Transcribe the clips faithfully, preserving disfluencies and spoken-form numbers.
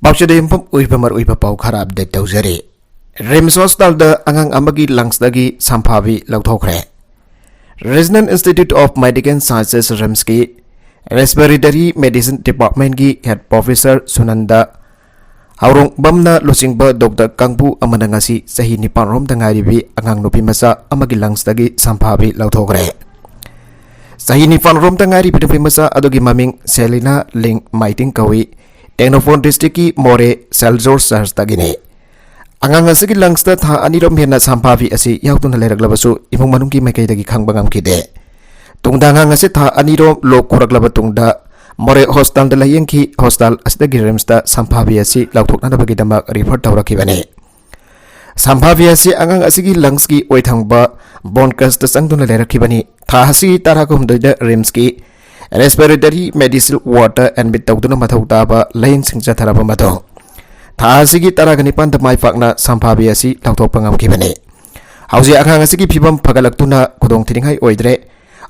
ꯑꯣꯛꯁꯤꯗ ꯌꯨꯝꯐꯝ ꯑꯣꯏꯕ ꯃꯔꯨꯑꯣꯏꯕ ꯄꯥꯎ ꯈꯔ ꯑꯞꯗꯦꯠ ꯇꯧꯖꯔꯤ꯫ ꯔꯤꯝꯁ ꯍꯣꯁꯄꯤꯇꯥꯜꯗ ꯑꯉꯥꯡ ꯑꯃꯒꯤ ꯂꯪꯁꯇꯒꯤ ꯁꯝꯐꯥꯕꯤ ꯂꯧꯊꯣꯛꯈ꯭ꯔꯦ꯫ Regional Institute of Medical Sciences, ꯔꯤꯝꯁꯀꯤ Respiratory Medicine Departmentꯀꯤ Head Professor ꯁꯨꯅꯟꯗ ꯍꯥꯎꯔꯣꯡꯕꯝꯅ ꯂꯨꯆꯤꯡꯕ ꯗꯣꯛꯇꯔ ꯀꯥꯡꯕꯨ ꯑꯃꯅ ꯉꯁꯤ ꯆꯍꯤ ꯅꯤꯄꯥꯟ ꯔꯣꯝꯗ ꯉꯥꯏꯔꯤꯕꯤ ꯑꯉꯥꯡ ꯅꯨꯄꯤ ꯃꯆꯥ ꯑꯃꯒꯤ ꯂꯪꯁꯇꯒꯤ ꯁꯝꯐꯥꯕꯤ ꯂꯧꯊꯣꯛꯈ꯭ꯔꯦ꯫ ꯆꯍꯤ ꯅꯤꯄꯥꯟ ꯔꯣꯝꯗ ꯉꯥꯏꯔꯤꯕꯤ ꯅꯨꯄꯤ ꯃꯆꯥ ꯑꯗꯨꯒꯤ ꯃꯃꯤꯡ ꯁꯦꯂꯤꯅꯥ ꯂꯤꯡ ꯃꯥꯏꯇꯤꯡ ꯀꯧꯏ꯫ ꯇꯦꯡꯅꯧꯄꯜ ꯗꯤꯁꯇ꯭ꯔꯤꯛꯀꯤ ꯃꯣꯔꯦ ꯁꯦꯜ ꯖꯣꯔꯖ ꯆꯔꯆꯇꯒꯤꯅꯤ꯫ ꯑꯉꯥꯡ ꯑꯁꯤꯒꯤ ꯂꯪꯁꯇ ꯊꯥ ꯑꯅꯤꯔꯣꯝ ꯍꯦꯟꯅ ꯁꯝꯐꯥꯕꯤ ꯑꯁꯤ ꯌꯥꯎꯗꯨꯅ ꯂꯩꯔꯛꯂꯕꯁꯨ ꯏꯃꯨꯡ ꯃꯅꯨꯡꯒꯤ ꯃꯥꯏꯀꯩꯗꯒꯤ ꯈꯪꯕ ꯉꯝꯈꯤꯗꯦ꯫ ꯇꯨꯡꯗ ꯑꯉꯥꯡ ꯑꯁꯤ ꯊꯥ ꯑꯅꯤꯔꯣꯝ ꯂꯣꯛ ꯈꯨꯔꯛꯂꯕ ꯇꯨꯡꯗ ꯃꯣꯔꯦ ꯍꯣꯁꯄꯤꯇꯥꯜꯗ ꯂꯥꯌꯦꯡꯈꯤ꯫ ꯍꯣꯁꯄꯤꯇꯥꯜ ꯑꯁꯤꯗꯒꯤ ꯔꯤꯝꯁꯇ ꯁꯝꯐꯥꯕꯤ ꯑꯁꯤ ꯂꯧꯊꯣꯛꯅꯅꯕꯒꯤꯗꯃꯛ ꯔꯤꯐꯔ ꯇꯧꯔꯛꯈꯤꯕꯅꯤ꯫ ꯁꯝꯐꯥꯕꯤ ꯑꯁꯤ ꯑꯉꯥꯡ ꯑꯁꯤꯒꯤ ꯂꯪꯁꯀꯤ ꯑꯣꯏꯊꯪꯕ ꯕꯣꯟꯀꯁꯇ ꯆꯪꯗꯨꯅ ꯂꯩꯔꯛꯈꯤꯕꯅꯤ꯫ ꯊꯥ ꯑꯁꯤꯒꯤ ꯇꯔꯥꯍꯨꯝꯗꯣꯏꯗ ꯔꯤꯝꯁꯀꯤ ꯔꯦꯁꯄꯤꯔꯦꯇꯔꯤ ꯃꯦꯗꯤꯁꯤꯟ ꯋꯥꯔꯗꯇ ꯑꯦꯗꯃꯤꯠ ꯇꯧꯗꯨꯅ ꯃꯊꯧ ꯇꯥꯕ ꯂꯥꯌꯦꯡꯁꯤꯡ ꯆꯠꯊꯔꯕ ꯃꯇꯨꯡ, ꯊꯥ ꯑꯁꯤꯒꯤ ꯇꯔꯥꯒ ꯅꯤꯄꯥꯟꯗ ꯃꯥꯏ ꯄꯥꯛꯅ ꯁꯝꯐꯥꯕꯤ ꯑꯁꯤ ꯂꯧꯊꯣꯛꯄ ꯉꯝꯈꯤꯕꯅꯤ꯫ ꯍꯧꯖꯤꯛ ꯑꯉꯥꯡ ꯑꯁꯤꯒꯤ ꯐꯤꯕꯝ ꯐꯒꯠꯂꯛꯇꯨꯅ ꯈꯨꯗꯣꯡ ꯊꯤꯅꯤꯡꯉꯥꯏ ꯑꯣꯏꯗ꯭ꯔꯦ꯫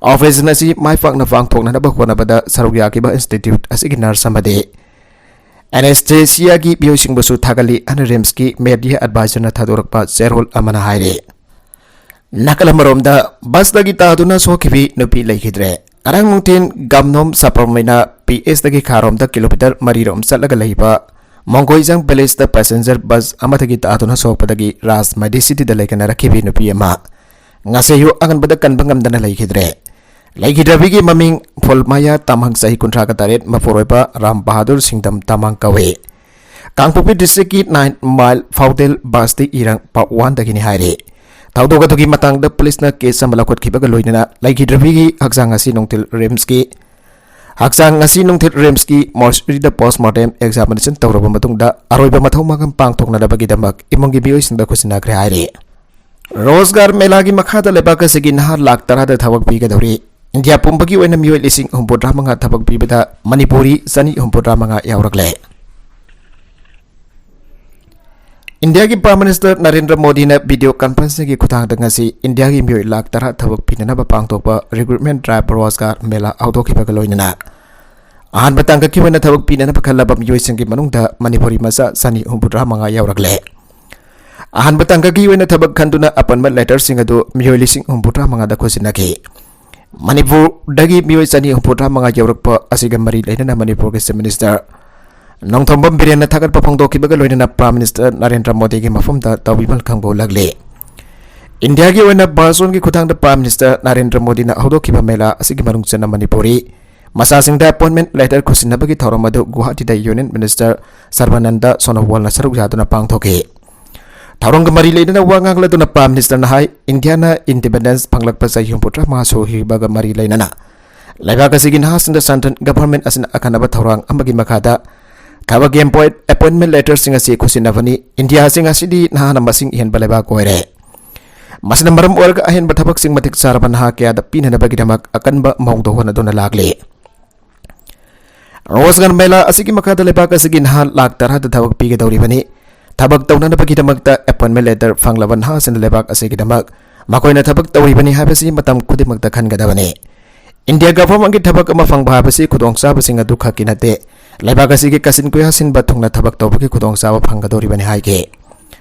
ꯑꯣꯄꯔꯦꯁꯟ ꯑꯁꯤ ꯃꯥꯏ ꯄꯥꯛꯅ ꯄꯥꯡꯊꯣꯛꯅꯅꯕ ꯍꯣꯠꯅꯕꯗ ꯁꯔꯨꯛ ꯌꯥꯈꯤꯕ ꯏꯟꯁꯇꯤꯇ꯭ꯌꯨꯠ ꯑꯁꯤꯒꯤ ꯅꯔꯁ ꯑꯃꯗꯤ ꯑꯦꯅꯦꯁꯊꯦꯁꯤꯌꯥꯒꯤ ꯃꯤꯑꯣꯏꯁꯤꯡꯕꯨꯁꯨ ꯊꯥꯒꯠꯂꯤ ꯍꯥꯏꯅ ꯔꯤꯝꯁꯀꯤ ꯃꯦꯗꯤꯌꯥ ꯑꯦꯗꯚꯥꯏꯖꯔꯅ ꯊꯥꯗꯣꯔꯛꯄ ꯆꯦꯔꯣꯜ ꯑꯃꯅ ꯍꯥꯏꯔꯤ꯫ ꯅꯥꯀꯜ ꯑꯃꯔꯣꯝꯗ ꯕꯁꯇꯒꯤ ꯇꯥꯗꯨꯅ ꯁꯣꯛꯈꯤꯕꯤ ꯅꯨꯄꯤ ꯂꯩꯈꯤꯗ꯭ꯔꯦ꯫ ꯉꯔꯥꯡ ꯅꯨꯡꯊꯤꯜ ꯒꯝꯅꯣꯝ ꯁꯄꯔꯃꯩꯅ ꯄꯤ ꯑꯦꯁꯇꯒꯤ ꯈꯥꯔꯣꯝꯗ ꯀꯤꯂꯣꯃꯤꯇꯔ ꯃꯔꯤꯔꯣꯝ ꯆꯠꯂꯒ ꯂꯩꯕ ꯃꯣꯡꯒꯣꯏꯖꯥꯡ ꯚꯤꯂꯦꯖꯇ ꯄꯦꯁꯦꯟꯖꯔ ꯕꯁ ꯑꯃꯗꯒꯤ ꯇꯥꯗꯨꯅ ꯁꯣꯛꯄꯗꯒꯤ ꯔꯥꯖ ꯃꯦꯗꯤꯁꯤꯇꯤꯗ ꯂꯩꯈꯤꯅꯔꯛꯈꯤꯕꯤ ꯅꯨꯄꯤ ꯑꯃ ꯉꯁꯤ ꯑꯌꯨꯛ ꯑꯉꯟꯕꯗ ꯀꯟꯕ ꯉꯝꯗꯅ ꯂꯩꯈꯤꯗ꯭ꯔꯦ꯫ ꯂꯩꯈꯤꯗ꯭ꯔꯕꯤꯒꯤ ꯃꯃꯤꯡ ꯐꯨꯜꯃꯥꯌꯥ ꯇꯥꯃꯥꯡ, ꯆꯍꯤ ꯀꯨꯟꯊ꯭ꯔꯥꯒ ꯇꯔꯦꯠ, ꯃꯄꯨꯔꯣꯏꯕ ꯔꯥꯝ ꯕꯍꯥꯗꯨꯔ ꯁꯤꯡꯗꯝ ꯇꯥꯃꯥꯡ ꯀꯧꯏ꯫ ꯀꯥꯡꯄꯣꯛꯄꯤ ꯗꯤꯁꯇ꯭ꯔꯤꯛꯀꯤ ꯅꯥꯏꯟ ꯃꯥꯏꯜ ꯐꯥꯎꯗꯦꯜ ꯕꯁꯇꯤ ꯏꯔꯥꯡ ꯄꯥꯔꯠ ꯋꯥꯟꯗꯒꯤꯅꯤ ꯍꯥꯏꯔꯤ꯫ ꯊꯧꯗꯣꯛ ꯑꯗꯨꯒꯤ ꯃꯇꯥꯡꯗ ꯄꯨꯂꯤꯁꯅ ꯀꯦꯁ ꯑꯃ ꯂꯧꯈꯠꯈꯤꯕꯒ ꯂꯣꯏꯅꯅ ꯂꯩꯈꯤꯗ꯭ꯔꯕꯤꯒꯤ ꯍꯛꯆꯥꯡ ꯑꯁꯤ ꯅꯨꯡꯊꯤꯜ ꯔꯤꯝꯁꯀꯤ, ꯍꯛꯆꯥꯡ ꯑꯁꯤ ꯅꯨꯡꯊꯤꯜ ꯔꯤꯝꯁꯀꯤ ꯃꯣꯔꯆꯔꯤꯗ ꯄꯣꯁꯃꯣꯔꯇꯦꯝ ꯑꯦꯛꯖꯥꯃꯤꯅꯦꯁꯟ ꯇꯧꯔꯕ ꯃꯇꯨꯡꯗ ꯑꯔꯣꯏꯕ ꯃꯊꯧ ꯃꯉꯝ ꯄꯥꯡꯊꯣꯛꯅꯅꯕꯒꯤꯗꯃꯛ ꯏꯃꯨꯡꯒꯤ ꯃꯤꯑꯣꯏꯁꯤꯡꯗ ꯈꯨꯠꯁꯤꯟꯅꯈ꯭ꯔꯦ ꯍꯥꯏꯔꯤ꯫ ꯔꯣꯖꯒꯥꯔ ꯃꯦꯂꯥꯒꯤ ꯃꯈꯥꯗ ꯂꯩꯕꯥꯛ ꯑꯁꯤꯒꯤ ꯅꯍꯥ ꯂꯥꯈ ꯇꯔꯥꯗ ꯊꯕꯛ ꯄꯤꯒꯗꯧꯔꯤ꯫ ꯏꯟꯗꯤꯌꯥ ꯄꯨꯝꯕꯒꯤ ꯑꯣꯏꯅ ꯃꯤꯑꯣꯏ ꯂꯤꯁꯤꯡ ꯍꯨꯝꯐꯨꯇꯔꯥ ꯃꯉꯥ ꯊꯕꯛ ꯄꯤꯕꯗ ꯃꯅꯤꯄꯨꯔꯤ ꯆꯅꯤ ꯍꯨꯝꯐꯨꯇꯔꯥ ꯃꯉꯥ ꯌꯥꯎꯔꯛꯂꯦ꯫ ꯏꯟꯗꯤꯌꯥꯒꯤ ꯄ꯭ꯔꯥꯏꯝ ꯃꯤꯅꯤꯁꯇꯔ ꯅꯔꯦꯟꯗ꯭ꯔ ꯃꯣꯗꯤꯅ ꯚꯤꯗꯤꯑꯣ ꯀꯟꯐꯔꯦꯟꯁꯤꯡꯒꯤ ꯈꯨꯠꯊꯥꯡꯗ ꯉꯁꯤ ꯏꯟꯗꯤꯌꯥꯒꯤ ꯃꯤꯑꯣꯏ ꯂꯥꯈ ꯇꯔꯥ ꯊꯕꯛ ꯄꯤꯅꯅꯕ ꯄꯥꯡꯊꯣꯛꯄ ꯔꯤꯀ꯭ꯔꯨꯠꯃꯦꯟ ꯗ꯭ꯔꯥꯏꯚ ꯔꯣꯖꯒꯥꯔ ꯃꯦꯂꯥ ꯍꯧꯗꯣꯛꯈꯤꯕꯒ ꯂꯣꯏꯅꯅ ꯑꯍꯥꯟꯕ ꯇꯥꯡꯀꯛꯀꯤ ꯑꯣꯏꯅ ꯊꯕꯛ ꯄꯤꯅꯅꯕ ꯈꯜꯂꯕ ꯃꯤꯑꯣꯏꯁꯤꯡꯒꯤ ꯃꯅꯨꯡꯗ ꯃꯅꯤꯄꯨꯔꯤ ꯃꯆꯥ ꯆꯅꯤ ꯍꯨꯝꯐꯨꯇꯔꯥ ꯃꯉꯥ ꯌꯥꯎꯔꯛꯂꯦ꯫ ꯑꯍꯥꯟꯕ ꯇꯥꯡꯀꯛꯀꯤ ꯑꯣꯏꯅ ꯊꯕꯛ ꯈꯟꯗꯨꯅ ꯑꯄꯟꯕ ꯂꯦꯇꯔꯁꯤꯡ ꯑꯗꯨ ꯃꯤꯑꯣꯏ ꯂꯤꯁꯤꯡ ꯍꯨꯝꯐꯨꯇꯔꯥ ꯃꯉꯥꯗ ꯈꯨꯠꯁꯤꯟꯅꯈꯤ꯫ ꯃꯅꯤꯄꯨꯔꯗꯒꯤ ꯃꯤꯑꯣꯏ ꯆꯅꯤ ꯍꯨꯝꯐꯨꯇꯔꯥ ꯃꯉꯥ ꯌꯧꯔꯛꯄ ꯑꯁꯤꯒ ꯃꯔꯤ ꯂꯩꯅꯅ ꯃꯅꯤꯄꯨꯔꯒꯤ Chief Minister ꯅꯣꯡꯊꯣꯝꯕꯝ ꯕꯤꯔꯦꯟꯅ ꯊꯥꯒꯠꯄ ꯐꯣꯡꯗꯣꯛꯈꯤꯕꯒ ꯂꯣꯏꯅꯅ Prime Minister ꯅꯔꯦꯟꯗ꯭ꯔ ꯃꯣꯗꯤꯒꯤ ꯃꯐꯝꯗ ꯇꯧꯕꯤꯃꯜ ꯈꯪꯕ ꯎꯠꯂꯛꯂꯤ꯫ ꯏꯟꯗꯤꯌꯥꯒꯤ ꯑꯣꯏꯅ ꯚꯥꯔꯆꯨꯑꯦꯜꯒꯤ ꯈꯨꯠꯊꯥꯡꯗ Prime Minister ꯅꯔꯦꯟꯗ꯭ꯔ ꯃꯣꯗꯤꯅ ꯍꯧꯗꯣꯛꯈꯤꯕ ꯃꯦꯂꯥ ꯑꯁꯤꯒꯤ ꯃꯅꯨꯡ ꯆꯟꯅ ꯃꯅꯤꯄꯨꯔꯤ ꯃꯆꯥꯁꯤꯡꯗ ꯑꯦꯄꯣꯏꯟꯃꯦꯟ ꯂꯦꯇꯔ ꯈꯨꯠꯁꯤꯟꯅꯕꯒꯤ ꯊꯧꯔꯝ ꯑꯗꯨ ꯒꯨꯋꯥꯍꯥꯇꯤꯗ ꯌꯨꯅꯤꯌꯟ ꯃꯤꯅꯤꯁꯇꯔ ꯁꯔꯕꯥꯅꯟꯗ ꯁꯣꯅꯣꯋꯥꯜꯅ ꯁꯔꯨꯛ ꯌꯥꯗꯨꯅ ꯄꯥꯡꯊꯣꯛꯈꯤ꯫ ꯊꯧꯔꯝꯒ ꯃꯔꯤ ꯂꯩꯅꯅ ꯋꯥ ꯉꯥꯡꯂꯗꯨꯅ Prime Ministerꯅ ꯍꯥꯏ, ꯏꯟꯗꯤꯌꯥꯅ ꯏꯟꯗꯤꯄꯦꯟꯗꯦꯟꯁ ꯐꯪꯂꯛꯄ ꯆꯍꯤ ꯍꯨꯝꯐꯨꯇꯔꯥ ꯃꯉꯥ ꯁꯨꯈꯤꯕꯒ ꯃꯔꯤ ꯂꯩꯅꯅ ꯂꯩꯕꯥꯛ ꯑꯁꯤꯒꯤ ꯅꯍꯥꯁꯤꯡꯗ Central Government ꯑꯁꯤꯅ ꯑꯈꯟꯅꯕ ꯊꯧꯔꯥꯡ ꯑꯃꯒꯤ ꯃꯈꯥꯗ ꯊꯕꯛꯀꯤ ꯑꯦꯄꯣꯏꯟꯃꯦꯟ ꯂꯦꯇꯔꯁꯤꯡ ꯑꯁꯤ ꯈꯨꯠꯁꯤꯟꯅꯕꯅꯤ꯫ ꯏꯟꯗꯤꯌꯥ ꯑꯁꯤ ꯉꯁꯤꯗꯤ ꯅꯍꯥꯅ ꯃꯁꯤꯡ ꯍꯦꯟꯕ ꯂꯩꯕꯥꯛ ꯑꯣꯏꯔꯦ꯫ ꯃꯁꯤꯅ ꯃꯔꯝ ꯑꯣꯏꯔꯒ ꯑꯍꯦꯟꯕ ꯊꯕꯛꯁꯤꯡ ꯃꯇꯤꯛ ꯆꯥꯔꯕ ꯅꯍꯥ ꯀꯌꯥꯗ ꯄꯤꯅꯅꯕꯒꯤꯗꯃꯛ ꯑꯀꯟꯕ ꯃꯑꯣꯡꯗ ꯍꯣꯠꯅꯗꯨꯅ ꯂꯥꯛꯂꯤ꯫ ꯔꯣꯖꯒꯥꯔ ꯃꯦꯂꯥ ꯑꯁꯤꯒꯤ ꯃꯈꯥꯗ ꯂꯩꯕꯥꯛ ꯑꯁꯤꯒꯤ ꯅꯍꯥ ꯂꯥꯈ ꯇꯔꯥꯗ ꯊꯕꯛ ꯄꯤꯒꯗꯧꯔꯤꯕꯅꯤ꯫ ꯊꯕꯛ ꯇꯧꯅꯅꯕꯒꯤꯗꯃꯛꯇ ꯑꯦꯄꯣꯏꯟꯃꯦꯟ ꯂꯦꯇꯔ ꯐꯪꯂꯕ ꯅꯍꯥꯁꯤꯡꯅ ꯂꯩꯕꯥꯛ ꯑꯁꯤꯒꯤꯗꯃꯛ ꯃꯈꯣꯏꯅ ꯊꯕꯛ ꯇꯧꯔꯤꯕꯅꯤ ꯍꯥꯏꯕꯁꯤ ꯃꯇꯝ ꯈꯨꯗꯤꯡꯃꯛꯇ ꯈꯟꯒꯗꯕꯅꯤ꯫ ꯏꯟꯗꯤꯌꯥ ꯒꯚꯔꯟꯃꯦꯟꯠꯀꯤ ꯊꯕꯛ ꯑꯃ ꯐꯪꯕ ꯍꯥꯏꯕꯁꯤ ꯈꯨꯗꯣꯡꯆꯥꯕꯁꯤꯡ ꯑꯗꯨ ꯈꯛꯀꯤ ꯅꯠꯇꯦ, ꯂꯩꯕꯥꯛ ꯑꯁꯤꯒꯤ ꯀꯥꯆꯤꯟ ꯀꯣꯏꯌꯥ ꯁꯤꯟꯕ ꯊꯨꯡꯅ ꯊꯕꯛ ꯇꯧꯕꯒꯤ ꯈꯨꯗꯣꯡꯆꯥꯕ ꯐꯪꯒꯗꯧꯔꯤꯕꯅꯤ ꯍꯥꯏꯈꯤ꯫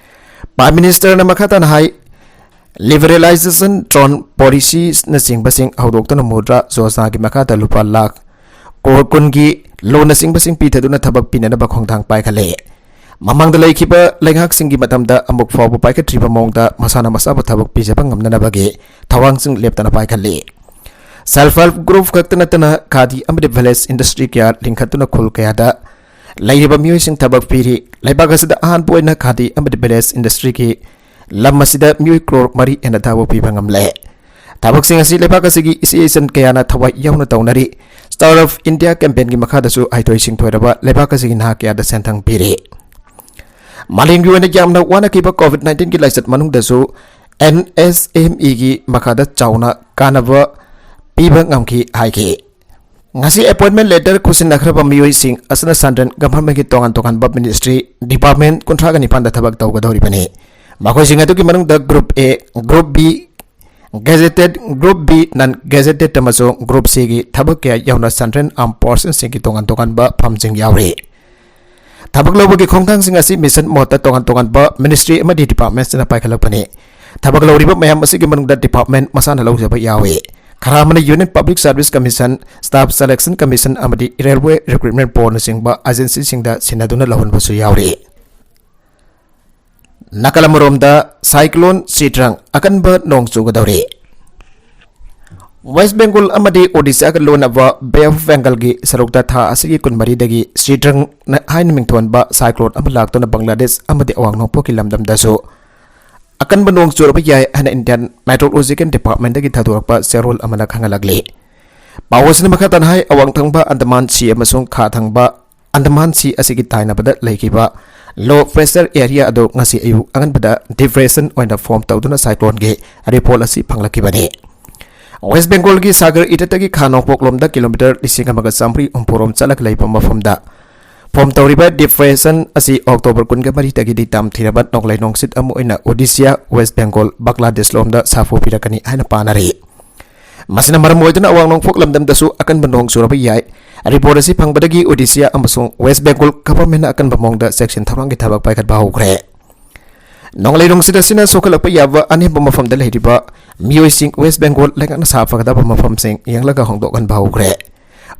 Prime Ministerꯅ ꯃꯈꯥ ꯇꯥꯅ ꯍꯥꯏ, Liberalization, Drone Policyꯅꯆꯤꯡꯕꯁꯤꯡ ꯍꯧꯗꯣꯛꯇꯨꯅ ꯃꯨꯗ꯭ꯔꯥ ꯌꯣꯖꯅꯥꯒꯤ ꯃꯈꯥꯗ ꯂꯨꯄꯥ ꯂꯥꯈ ꯀ꯭ꯔꯣꯔ ꯀꯨꯟꯒꯤ ꯂꯣꯟꯅꯆꯤꯡꯕꯁꯤꯡ ꯄꯤꯊꯗꯨꯅ ꯊꯕꯛ ꯄꯤꯅꯅꯕ ꯈꯣꯡꯊꯥꯡ ꯄꯥꯏꯈꯠꯂꯦ꯫ ꯃꯃꯥꯡꯗ ꯂꯩꯈꯤꯕ ꯂꯩꯉꯥꯛꯁꯤꯡꯒꯤ ꯃꯇꯝꯗ ꯑꯃꯨꯛ ꯐꯥꯎꯕ ꯄꯥꯏꯈꯠꯇ꯭ꯔꯤꯕ ꯃꯑꯣꯡꯗ ꯃꯁꯥꯅ ꯃꯁꯥꯕꯨ ꯊꯕꯛ ꯄꯤꯖꯕ ꯉꯝꯅꯅꯕꯒꯤ ꯊꯧꯔꯥꯡꯁꯤꯡ ꯂꯦꯞꯇꯅ ꯄꯥꯏꯈꯠꯂꯤ꯫ Self Help Group ꯈꯛꯇ ꯅꯠꯇꯅ ꯈꯥꯗꯤ ꯑꯃꯗꯤ village industry ꯀꯌꯥ ꯂꯤꯡꯈꯠꯇꯨꯅ ꯈꯨꯜ ꯀꯌꯥꯗ ꯂꯩꯔꯤꯕ ꯃꯤꯑꯣꯏꯁꯤꯡ ꯊꯕꯛ ꯄꯤꯔꯤ꯫ ꯂꯩꯕꯥꯛ ꯑꯁꯤꯗ ꯑꯍꯥꯟꯕ ꯑꯣꯏꯅ ꯈꯥꯗꯤ ꯑꯃꯗꯤ village industryꯒꯤ ꯂꯝ ꯑꯁꯤꯗ ꯃꯤꯑꯣꯏ ꯀ꯭ꯔꯣꯔ ꯃꯔꯤ ꯍꯦꯟꯅ ꯊꯕꯛ ꯄꯤꯕ ꯉꯝꯂꯦ꯫ ꯊꯕꯛꯁꯤꯡ ꯑꯁꯤ ꯂꯩꯕꯥꯛ ꯑꯁꯤꯒꯤ ꯏꯆꯦ ꯏꯆꯟ ꯀꯌꯥꯅ ꯊꯋꯥꯏ ꯌꯥꯎꯅ ꯇꯧꯅꯔꯤ꯫ Startup India campaignꯒꯤ ꯃꯈꯥꯗꯁꯨ ꯍꯩꯊꯣꯏ ꯁꯤꯡꯊꯣꯏꯔꯕ ꯂꯩꯕꯥꯛ ꯑꯁꯤꯒꯤ ꯅꯍꯥ ꯀꯌꯥꯗ ꯁꯦꯟꯊꯪ ꯄꯤꯔꯤ꯫ ꯃꯥꯂꯦꯝꯒꯤ ꯑꯣꯏꯅ ꯌꯥꯝꯅ ꯋꯥꯅꯈꯤꯕ COVID nineteenꯒꯤ ꯂꯥꯏꯆꯠ ꯃꯅꯨꯡꯗꯁꯨ NSMEꯒꯤ ꯃꯈꯥꯗ ꯆꯥꯎꯅ ꯀꯥꯟꯅꯕ ꯄꯤꯕ ꯉꯝꯈꯤ ꯍꯥꯏꯈꯤ꯫ ꯉꯁꯤ ꯑꯦꯄꯣꯏꯟꯃꯦꯟ ꯂꯦꯇꯔ ꯈꯨꯠꯁꯤꯟꯅꯈ꯭ꯔꯕ ꯃꯤꯑꯣꯏꯁꯤꯡ ꯑꯁꯤꯅ Central Governmentꯀꯤ ꯇꯣꯉꯥꯟ ꯇꯣꯉꯥꯟꯕ ministry, department ꯀꯨꯟꯊ꯭ꯔꯥꯒ ꯅꯤꯄꯥꯟꯗ ꯊꯕꯛ ꯇꯧꯒꯗꯧꯔꯤꯕꯅꯤ꯫ ꯃꯈꯣꯏꯁꯤꯡ ꯑꯗꯨꯒꯤ ꯃꯅꯨꯡꯗ Group A, Group B, Gazetted, Group B, Non-Gazetted ꯑꯃꯁꯨꯡ Group Cꯒꯤ ꯊꯕꯛ ꯀꯌꯥ ꯌꯥꯎꯅ Central Armed Forcesꯁꯤꯡꯒꯤ ꯇꯣꯉꯥꯟ ꯇꯣꯉꯥꯟꯕ ꯐꯝꯁꯤꯡ ꯌꯥꯎꯔꯤ꯫ ꯊꯕꯛ ꯂꯧꯕꯒꯤ ꯈꯣꯡꯊꯥꯡꯁꯤꯡ ꯑꯁꯤ mission modeꯇ ꯇꯣꯉꯥꯟ ꯇꯣꯉꯥꯟꯕ ministry ꯑꯃꯗꯤ departmentꯁꯤꯡꯅ ꯄꯥꯏꯈꯠꯂꯛꯄꯅꯤ꯫ ꯊꯕꯛ ꯂꯧꯔꯤꯕ ꯃꯌꯥꯝ ꯑꯁꯤꯒꯤ ꯃꯅꯨꯡꯗ department ꯃꯁꯥꯅ ꯂꯧꯖꯕ ꯌꯥꯎꯏ꯫ ꯈꯔ ꯑꯃꯅ Union Public Service Commission, Staff Selection Commission ꯑꯃꯗꯤ Railway Recruitment Boardꯅꯆꯤꯡꯕ agencyꯁꯤꯡꯗ ꯁꯤꯟꯅꯗꯨꯅ ꯂꯧꯍꯟꯕꯁꯨ ꯌꯥꯎꯔꯤ꯫ ꯅꯥꯀꯜ ꯑꯃꯔꯣꯝꯗ, Cyclone Sitrang ꯑꯀꯟꯕ ꯅꯣꯡ ꯆꯨꯒꯗꯧꯔꯤ꯫ West Bengal ꯑꯃꯗꯤ Odishaꯒ ꯂꯣꯟꯅꯕ Bay of Bengalꯒꯤ ꯁꯔꯨꯛꯇ ꯊꯥ ꯑꯁꯤꯒꯤ ꯀꯨꯟꯃꯔꯤꯗꯒꯤ Sitrang ꯍꯥꯏꯅ ꯃꯤꯡꯊꯣꯟꯕ cyclone ꯑꯃ ꯂꯥꯛꯇꯨꯅ Bangladesh ꯑꯃꯗꯤ ꯑꯋꯥꯡ ꯅꯣꯡꯄꯣꯛꯀꯤ ꯂꯝꯗꯝꯗꯁꯨ ꯑꯀꯟꯕ ꯅꯣꯡ ꯆꯨꯔꯛꯄ ꯌꯥꯏ ꯍꯥꯏꯅ Indian Meteorological Departmentꯇꯒꯤ ꯊꯥꯗꯣꯔꯛꯄ ꯆꯦꯔꯣꯜ ꯑꯃꯅ ꯈꯪꯍꯜꯂꯛꯂꯤ꯫ ꯄꯥꯎ ꯑꯁꯤꯅ ꯃꯈꯥ ꯇꯥꯅ ꯍꯥꯏ, ꯑꯋꯥꯡ ꯊꯪꯕ Andaman Sea ꯑꯃꯁꯨꯡ ꯈꯥ ꯊꯪꯕ Andaman Sea ꯑꯁꯤꯒꯤ ꯇꯥꯏꯅꯕꯗ ꯂꯩꯈꯤꯕ low pressure area ꯑꯗꯨ ꯉꯁꯤ ꯑꯌꯨꯛ ꯑꯉꯟꯕꯗ depression ꯑꯣꯏꯅ form ꯇꯧꯗꯨꯅ cycloneꯒꯤ report ꯑꯁꯤ ꯐꯪꯂꯛꯈꯤꯕꯅꯤ꯫ West Bengalꯒꯤ Sagar ꯏꯊꯠꯇꯒꯤ ꯈꯥ ꯅꯣꯡꯄꯣꯛꯂꯣꯝꯗ kilometre ꯂꯤꯁꯤꯡ ꯑꯃꯒ ꯆꯥꯃꯔꯤ ꯍꯨꯝꯐꯨ ꯔꯣꯝ ꯆꯠꯂꯒ ꯂꯩꯕ ꯃꯐꯝꯗ form ꯇꯧꯔꯤꯕ depression ꯑꯁꯤ October ꯀꯨꯟꯃꯔꯤꯗꯒꯤꯗꯤ ꯇꯝꯊꯤꯔꯕ ꯅꯣꯡꯂꯩ ꯅꯨꯡꯁꯤꯠ ꯑꯃ ꯑꯣꯏꯅ Odisha, West Bengal, Bangladesh ꯂꯣꯝꯗ ꯁꯥꯐꯨ ꯄꯤꯔꯛꯀꯅꯤ ꯍꯥꯏꯅ ꯄꯥꯅꯔꯤ꯫ ꯃꯁꯤꯅ ꯃꯔꯝ ꯑꯣꯏꯗꯨꯅ ꯑꯋꯥꯡ ꯅꯣꯡꯄꯣꯛ ꯂꯝꯗꯝꯗꯁꯨ ꯑꯀꯟꯕ ꯅꯣꯡ ꯆꯨꯔꯕ ꯌꯥꯏ꯫ Report ꯑꯁꯤ ꯐꯪꯕꯗꯒꯤ Odisha ꯑꯃꯁꯨꯡ West Bengal governmentꯅ ꯑꯀꯟꯕ ꯃꯑꯣꯡꯗ ꯆꯦꯛꯁꯤꯟ ꯊꯧꯔꯥꯡꯒꯤ ꯊꯕꯛ ꯄꯥꯏꯈꯠꯄ ꯍꯧꯈ꯭ꯔꯦ꯫ ꯅꯣꯡꯂꯩ ꯅꯨꯡꯁꯤꯠ ꯑꯁꯤꯅ ꯁꯣꯛꯍꯜꯂꯛꯄ ꯌꯥꯕ ꯑꯅꯦꯝꯕ ꯃꯐꯝꯗ ꯂꯩꯔꯤꯕ ꯃꯤꯑꯣꯏꯁꯤꯡ West Bengal ꯂꯩꯉꯥꯛꯅ ꯁꯥꯐꯒꯗꯕ ꯃꯐꯝꯁꯤꯡ ꯌꯦꯡꯂꯒ ꯍꯣꯡꯗꯣꯛꯍꯟꯕ ꯍꯧꯈ꯭ꯔꯦ꯫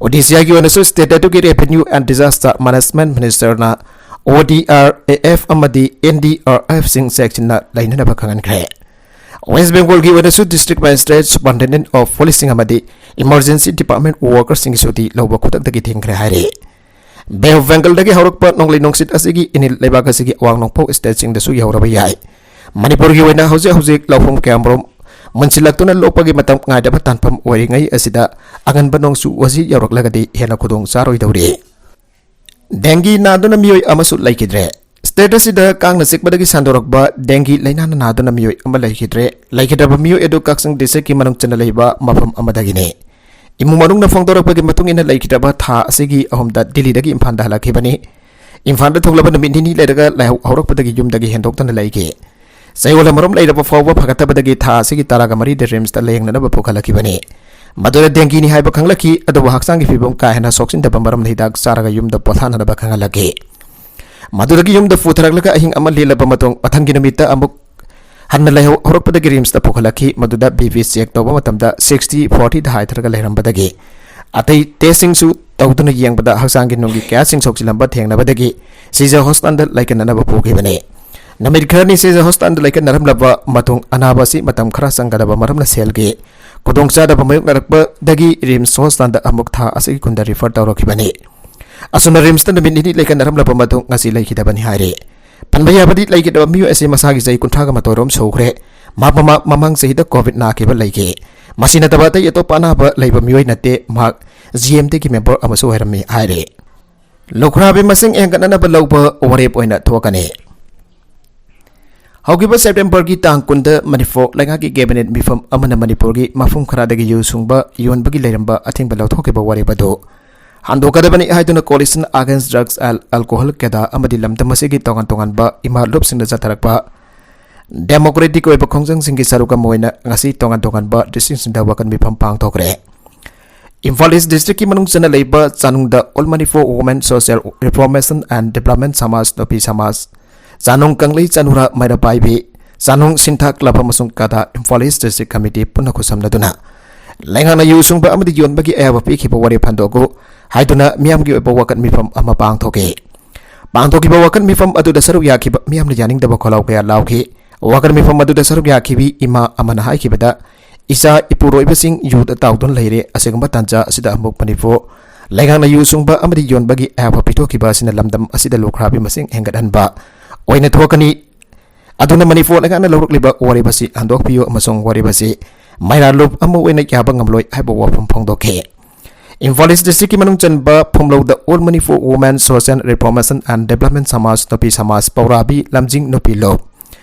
Odishaꯒꯤ ꯑꯣꯏꯅꯁꯨ state ꯑꯗꯨꯒꯤ Revenue and Disaster Management Ministerꯅ ODRAF ꯑꯃꯗꯤ NDRFꯁꯤꯡ ꯆꯦꯛꯁꯤꯟꯅ ꯂꯩꯅꯅꯕ ꯈꯪꯍꯟꯈ꯭ꯔꯦ꯫ West Bengalꯒꯤ ꯑꯣꯏꯅꯁꯨ District Magistrate, Superintendent of Policeꯁꯤꯡ ꯑꯃꯗꯤ Emergency Department workerꯁꯤꯡꯒꯤ ꯁꯨꯇꯤ ꯂꯧꯕ ꯈꯨꯗꯛꯇꯒꯤ ꯊꯤꯡꯈ꯭ꯔꯦ ꯍꯥꯏꯔꯤ꯫ Bay of Bengalꯗꯒꯤ ꯍꯧꯔꯛꯄ ꯅꯣꯡꯂꯩ ꯅꯨꯡꯁꯤꯠ ꯑꯁꯤꯒꯤ ꯏꯅꯤꯜ ꯂꯩꯕꯥꯛ ꯑꯁꯤꯒꯤ ꯑꯋꯥꯡ ꯅꯣꯡꯄꯣꯛ stateꯁꯤꯡꯗꯁꯨ ꯌꯧꯔꯕ ꯌꯥꯏ꯫ ꯃꯅꯤꯄꯨꯔꯒꯤ ꯑꯣꯏꯅ ꯍꯧꯖꯤꯛ ꯍꯧꯖꯤꯛ ꯂꯧꯐꯝ ꯀꯌꯥꯃꯔꯨꯝ ꯃꯨꯟꯁꯤꯜꯂꯛꯇꯨꯅ ꯂꯣꯛꯄꯒꯤ ꯃꯇꯝ ꯉꯥꯏꯗꯕ ꯇꯥꯟꯐꯝ ꯑꯣꯏꯔꯤꯉꯩ ꯑꯁꯤꯗ ꯑꯉꯟꯕ ꯅꯣꯡꯆꯨ ꯑꯁꯤ ꯌꯧꯔꯛꯂꯒꯗꯤ ꯍꯦꯟꯅ ꯈꯨꯗꯣꯡ ꯆꯥꯔꯣꯏꯗꯧꯔꯤ꯫ Dengue ꯅꯥꯗꯨꯅ ꯃꯤꯑꯣꯏ ꯑꯃꯁꯨ ꯂꯩꯈꯤꯗ꯭ꯔꯦ꯫ State ꯑꯁꯤꯗ ꯀꯥꯡꯅ ꯆꯤꯛꯄꯗꯒꯤ ꯁꯟꯗꯣꯔꯛꯄ dengue ꯂꯩꯅꯥꯅ ꯅꯥꯗꯨꯅ ꯃꯤꯑꯣꯏ ꯑꯃ ꯂꯩꯈꯤꯗ꯭ꯔꯦ꯫ ꯂꯩꯈꯤꯗ꯭ꯔꯕ ꯃꯤꯑꯣꯏ ꯑꯗꯨ ꯀꯛꯆꯤꯡ districtꯀꯤ ꯃꯅꯨꯡ ꯆꯟꯅ ꯂꯩꯕ ꯃꯐꯝ ꯑꯃꯗꯒꯤꯅꯤ꯫ ꯏꯃꯨꯡ ꯃꯅꯨꯡꯅ ꯐꯣꯡꯗꯣꯔꯛꯄꯒꯤ ꯃꯇꯨꯡ ꯏꯟꯅ, ꯂꯩꯈꯤꯗ꯭ꯔꯕ ꯊꯥ ꯑꯁꯤꯒꯤ ꯑꯍꯨꯝꯗ ꯗꯤꯜꯂꯤꯗꯒꯤ ꯏꯝꯐꯥꯜꯗ ꯍꯜꯂꯛꯈꯤꯕꯅꯤ꯫ ꯏꯝꯐꯥꯜꯗ ꯊꯣꯛꯂꯕ ꯅꯨꯃꯤꯠ ꯅꯤꯅꯤ ꯂꯩꯔꯒ ꯂꯥꯏꯍꯧ ꯍꯧꯔꯛꯄꯗꯒꯤ ꯌꯨꯝꯗꯒꯤ ꯍꯦꯟꯗꯣꯛꯇꯅ ꯂꯩꯈꯤ꯫ ꯆꯌꯣꯜ ꯑꯃꯔꯣꯝ ꯂꯩꯔꯕ ꯐꯥꯎꯕ ꯐꯒꯠꯇꯕꯗꯒꯤ ꯊꯥ ꯑꯁꯤꯒꯤ ꯇꯔꯥꯒ ꯃꯔꯤꯗ ꯔꯤꯝꯁꯇ ꯂꯥꯌꯦꯡꯅꯅꯕ ꯄꯨꯈꯠꯂꯛꯈꯤꯕꯅꯤ꯫ ꯃꯗꯨꯗ ꯗꯦꯡꯒꯤꯅꯤ ꯍꯥꯏꯕ ꯈꯪꯂꯛꯈꯤ, ꯑꯗꯨꯕꯨ ꯍꯛꯆꯥꯡꯒꯤ ꯐꯤꯕꯝ ꯀꯥ ꯍꯦꯟꯅ ꯁꯣꯛꯆꯤꯟꯗꯕ ꯃꯔꯝꯅ ꯍꯤꯗꯥꯛ ꯆꯥꯔꯒ ꯌꯨꯝꯗ ꯄꯣꯊꯥꯅꯅꯕ ꯈꯪꯍꯜꯂꯛꯈꯤ꯫ ꯃꯗꯨꯗꯒꯤ ꯌꯨꯝꯗ ꯄꯨꯊꯔꯛꯂꯒ ꯑꯍꯤꯡ ꯑꯃ ꯂꯦꯜꯂꯕ ꯃꯇꯨꯡ, ꯃꯊꯪꯒꯤ ꯅꯨꯃꯤꯠꯇ ꯑꯃꯨꯛ ꯍꯟꯅ ꯂꯩꯍꯧ-, ꯍꯧꯔꯛꯄꯗꯒꯤ ꯔꯤꯝꯁꯇ ꯄꯨꯈꯠꯂꯛꯈꯤ꯫ ꯃꯗꯨꯗ ꯕꯤ ꯄꯤ ꯆꯦꯛ ꯇꯧꯕ ꯃꯇꯝꯗ ꯁꯤꯛꯁꯇꯤ ꯐꯣꯔꯇꯤꯗ ꯍꯥꯏꯊꯔꯒ ꯂꯩꯔꯝꯕꯗꯒꯤ, ꯑꯇꯩ ꯇꯦꯁꯁꯤꯡꯁꯨ ꯇꯧꯗꯨꯅ ꯌꯦꯡꯕꯗ ꯍꯛꯆꯥꯡꯒꯤ ꯅꯨꯡꯒꯤ ꯀꯌꯥꯁꯤꯡ ꯁꯣꯛꯆꯤꯜꯂꯝꯕ ꯊꯦꯡꯅꯕꯗꯒꯤ ꯁꯤꯖ ꯍꯣꯁꯄꯤꯇꯥꯜꯗ ꯂꯥꯌꯦꯡꯅꯅꯕ ꯄꯨꯈꯤꯕꯅꯤ꯫ ꯅꯨꯃꯤꯠ ꯈꯔꯅꯤ ꯁꯤꯖ ꯍꯣꯁꯄꯤꯇꯥꯜꯗ ꯂꯥꯌꯦꯡꯅꯔꯝꯂꯕ ꯃꯇꯨꯡ, ꯑꯅꯥꯕ ꯑꯁꯤ ꯃꯇꯝ ꯈꯔ ꯆꯪꯒꯗꯕ ꯃꯔꯝꯅ ꯁꯦꯜꯒꯤ ꯈꯨꯗꯣꯡꯆꯥꯗꯕ ꯃꯥꯌꯣꯛꯅꯔꯛꯄꯗꯒꯤ ꯔꯤꯝꯁ ꯍꯣꯁꯄꯤꯇꯥꯜꯗ ꯑꯃꯨꯛ ꯊꯥ ꯑꯁꯤꯒꯤ ꯀꯨꯟꯗ ꯔꯤꯐꯔ ꯇꯧꯔꯛꯈꯤꯕꯅꯤ꯫ ꯑꯁꯨꯝꯅ ꯔꯤꯝꯁꯇ ꯅꯨꯃꯤꯠ ꯅꯤꯅꯤ ꯂꯩꯀꯠꯅꯔꯝꯂꯕ ꯃꯇꯨꯡ ꯉꯁꯤ ꯂꯩꯈꯤꯗꯕꯅꯤ ꯍꯥꯏꯔꯤ꯫ ꯄꯟꯕ ꯌꯥꯕꯗꯤ, ꯂꯩꯈꯤꯗꯕ ꯃꯤꯑꯣꯏ ꯑꯁꯤ ꯃꯁꯥꯒꯤ ꯆꯍꯤ ꯀꯨꯟꯊ꯭ꯔꯥꯒ ꯃꯥꯊꯣꯏ ꯔꯣꯝ ꯁꯨꯈ꯭ꯔꯦ꯫ ꯃꯍꯥꯛ ꯃꯃꯥ-, ꯃꯃꯥꯡ ꯆꯍꯤꯗ ꯀꯣꯚꯤꯗ ꯅꯥꯈꯤꯕ ꯂꯩꯈꯤ꯫ ꯃꯁꯤ ꯅꯠꯇꯕ ꯑꯇꯩ ꯑꯇꯣꯞꯄ ꯑꯅꯥꯕ ꯂꯩꯕ ꯃꯤꯑꯣꯏ ꯅꯠꯇꯦ꯫ ꯃꯍꯥꯛ ꯖꯤ ꯑꯦꯝ ꯗꯤꯒꯤ ꯃꯦꯝꯕꯔ ꯑꯃꯁꯨ ꯑꯣꯏꯔꯝꯃꯤ ꯍꯥꯏꯔꯤ꯫ ꯂꯨꯈ꯭ꯔꯥꯕꯤ ꯃꯁꯤꯡ ꯍꯦꯟꯒꯠꯅꯅꯕ ꯂꯧꯕ ꯋꯥꯔꯦꯞ ꯑꯣꯏꯅ ꯊꯣꯛꯀꯅꯤ꯫ ꯍꯧꯈꯤꯕ ꯁꯦꯞꯇꯦꯝꯕꯔꯒꯤ ꯇꯥꯡ ꯀꯨꯟꯗ ꯃꯅꯤꯄꯨꯔ ꯂꯩꯉꯥꯛꯀꯤ ꯀꯦꯕꯤꯅꯦꯠ ꯃꯤꯐꯝ ꯑꯃꯅ ꯃꯅꯤꯄꯨꯔꯒꯤ ꯃꯐꯝ ꯈꯔꯗꯒꯤ ꯌꯨ ꯁꯨꯡꯕ ꯌꯣꯟꯕꯒꯤ ꯂꯩꯔꯝꯕ ꯑꯊꯤꯡꯕ ꯂꯧꯊꯣꯛꯈꯤꯕ ꯋꯥꯔꯦꯞ ꯑꯗꯨ ꯍꯟꯗꯣꯛꯀꯗꯕꯅꯤ ꯍꯥꯏꯗꯨꯅ Coalition Against Drugs and Alcohol, ꯀꯦꯗꯥ ꯑꯃꯗꯤ ꯂꯝꯗꯝ ꯑꯁꯤꯒꯤ ꯇꯣꯉꯥꯟ ꯇꯣꯉꯥꯟꯕ ꯏꯃꯥ ꯂꯨꯞꯁꯤꯡꯅ ꯆꯠꯊꯔꯛꯄ ꯗꯦꯃꯣꯀ꯭ꯔꯦꯇꯤꯛ ꯑꯣꯏꯕ ꯈꯣꯡꯖꯪꯁꯤꯡꯒꯤ ꯁꯔꯨꯛ ꯑꯃ ꯑꯣꯏꯅ ꯉꯁꯤ ꯇꯣꯉꯥꯟ ꯇꯣꯉꯥꯟꯕ ꯗꯤꯁꯇ꯭ꯔꯤꯛꯁꯤꯡꯗ ꯋꯥꯀꯠ ꯃꯤꯐꯝ ꯄꯥꯡꯊꯣꯛꯈ꯭ꯔꯦ꯫ ꯏꯝꯐꯥꯜ ꯏꯁ ꯗꯤꯁꯇ꯭ꯔꯤꯛꯀꯤ ꯃꯅꯨꯡ ꯆꯟꯅ ꯂꯩꯕ ꯆꯥꯅꯨꯡꯗ All Manipur Women Social Reformation and Development ꯁꯃꯥꯖ, ꯅꯨꯄꯤ ꯁꯃꯥꯖ, ꯆꯥꯅꯨꯡ ꯀꯪꯂꯩ ꯆꯅꯨꯔꯥ ꯃꯩꯔꯥ ꯄꯥꯏꯕꯤ, ꯆꯥꯅꯨꯡ ꯁꯤꯟꯊꯥ ꯀ꯭ꯂꯕ ꯑꯃꯁꯨꯡ ꯀꯗꯥ ꯏꯝꯐꯥꯜ ꯏꯁ ꯗꯤꯁꯇ꯭ꯔꯤꯛ ꯀꯃꯤꯇꯤ ꯄꯨꯟꯅ ꯈꯨꯠꯁꯝꯅꯗꯨꯅ ꯂꯩꯉꯥꯛꯅ ꯌꯨ ꯁꯨꯡꯕ ꯑꯃꯗꯤ ꯌꯣꯟꯕꯒꯤ ꯑꯌꯥꯕ ꯄꯤꯈꯤꯕ ꯋꯥꯔꯦꯞ ꯍꯟꯗꯣꯛꯎ ꯍꯥꯏꯗꯨꯅ ꯃꯤꯌꯥꯝꯒꯤ ꯑꯣꯏꯕ ꯋꯥꯀꯠ ꯃꯤꯐꯝ ꯑꯃ ꯄꯥꯡꯊꯣꯛꯈꯤ꯫ ꯄꯥꯡꯊꯣꯛꯈꯤꯕ ꯋꯥꯀꯠ ꯃꯤꯐꯝ ꯑꯗꯨꯗ ꯁꯔꯨꯛ ꯌꯥꯈꯤꯕ ꯃꯤꯌꯥꯝꯅ ꯌꯥꯅꯤꯡꯗꯕ ꯈꯣꯜꯂꯥꯎ ꯀꯌꯥ ꯂꯥꯎꯈꯤ꯫ ꯋꯥꯀꯠ ꯃꯤꯐꯝ ꯑꯗꯨꯗ ꯁꯔꯨꯛ ꯌꯥꯈꯤꯕꯤ ꯏꯃꯥ ꯑꯃꯅ ꯍꯥꯏꯈꯤꯕꯗ, ꯏꯆꯥ ꯏꯄꯨꯔꯣꯏꯕꯁꯤꯡ ꯌꯨꯗ ꯇꯥꯎꯗꯨꯅ ꯂꯩꯔꯦ꯫ ꯑꯁꯤꯒꯨꯝꯕ ꯇꯥꯟꯖꯥ ꯑꯁꯤꯗ ꯑꯃꯨꯛ ꯃꯅꯤꯄꯨꯔ ꯂꯩꯉꯥꯛꯅ ꯌꯨ ꯁꯨꯡꯕ ꯑꯃꯗꯤ ꯌꯣꯟꯕꯒꯤ ꯑꯌꯥꯕ ꯄꯤꯊꯣꯛꯈꯤꯕ ꯑꯁꯤꯅ ꯂꯝꯗꯝ ꯑꯁꯤꯗ ꯂꯨꯈ꯭ꯔꯥꯕꯤ ꯃꯁꯤꯡ ꯍꯦꯟꯒꯠꯍꯟꯕ ꯑꯣꯏꯅ ꯊꯣꯛꯀꯅꯤ꯫ ꯑꯗꯨꯅ ꯃꯅꯤꯄꯨꯔ ꯂꯩꯉꯥꯛꯅ ꯂꯧꯔꯛꯂꯤꯕ ꯋꯥꯔꯦꯞ ꯑꯁꯤ ꯍꯟꯗꯣꯛꯄꯤꯌꯨ ꯑꯃꯁꯨꯡ ꯋꯥꯔꯦꯞ ꯑꯁꯤ ꯃꯩꯔꯥ ꯂꯨꯞ ꯑꯃ ꯑꯣꯏꯅ ꯌꯥꯕ ꯉꯝꯂꯣꯏ ꯍꯥꯏꯕ ꯋꯥꯐꯝ ꯐꯣꯡꯗꯣꯛꯈꯤ꯫ ꯏꯝꯐꯥꯜ ꯏꯁ ꯗꯤꯁꯇ꯭ꯔꯤꯛꯀꯤ ꯃꯅꯨꯡ ꯆꯟꯕ ꯐꯨꯝꯂꯧꯗ All Manipur Women Social Reformation and Development ꯁꯃꯥꯖ, ꯅꯨꯄꯤ ꯁꯃꯥꯖ, ꯄꯧꯔꯥꯕꯤ ꯂꯝꯖꯤꯡ ꯅꯨꯄꯤ ꯂꯨꯞ,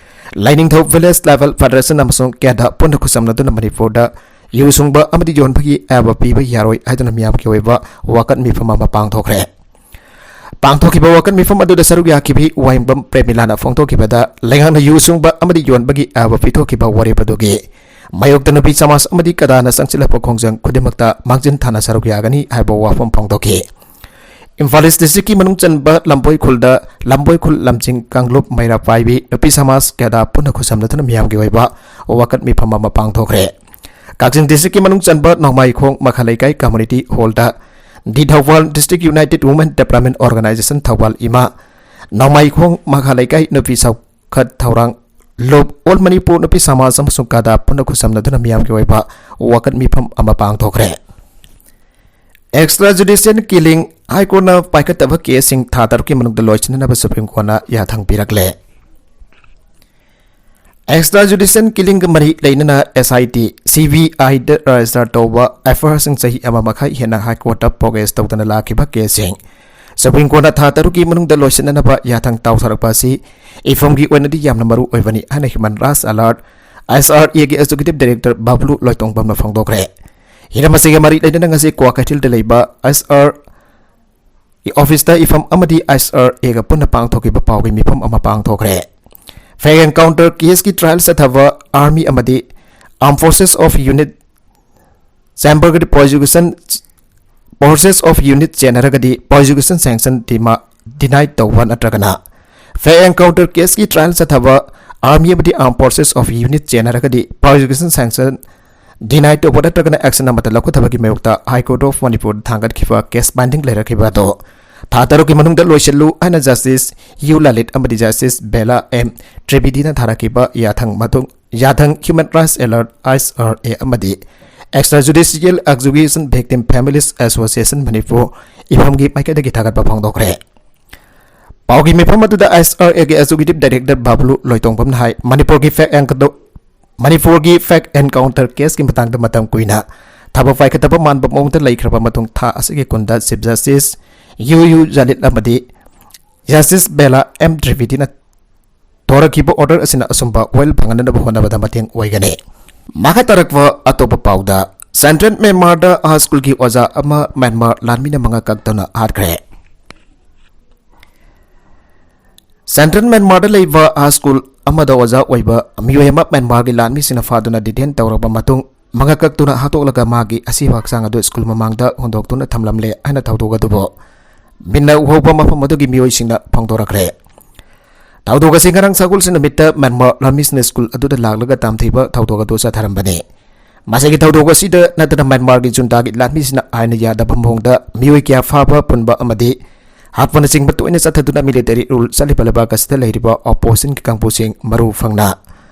ꯂꯥꯏꯅꯤꯡꯊꯧ Village Level Federation ꯑꯃꯁꯨꯡ ꯀꯦꯗꯥ ꯄꯨꯟꯅ ꯈꯨꯠꯁꯝꯅꯗꯨꯅ ꯃꯅꯤꯄꯨꯔꯗ ꯌꯨ ꯁꯨꯡꯕ ꯑꯃꯗꯤ ꯌꯣꯟꯕꯒꯤ ꯑꯌꯥꯕ ꯄꯤꯕ ꯌꯥꯔꯣꯏ ꯍꯥꯏꯗꯨꯅ ꯃꯤꯌꯥꯝꯒꯤ ꯑꯣꯏꯕ ꯋꯥꯀꯠ ꯃꯤꯐꯝ ꯑꯃ ꯄꯥꯡꯊꯣꯛꯈ꯭ꯔꯦ꯫ ꯄꯥꯡꯊꯣꯛꯈꯤꯕ ꯋꯥꯀꯠ ꯃꯤꯐꯝ ꯑꯗꯨꯗ ꯁꯔꯨꯛ ꯌꯥꯈꯤꯕꯤ ꯋꯥꯍꯦꯡꯕꯝ ꯄ꯭ꯔꯦꯃꯤꯂꯥꯅ ꯐꯣꯡꯗꯣꯛꯈꯤꯕꯗ, ꯂꯩꯉꯥꯛꯅ ꯌꯨ ꯁꯨꯡꯕ ꯑꯃꯗꯤ ꯌꯣꯟꯕꯒꯤ ꯑꯌꯥꯕ ꯄꯤꯊꯣꯛꯈꯤꯕ ꯋꯥꯔꯦꯞ ꯑꯗꯨꯒꯤ ꯃꯥꯌꯣꯛꯇ ꯅꯨꯄꯤ ꯁꯃꯥꯖ ꯑꯃꯗꯤ ꯀꯗꯥꯅ ꯆꯪꯁꯤꯜꯂꯛꯄ ꯈꯣꯡꯖꯪ ꯈꯨꯗꯤꯡꯃꯛꯇ ꯃꯥꯡꯖꯤꯟ ꯊꯥꯅ ꯁꯔꯨꯛ ꯌꯥꯒꯅꯤ ꯍꯥꯏꯕ ꯋꯥꯐꯝ ꯐꯣꯡꯗꯣꯛꯈꯤ꯫ ꯏꯝꯐꯥꯜ ꯏꯁ ꯗꯤꯁꯇ꯭ꯔꯤꯛꯀꯤ ꯃꯅꯨꯡ ꯆꯟꯕ ꯂꯝꯕꯣꯏ ꯈꯨꯜꯗ, ꯂꯝꯕꯣꯏ ꯈꯨꯜ ꯂꯝꯖꯤꯡ ꯀꯥꯡꯂꯨꯞ ꯃꯩꯔꯥ ꯄꯥꯏꯕꯤ ꯅꯨꯄꯤ ꯁꯃꯥꯖ ꯀꯌꯥꯗ ꯄꯨꯟꯅ ꯈꯨꯠꯁꯝꯅꯗꯨꯅ ꯃꯤꯌꯥꯝꯒꯤ ꯑꯣꯏꯕ ꯋꯥꯀꯠ ꯃꯤꯐꯝ ꯑꯃ ꯄꯥꯡꯊꯣꯛꯈ꯭ꯔꯦ꯫ ꯀꯛꯆꯤꯡ ꯗꯤꯁꯇ꯭ꯔꯤꯛꯀꯤ ꯃꯅꯨꯡ ꯆꯟꯕ ꯅꯣꯡꯃꯥꯏꯈꯣꯡ ꯃꯈꯥ ꯂꯩꯀꯥꯏ ꯀꯝꯃꯨꯅꯤꯇꯤ ꯍꯣꯜꯗ ꯗꯤ Thoubal district united women development organisation Thoubal ꯏꯃꯥ, ꯅꯣꯡꯃꯥꯏꯈꯣꯡ ꯃꯈꯥ ꯂꯩꯀꯥꯏ ꯅꯨꯄꯤ ꯆꯥꯎꯈꯠ ꯊꯧꯔꯥꯡ ꯂꯨꯞ, ꯑꯣꯜ ꯃꯅꯤꯄꯨꯔ ꯅꯨꯄꯤ ꯁꯃꯥꯖ ꯑꯃꯁꯨꯡ ꯀꯗꯥ ꯄꯨꯟꯅ ꯈꯨꯠꯁꯝꯅꯗꯨꯅ ꯃꯤꯌꯥꯝꯒꯤ ꯑꯣꯏꯕ ꯋꯥꯀꯠ ꯃꯤꯐꯝ ꯑꯃ ꯄꯥꯡꯊꯣꯛꯈ꯭ꯔꯦ꯫ ꯑꯦꯛꯁꯇ꯭ꯔꯥ ꯖꯨꯗꯤꯁꯤꯌꯦꯜ ꯀꯤꯂꯤꯡ, ꯍꯥꯏ ꯀꯣꯔꯠꯅ ꯄꯥꯏꯈꯠꯇꯕ ꯀꯦꯁꯁꯤꯡ ꯊꯥ ꯇꯔꯨꯛꯀꯤ ꯃꯅꯨꯡꯗ ꯂꯣꯏꯁꯤꯟꯅꯅꯕ ꯁꯨꯄ꯭ꯔꯤꯝ ꯀꯣꯔꯠꯅ ꯌꯥꯊꯪ ꯄꯤꯔꯛꯂꯦ꯫ ꯑꯦꯛꯁꯇ꯭ꯔꯥ ꯖꯨꯗꯤꯁꯤꯌꯦꯜ ꯀꯤꯂꯤꯡꯒ ꯃꯔꯤ ꯂꯩꯅꯅ ꯑꯦꯁ ꯑꯥꯏ ꯇꯤ, ꯁꯤ ꯕꯤ ꯑꯥꯏꯗ ꯔꯦꯖꯤꯁꯇꯔ ꯇꯧꯕ ꯑꯦꯐ ꯑꯥꯏ ꯑꯥꯔꯁꯤꯡ ꯆꯍꯤ ꯑꯃ ꯃꯈꯥꯏ ꯍꯦꯟꯅ ꯍꯥꯏ ꯀꯣꯔꯠꯇ ꯄ꯭ꯔꯣꯒ꯭ꯔꯦꯁ ꯇꯧꯗꯅ ꯂꯥꯛꯈꯤꯕ ꯀꯦꯁꯁꯤꯡ ꯁꯨꯄ꯭ꯔꯤꯝ ꯀꯣꯔꯠꯅ ꯊꯥ ꯇꯔꯨꯛꯀꯤ ꯃꯅꯨꯡꯗ ꯂꯣꯏꯁꯤꯟꯅꯅꯕ ꯌꯥꯊꯪ ꯇꯥꯎꯊꯔꯛꯄ ꯑꯁꯤ ꯏꯐꯝꯒꯤ ꯑꯣꯏꯅꯗꯤ ꯌꯥꯝꯅ ꯃꯔꯨ ꯑꯣꯏꯕꯅꯤ ꯍꯥꯏꯅ ꯍ꯭ꯌꯨꯃꯦꯟ ꯔꯥꯏꯠꯁ ꯑꯦꯂꯔꯠ, ꯑꯦꯁ ꯑꯥꯔ ꯑꯦꯒꯤ ꯑꯦꯛꯖꯤꯀ꯭ꯌꯨꯇꯤꯚ ꯗꯥꯏꯔꯦꯛꯇꯔ ꯕꯥꯕꯂꯨ ꯂꯣꯏꯇꯣꯡꯕꯝꯅ ꯐꯣꯡꯗꯣꯛꯈ꯭ꯔꯦ꯫ ꯍꯤꯔꯝ ꯑꯁꯤꯒ ꯃꯔꯤ ꯂꯩꯅꯅ ꯉꯁꯤ ꯀ꯭ꯋꯥꯀꯩꯊꯦꯜꯗ ꯂꯩꯕ ꯑꯦꯁ ꯑꯥꯔ ꯑꯣꯐꯤꯁꯇ ꯏꯐꯝ ꯑꯃꯗꯤ ꯑꯦꯁ ꯑꯥꯔ ꯑꯦꯒ ꯄꯨꯟꯅ ꯄꯥꯡꯊꯣꯛꯈꯤꯕ ꯄꯥꯎꯒꯤ ꯃꯤꯐꯝ ꯑꯃ ꯄꯥꯡꯊꯣꯛꯈ꯭ꯔꯦ꯫ ꯐꯦꯛ ꯑꯦꯟꯀꯥꯎꯟꯇꯔ ꯀꯦꯁꯀꯤ ꯇ꯭ꯔꯥꯏꯜ ꯆꯠꯊꯕ ꯑꯥꯔꯃꯤ ꯑꯃꯗꯤ ꯑꯥꯔꯝ ꯐꯣꯔꯁꯦꯁ ꯑꯣꯐ ꯌꯨꯅꯤꯠ ꯆꯦꯝꯕꯔꯒꯗꯤ ꯄ꯭ꯔꯣꯁꯤꯀ꯭ꯌꯨꯁꯟ, ꯐꯣꯔꯁꯦꯁ ꯑꯣꯐ ꯌꯨꯅꯤꯠ ꯆꯦꯟꯅꯔꯒꯗꯤ ꯄ꯭ꯔꯣꯁꯤꯀ꯭ꯌꯨꯁꯟ ꯁꯦꯡꯁꯟ ꯗꯤꯃꯥ-, ꯗꯤꯅꯥꯏ ꯇꯧꯕ ꯅꯠꯇ꯭ꯔꯒꯅ ꯐꯦꯛ ꯑꯦꯟꯀꯥꯎꯟꯇꯔ ꯀꯦꯁꯀꯤ ꯇ꯭ꯔꯥꯏꯜ ꯆꯠꯊꯕ ꯑꯥꯔꯃꯤ ꯑꯃꯗꯤ ꯑꯥꯔꯝ ꯐꯣꯔꯁꯦꯁ ꯑꯣꯐ ꯌꯨꯅꯤꯠ ꯆꯦꯟꯅꯔꯒꯗꯤ ꯄ꯭ꯔꯣꯁꯤꯀ꯭ꯌꯨꯁꯟ ꯁꯦꯡꯁꯟ ꯗꯤꯅꯥꯏ ꯇꯧꯕ ꯅꯠꯇ꯭ꯔꯒꯅ ꯑꯦꯛꯁꯟ ꯑꯃꯠꯇ ꯂꯧꯈꯠꯇꯕꯒꯤ ꯃꯥꯌꯣꯛꯇ ꯍꯥꯏ ꯀꯣꯔꯠ ꯑꯣꯐ ꯃꯅꯤꯄꯨꯔꯗ ꯊꯥꯡꯒꯠꯈꯤꯕ ꯀꯦꯁ ꯄꯦꯟꯗꯤꯡ ꯂꯩꯔꯛꯈꯤꯕ ꯑꯗꯨ ꯊꯥ ꯇꯔꯨꯛꯀꯤ ꯃꯅꯨꯡꯗ ꯂꯣꯏꯁꯤꯜꯂꯨ ꯍꯥꯏꯅ ꯖꯁꯇꯤꯁ ꯌꯨ ꯂꯂꯤꯠ ꯑꯃꯗꯤ ꯖꯁꯇꯤꯁ ꯕꯦꯂꯥ ꯑꯦꯝ ꯇ꯭ꯔꯤꯄꯤꯗꯤꯅ ꯊꯥꯔꯛꯈꯤꯕ ꯌꯥꯊꯪ ꯃꯇꯨꯡ, ꯌꯥꯊꯪ human rights alert, S R A, ꯑꯃꯗꯤ extra ꯖꯨꯗꯤꯁꯤꯌꯦꯜ ꯑꯦꯛꯖꯤꯀ꯭ꯌꯨꯁꯟ victim families association Manipur ꯏꯐꯝꯒꯤ ꯃꯥꯏꯀꯩꯗꯒꯤ ꯊꯥꯒꯠꯄ ꯐꯣꯡꯗꯣꯛꯈ꯭ꯔꯦ꯫ ꯄꯥꯎꯒꯤ ꯃꯤꯐꯝ ꯑꯗꯨꯗ ꯑꯦꯁ ꯑꯥꯔ ꯑꯦꯒꯤ ꯑꯦꯛꯖꯤꯀ꯭ꯌꯨꯇꯤꯚ ꯗꯥꯏꯔꯦꯛꯇꯔ ꯕꯥꯕꯂꯨ ꯂꯣꯏꯇꯣꯡꯕꯝꯅ ꯍꯥꯏ, ꯃꯅꯤꯄꯨꯔꯒꯤ ꯐꯦꯛ ꯑꯦꯟꯀꯗꯣ-, ꯃꯅꯤꯄꯨꯔꯒꯤ ꯐꯦꯛ ꯑꯦꯟꯀꯥꯎꯟꯇꯔ ꯀꯦꯁꯀꯤ ꯃꯇꯥꯡꯗ ꯃꯇꯝ ꯀꯨꯏꯅ ꯊꯕꯛ ꯄꯥꯏꯈꯠꯇꯕ ꯃꯥꯟꯕ ꯃꯑꯣꯡꯗ ꯂꯩꯈ꯭ꯔꯕ ꯃꯇꯨꯡ ꯊꯥ ꯑꯁꯤꯒꯤ ꯀꯨꯟꯗ chief justice U U Lalit ꯑꯃꯗꯤ ꯖꯁꯇꯤꯁ ꯕꯦꯂꯥ ꯑꯦꯝ ꯇ꯭ꯔꯤꯄꯤꯗꯤꯅ ꯊꯣꯔꯛꯈꯤꯕ ꯑꯣꯔꯗꯔ ꯑꯁꯤꯅ ꯑꯆꯨꯝꯕ ꯋꯥꯌꯦꯜ ꯐꯪꯍꯟꯅꯕ ꯍꯣꯠꯅꯕꯗ ꯃꯇꯦꯡ ꯑꯣꯏꯒꯅꯤ꯫ ꯃꯈꯥ ꯇꯥꯔꯛꯄ ꯑꯇꯣꯞꯄ ꯄꯥꯎꯗ, ꯁꯦꯟꯇ꯭ꯔꯦꯜ ꯃ꯭ꯌꯥꯟꯃꯥꯔꯗ ꯍꯥꯏ ꯁ꯭ꯀꯨꯜꯒꯤ ꯑꯣꯖꯥ ꯑꯃ ꯃ꯭ꯌꯥꯟꯃꯥꯔ ꯂꯥꯟꯃꯤꯅ ꯃꯉꯥ ꯀꯛꯇꯨꯅ ꯍꯥꯠꯈ꯭ꯔꯦ꯫ ꯁꯦꯟꯇ꯭ꯔꯦꯜ ꯃ꯭ꯌꯥꯟꯃꯥꯔꯗ ꯂꯩꯕ ꯍꯥꯏ ꯁ꯭ꯀꯨꯜ ꯑꯃꯗ ꯑꯣꯖꯥ ꯑꯣꯏꯕ ꯃꯤꯑꯣꯏ ꯑꯃ ꯃ꯭ꯌꯥꯟꯃꯥꯔꯒꯤ ꯂꯥꯟꯃꯤꯁꯤꯡꯅ ꯐꯥꯗꯨꯅ ꯗꯤꯇꯦꯟ ꯇꯧꯔꯕ ꯃꯇꯨꯡ, ꯃꯉꯛ ꯀꯛꯇꯨꯅ ꯍꯥꯠꯇꯣꯛꯂꯒ ꯃꯥꯒꯤ ꯑꯁꯤꯕ ꯍꯛꯆꯥꯡ ꯑꯗꯨ ꯁ꯭ꯀꯨꯜ ꯃꯃꯥꯡꯗ ꯍꯨꯟꯗꯣꯛꯇꯨꯅ ꯊꯝꯂꯝꯂꯦ ꯍꯥꯏꯅ ꯊꯧꯗꯣꯛ ꯑꯗꯨꯕꯨ ꯃꯤꯠꯅ ꯎꯍꯧꯕ ꯃꯐꯝ ꯑꯗꯨꯒꯤ ꯃꯤꯑꯣꯏꯁꯤꯡꯅ ꯐꯣꯡꯗꯣꯔꯛꯈ꯭ꯔꯦ꯫ ꯊꯧꯗꯣꯛ ꯑꯁꯤ ꯉꯔꯥꯡ ꯁꯒꯣꯜꯁꯦꯟ ꯅꯨꯃꯤꯠꯇ ꯃ꯭ꯌꯥꯟꯃꯥꯔ ꯂꯥꯟꯃꯤꯁꯤꯡꯅ ꯁ꯭ꯀꯨꯜ ꯑꯗꯨꯗ ꯂꯥꯛꯂꯒ ꯇꯝꯊꯤꯕ ꯊꯧꯗꯣꯛ ꯑꯗꯨ ꯆꯠꯊꯔꯝꯕꯅꯤ꯫ ꯃꯁꯤꯒꯤ ꯊꯧꯗꯣꯛ ꯑꯁꯤꯗ ꯅꯠꯇꯅ ꯃ꯭ꯌꯥꯟꯃꯥꯔꯒꯤ ꯖꯨꯟꯇꯥꯒꯤ ꯂꯥꯟꯃꯤꯁꯤꯡꯅ ꯑꯥꯏꯟꯅ ꯌꯥꯗꯕ ꯃꯑꯣꯡꯗ ꯃꯤꯑꯣꯏ ꯀꯌꯥ ꯐꯥꯕ ꯄꯨꯟꯕ ꯑꯃꯗꯤ ꯍꯥꯠꯄꯅꯆꯤꯡꯕ ꯇꯣꯏꯅ ꯆꯠꯊꯗꯨꯅ ꯃꯤꯂꯤꯇꯔꯤ ꯔꯨꯜ ꯆꯠꯂꯤꯕ ꯂꯩꯕꯥꯛ ꯑꯁꯤꯗ ꯂꯩꯔꯤꯕ ꯑꯣꯄꯣꯖꯤꯁꯟꯒꯤ ꯀꯥꯡꯕꯨꯁꯤꯡ ꯃꯔꯨ ꯐꯪꯅ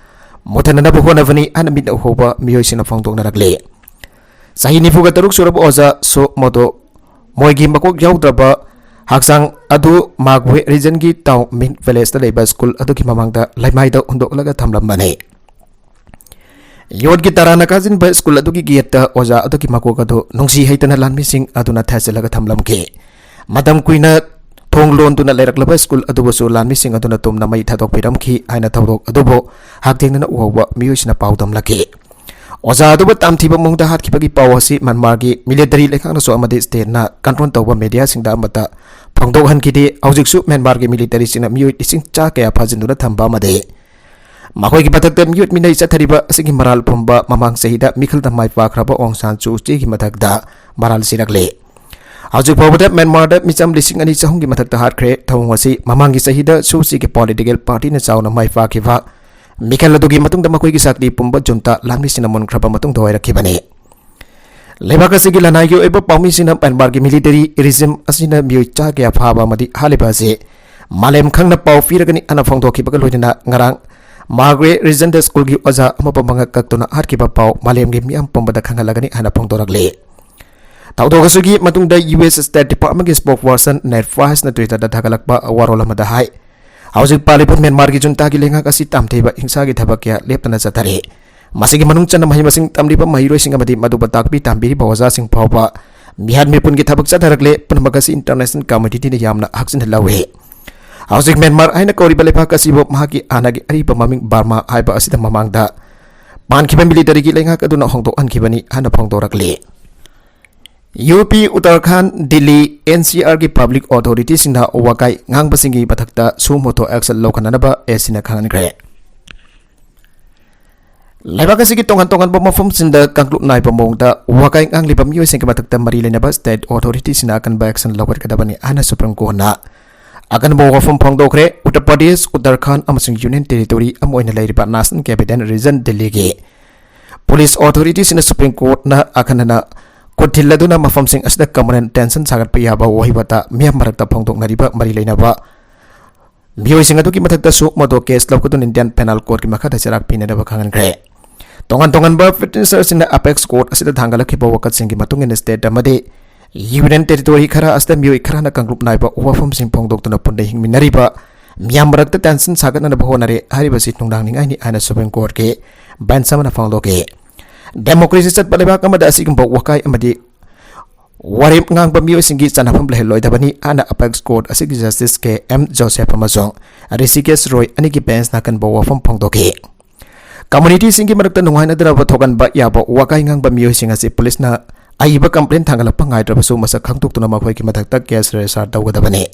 ꯃꯨꯊꯠꯅꯅꯕ ꯍꯣꯠꯅꯕꯅꯤ ꯍꯥꯏꯅ ꯃꯤꯠꯅ ꯎꯍꯧꯕ ꯃꯤꯑꯣꯏꯁꯤꯡꯅ ꯐꯣꯡꯗꯣꯛꯅꯔꯛꯂꯤ꯫ ꯆꯍꯤ ꯅꯤꯐꯨꯒ ꯇꯔꯨꯛ ꯁꯨꯔꯕ ꯑꯣꯖꯥ ꯁꯣ ꯃꯣꯗꯣ ꯃꯣꯏꯒꯤ ꯃꯀꯣꯛ ꯌꯥꯎꯗ꯭ꯔꯕ ꯍꯛꯆꯥꯡ ꯑꯗꯨ ꯃꯥꯒꯋꯦ ꯔꯤꯖꯟꯒꯤ ꯇꯥꯎ ꯃꯤꯟ ꯚꯤꯂꯦꯖꯇ ꯂꯩꯕ ꯁ꯭ꯀꯨꯜ ꯑꯗꯨꯒꯤ ꯃꯃꯥꯡꯗ ꯂꯩꯃꯥꯏꯗ ꯍꯨꯟꯗꯣꯛꯂꯒ ꯊꯝꯂꯝꯕꯅꯤ꯫ ꯌꯣꯠꯀꯤ ꯇꯔꯥꯅ ꯀꯥꯁꯤꯟꯕ ꯁ꯭ꯀꯨꯜ ꯑꯗꯨꯒꯤ ꯒꯦꯠꯇ ꯑꯣꯖꯥ ꯑꯗꯨꯒꯤ ꯃꯀꯣꯛ ꯑꯗꯨ ꯅꯨꯡꯁꯤ ꯍꯩꯇꯅ ꯂꯥꯟꯃꯤꯁꯤꯡ ꯑꯗꯨꯅ ꯊꯥꯖꯤꯜꯂꯒ ꯊꯝꯂꯝꯈꯤ꯫ ꯃꯇꯝ ꯀꯨꯏꯅ ꯊꯣꯡ ꯂꯣꯟꯗꯨꯅ ꯂꯩꯔꯛꯂꯕ ꯁ꯭ꯀꯨꯜ ꯑꯗꯨꯕꯨꯁꯨ ꯂꯥꯟꯃꯤꯁꯤꯡ ꯑꯗꯨꯅ ꯇꯨꯝꯅ ꯃꯩ ꯊꯥꯗꯣꯛꯄꯤꯔꯝꯈꯤ ꯍꯥꯏꯅ ꯊꯧꯗꯣꯛ ꯑꯗꯨꯕꯨ ꯍꯛꯊꯦꯡꯅꯅ ꯎꯍꯧꯕ ꯃꯤꯑꯣꯏꯁꯤꯡꯅ ꯄꯥꯎꯗꯝꯂꯛꯈꯤ꯫ ꯑꯣꯖꯥ ꯑꯗꯨꯕꯨ ꯇꯝꯊꯤꯕ ꯃꯑꯣꯡꯗ ꯍꯥꯠꯈꯤꯕꯒꯤ ꯄꯥꯎ ꯑꯁꯤ ꯃ꯭ꯌꯥꯟꯃꯥꯔꯒꯤ ꯃꯤꯂꯤꯇꯔꯤ ꯂꯩꯉꯥꯛꯅꯁꯨ ꯑꯃꯗꯤ ꯁ꯭ꯇꯦꯠꯅ ꯀꯟꯇ꯭ꯔꯣꯜ ꯇꯧꯕ ꯃꯦꯗꯤꯌꯥꯁꯤꯡꯗ ꯑꯃꯠꯇ ꯐꯣꯡꯗꯣꯛꯍꯟꯈꯤꯗꯦ꯫ ꯍꯧꯖꯤꯛꯁꯨ ꯃ꯭ꯌꯥꯟꯃꯥꯔꯒꯤ ꯃꯤꯂꯤꯇꯔꯤꯁꯤꯡꯅ ꯃꯤꯑꯣꯏ ꯂꯤꯁꯤꯡ ꯆꯥ ꯀꯌꯥ ꯐꯥꯖꯤꯟꯗꯨꯅ ꯊꯝꯕ ꯑꯃꯗꯤ ꯃꯈꯣꯏꯒꯤ ꯃꯊꯛꯇ ꯃꯤꯑꯣꯠ ꯃꯤꯅꯩ ꯆꯠꯊꯔꯤꯕ ꯑꯁꯤꯒꯤ ꯃꯔꯥꯜ ꯄꯨꯝꯕ ꯃꯃꯥꯡ ꯆꯍꯤꯗ ꯃꯤꯈꯜꯗ ꯃꯥꯏ ꯄꯥꯛꯈ꯭ꯔꯕ ꯑꯣꯡ ꯁꯥꯟ ꯁꯨ ꯆꯤꯒꯤ ꯃꯊꯛꯇ ꯃꯔꯥꯜ ꯁꯤꯔꯛꯂꯦ꯫ ꯍꯧꯖꯤꯛ ꯐꯥꯎꯕꯗ ꯃ꯭ꯌꯥꯟꯃꯥꯔꯗ ꯃꯤꯆꯝ ꯂꯤꯁꯤꯡ ꯑꯅꯤ ꯆꯍꯨꯝꯒꯤ ꯃꯊꯛꯇ ꯍꯥꯠꯈ꯭ꯔꯦ꯫ ꯊꯧꯑꯣꯡ ꯑꯁꯤ ꯃꯃꯥꯡꯒꯤ ꯆꯍꯤꯗ ꯁꯨ ꯆꯤꯒꯤ ꯄꯣꯂꯤꯇꯤꯀꯦꯜ ꯄꯥꯔꯇꯤꯅ ꯆꯥꯎꯅ ꯃꯥꯏ ꯄꯥꯛꯈꯤꯕ ꯃꯤꯈꯜ ꯑꯗꯨꯒꯤ ꯃꯇꯨꯡꯗ ꯃꯈꯣꯏꯒꯤ ꯁꯛꯇꯤ ꯄꯨꯝꯕ ꯖꯨꯟꯇꯥ ꯂꯥꯟꯃꯤꯁꯤꯡꯅ ꯃꯨꯟꯈ꯭ꯔꯕ ꯃꯇꯨꯡꯗ ꯑꯣꯏꯔꯛꯈꯤꯕꯅꯤ꯫ ꯂꯩꯕꯥꯛ ꯑꯁꯤꯒꯤ ꯂꯅꯥꯏꯒꯤ ꯑꯣꯏꯕ ꯄꯥꯎꯃꯤꯁꯤꯡꯅ ꯃ꯭ꯌꯥꯟꯃꯥꯔꯒꯤ ꯃꯤꯂꯤꯇꯔꯤ ꯔꯤꯖꯤꯝ ꯑꯁꯤꯅ ꯃꯤꯑꯣꯏ ꯆꯥ ꯀꯌꯥ ꯐꯥꯕ ꯑꯃꯗꯤ ꯍꯥꯠꯂꯤꯕ ꯑꯁꯤ ꯃꯥꯂꯦꯝ ꯈꯪꯅ ꯄꯥꯎ ꯄꯤꯔꯒꯅꯤ ꯍꯥꯏꯅ ꯐꯣꯡꯗꯣꯛꯈꯤꯕꯒ ꯂꯣꯏꯅꯅ ꯉꯔꯥꯡ ꯃꯥꯒ꯭ꯔꯦ ꯔꯤꯖꯟꯗ ꯁ꯭ꯀꯨꯜꯒꯤ ꯑꯣꯖꯥ ꯑꯃꯕꯨ ꯃꯉꯛ ꯀꯛꯇꯨꯅ ꯍꯥꯠꯈꯤꯕ ꯄꯥꯎ ꯃꯥꯂꯦꯝꯒꯤ ꯃꯤꯌꯥꯝ ꯄꯨꯝꯕꯗ ꯈꯪꯍꯜꯂꯒꯅꯤ ꯍꯥꯏꯅ ꯐꯣꯡꯗꯣꯔꯛꯂꯤ꯫ ꯊꯧꯗꯣꯛ ꯑꯁꯤꯒꯤ ꯃꯇꯨꯡꯗ ꯌꯨ ꯑꯦꯁ ꯁ꯭ꯇꯦꯠ ꯗꯤꯄꯥꯔꯠꯃꯦꯟꯒꯤ ꯁ꯭ꯄꯣꯛꯁ ꯄꯔꯁꯟ ꯅꯦꯗ ꯄ꯭ꯔꯥꯏꯁꯅ ꯇ꯭ꯋꯤꯇꯔꯗ ꯊꯥꯒꯠꯂꯛꯄ ꯋꯥꯔꯣꯜ ꯑꯃꯗ ꯍꯥꯏ, ꯍꯧꯖꯤꯛ ꯄꯥꯜꯂꯤꯕ ꯃ꯭ꯌꯥꯟꯃꯥꯔꯒꯤ ꯖꯨꯟꯇꯥꯒꯤ ꯂꯩꯉꯥꯛ ꯑꯁꯤ ꯇꯝꯊꯤꯕ ꯍꯤꯡꯁꯥꯒꯤ ꯊꯕꯛ ꯀꯌꯥ ꯂꯦꯞꯇꯅ ꯆꯠꯊꯔꯤ꯫ ꯃꯁꯤꯒꯤ ꯃꯅꯨꯡ ꯆꯟꯅ ꯃꯍꯩ ꯃꯁꯤꯡ ꯇꯝꯂꯤꯕ ꯃꯍꯩꯔꯣꯏꯁꯤꯡ ꯑꯃꯗꯤ ꯃꯗꯨꯕꯨ ꯇꯥꯛꯄꯤ ꯇꯝꯕꯤꯔꯤꯕ ꯑꯣꯖꯥꯁꯤꯡ ꯐꯥꯎꯕ ꯃꯤꯍꯥꯠ ꯃꯤꯄꯨꯟꯒꯤ ꯊꯕꯛ ꯆꯠꯊꯔꯛꯂꯦ꯫ ꯄꯨꯝꯅꯃꯛ ꯑꯁꯤ ꯏꯟꯇꯔꯅꯦꯁꯅꯦꯜ ꯀꯝꯃ꯭ꯌꯨꯅꯤꯇꯤꯅ ꯌꯥꯝꯅ ꯍꯛꯆꯤꯟꯅ ꯂꯧꯏ꯫ ꯍꯧꯖꯤꯛ ꯃ꯭ꯌꯥꯟꯃꯥꯔ ꯍꯥꯏꯅ ꯀꯧꯔꯤꯕ ꯂꯩꯕꯥꯛ ꯑꯁꯤꯕꯨ ꯃꯍꯥꯛꯀꯤ ꯍꯥꯟꯅꯒꯤ ꯑꯔꯤꯕ ꯃꯃꯤꯡ ꯕꯔꯃꯥ ꯍꯥꯏꯕ ꯑꯁꯤꯗ ꯃꯃꯥꯡꯗ ꯄꯥꯟꯈꯤꯕ ꯃꯤꯂꯤꯇꯔꯤꯒꯤ ꯂꯩꯉꯥꯛ ꯑꯗꯨꯅ ꯍꯣꯡꯗꯣꯛꯍꯟꯈꯤꯕꯅꯤ ꯍꯥꯏꯅ ꯐꯣꯡꯗꯣꯔꯛꯂꯤ꯫ ꯌꯨ ꯄꯤ, Uttarakhand, Delhi, N C ꯑꯥꯔꯒꯤ public ꯑꯣꯊꯣꯔꯤꯇꯤꯁꯤꯡꯅ ꯋꯥꯀꯥꯏ ꯉꯥꯡꯕꯁꯤꯡꯒꯤ ꯃꯊꯛꯇ suo motu action ꯂꯧꯈꯠꯅꯅꯕ ꯑꯦꯁ ꯁꯤꯅ ꯈꯪꯍꯟꯈ꯭ꯔꯦ꯫ ꯂꯩꯕꯥꯛ ꯑꯁꯤꯒꯤ ꯇꯣꯉꯥꯟ ꯇꯣꯉꯥꯟꯕ ꯃꯐꯝꯁꯤꯡꯗ ꯀꯥꯡꯂꯨꯞ ꯅꯥꯏꯕ ꯃꯑꯣꯡꯗ ꯋꯥꯀꯥꯏ ꯉꯥꯡꯂꯤꯕ ꯃꯤꯑꯣꯏꯁꯤꯡꯒꯤ ꯃꯊꯛꯇ ꯃꯔꯤ ꯂꯩꯅꯕ ꯁ꯭ꯇꯦꯠ ꯑꯣꯊꯣꯔꯤꯇꯤꯁꯤꯡꯅ ꯑꯀꯟꯕ ꯑꯦꯛꯁꯟ ꯂꯧꯈꯠꯀꯗꯕꯅꯤ ꯍꯥꯏꯅ ꯁꯨꯄ꯭ꯔꯤꯝ ꯀꯣꯔꯠꯅ ꯑꯀꯟꯕ ꯋꯥꯐꯝ ꯐꯣꯡꯗꯣꯛꯈ꯭ꯔꯦ꯫ ꯎꯠꯇꯔ ꯄ꯭ꯔꯗꯦꯁ, ꯎꯠꯇꯔꯈꯥꯟ ꯑꯃꯁꯨꯡ ꯌꯨꯅꯤꯌꯟ ꯇꯦꯔꯤꯇꯣꯔꯤ ꯑꯃ ꯑꯣꯏꯅ ꯂꯩꯔꯤꯕ ꯅꯦꯁꯅꯦꯜ ꯀꯦꯄꯤꯇꯦꯜ ꯔꯤꯖꯟ ꯗꯤꯜꯂꯤꯒꯤ ꯄꯨꯂꯤꯁ ꯑꯣꯊꯣꯔꯤꯇꯤꯁꯤꯡꯅ ꯁꯨꯄ꯭ꯔꯤꯝ ꯀꯣꯔꯠꯅ ꯑꯈꯟꯅꯅ ꯈꯨꯠ ꯊꯤꯜꯂꯗꯨꯅ ꯃꯐꯝꯁꯤꯡ ꯑꯁꯤꯗ ꯀꯃꯟ ꯇꯦꯟꯁꯟ ꯁꯥꯒꯠꯄ ꯌꯥꯕ ꯋꯥꯍꯩ ꯋꯥꯇꯥ ꯃꯤꯌꯥꯝ ꯃꯔꯛꯇ ꯐꯣꯡꯗꯣꯛꯅꯔꯤꯕ ꯃꯔꯤ ꯂꯩꯅꯕ ꯃꯤꯑꯣꯏꯁꯤꯡ ꯑꯗꯨꯒꯤ ꯃꯊꯛꯇꯁꯨ suo motu case ꯂꯧꯈꯠꯇꯨꯅ ꯏꯟꯗꯤꯌꯟ ꯄꯦꯅꯥꯜ ꯀꯣꯗꯀꯤ ꯃꯈꯥꯗ ꯆꯩꯔꯥꯛ ꯄꯤꯅꯅꯕ ꯈꯪꯍꯟꯈ꯭ꯔꯦ꯫ ꯇꯣꯉꯥꯟ ꯇꯣꯉꯥꯟꯕ ꯄꯤꯇꯤꯁꯅꯔꯁꯤꯡꯅ ꯑꯦꯄꯦꯛꯁ ꯀꯣꯔꯠ ꯑꯁꯤꯗ ꯊꯥꯡꯒꯠꯂꯛꯈꯤꯕ ꯋꯥꯀꯠꯁꯤꯡꯒꯤ ꯃꯇꯨꯡ ꯏꯟꯅ ꯁ꯭ꯇꯦꯠ ꯑꯃꯗꯤ ꯌꯨꯅꯤꯌꯟ ꯇꯦꯔꯤꯇꯣꯔꯤ ꯈꯔ ꯑꯁꯤꯗ ꯃꯤꯑꯣꯏ ꯈꯔꯅ ꯀꯥꯡꯂꯨꯞ ꯅꯥꯏꯕ ꯋꯥꯐꯝꯁꯤꯡ ꯐꯣꯡꯗꯣꯛꯇꯨꯅ ꯄꯨꯟꯅ ꯍꯤꯡꯃꯤꯟꯅꯔꯤꯕ ꯃꯤꯌꯥꯝ ꯃꯔꯛꯇ ꯇꯦꯟꯁꯟ ꯁꯥꯒꯠꯅꯅꯕ ꯍꯣꯠꯅꯔꯦ ꯍꯥꯏꯔꯤꯕꯁꯤ ꯅꯨꯡꯅꯥꯡꯅꯤꯡꯉꯥꯏꯅꯤ ꯍꯥꯏꯅ ꯁꯨꯄ꯭ꯔꯤꯝ ꯀꯣꯔꯠꯀꯤ ꯕꯦꯟꯆ ꯑꯃꯅ ꯐꯣꯡꯗꯣꯛꯈꯤ꯫ ꯗꯦꯃꯣꯀ꯭ꯔꯦꯁꯤ ꯆꯠꯄ ꯂꯩꯕꯥꯛ ꯑꯃꯗ ꯑꯁꯤꯒꯨꯝꯕ ꯋꯥꯀꯥꯏ ꯑꯃꯗꯤ ꯋꯥꯔꯦꯞ ꯉꯥꯡꯕ ꯃꯤꯑꯣꯏꯁꯤꯡꯒꯤ ꯆꯥꯟꯅꯐꯝ ꯂꯩꯍꯜꯂꯣꯏꯗꯕꯅꯤ ꯍꯥꯏꯅ ꯑꯦꯄꯦꯛꯁ ꯀꯣꯔꯠ ꯑꯁꯤꯒꯤ ꯖꯁꯇꯤꯁ ꯀꯦ ꯑꯦꯝ ꯖꯣꯁꯦꯐ ꯑꯃꯁꯨꯡ ꯔꯤꯁꯤꯀꯦꯁ ꯔꯣꯏ ꯑꯅꯤꯒꯤ ꯕꯦꯟꯆꯅ ꯑꯀꯟꯕ ꯋꯥꯐꯝ ꯐꯣꯡꯗꯣꯛꯈꯤ꯫ ꯀꯝꯃꯨꯅꯤꯇꯤꯁꯤꯡꯒꯤ ꯃꯔꯛꯇ ꯅꯨꯡꯉꯥꯏꯅꯗꯅꯕ ꯊꯣꯛꯍꯟꯕ ꯌꯥꯕ ꯋꯥꯀꯥꯏ ꯉꯥꯡꯕ ꯃꯤꯑꯣꯏꯁꯤꯡ ꯑꯁꯤ ꯄꯨꯂꯤꯁꯅ ꯑꯏꯕ ꯀꯝꯄ꯭ꯂꯦꯟ ꯊꯥꯡꯒꯠꯂꯛꯄ ꯉꯥꯏꯗ꯭ꯔꯕꯁꯨ ꯃꯁꯛ ꯈꯪꯗꯣꯛꯇꯨꯅ ꯃꯈꯣꯏꯒꯤ ꯃꯊꯛꯇ ꯀꯦꯁ ꯔꯦꯖꯤꯁꯇꯔ ꯇꯧꯒꯗꯕꯅꯤ꯫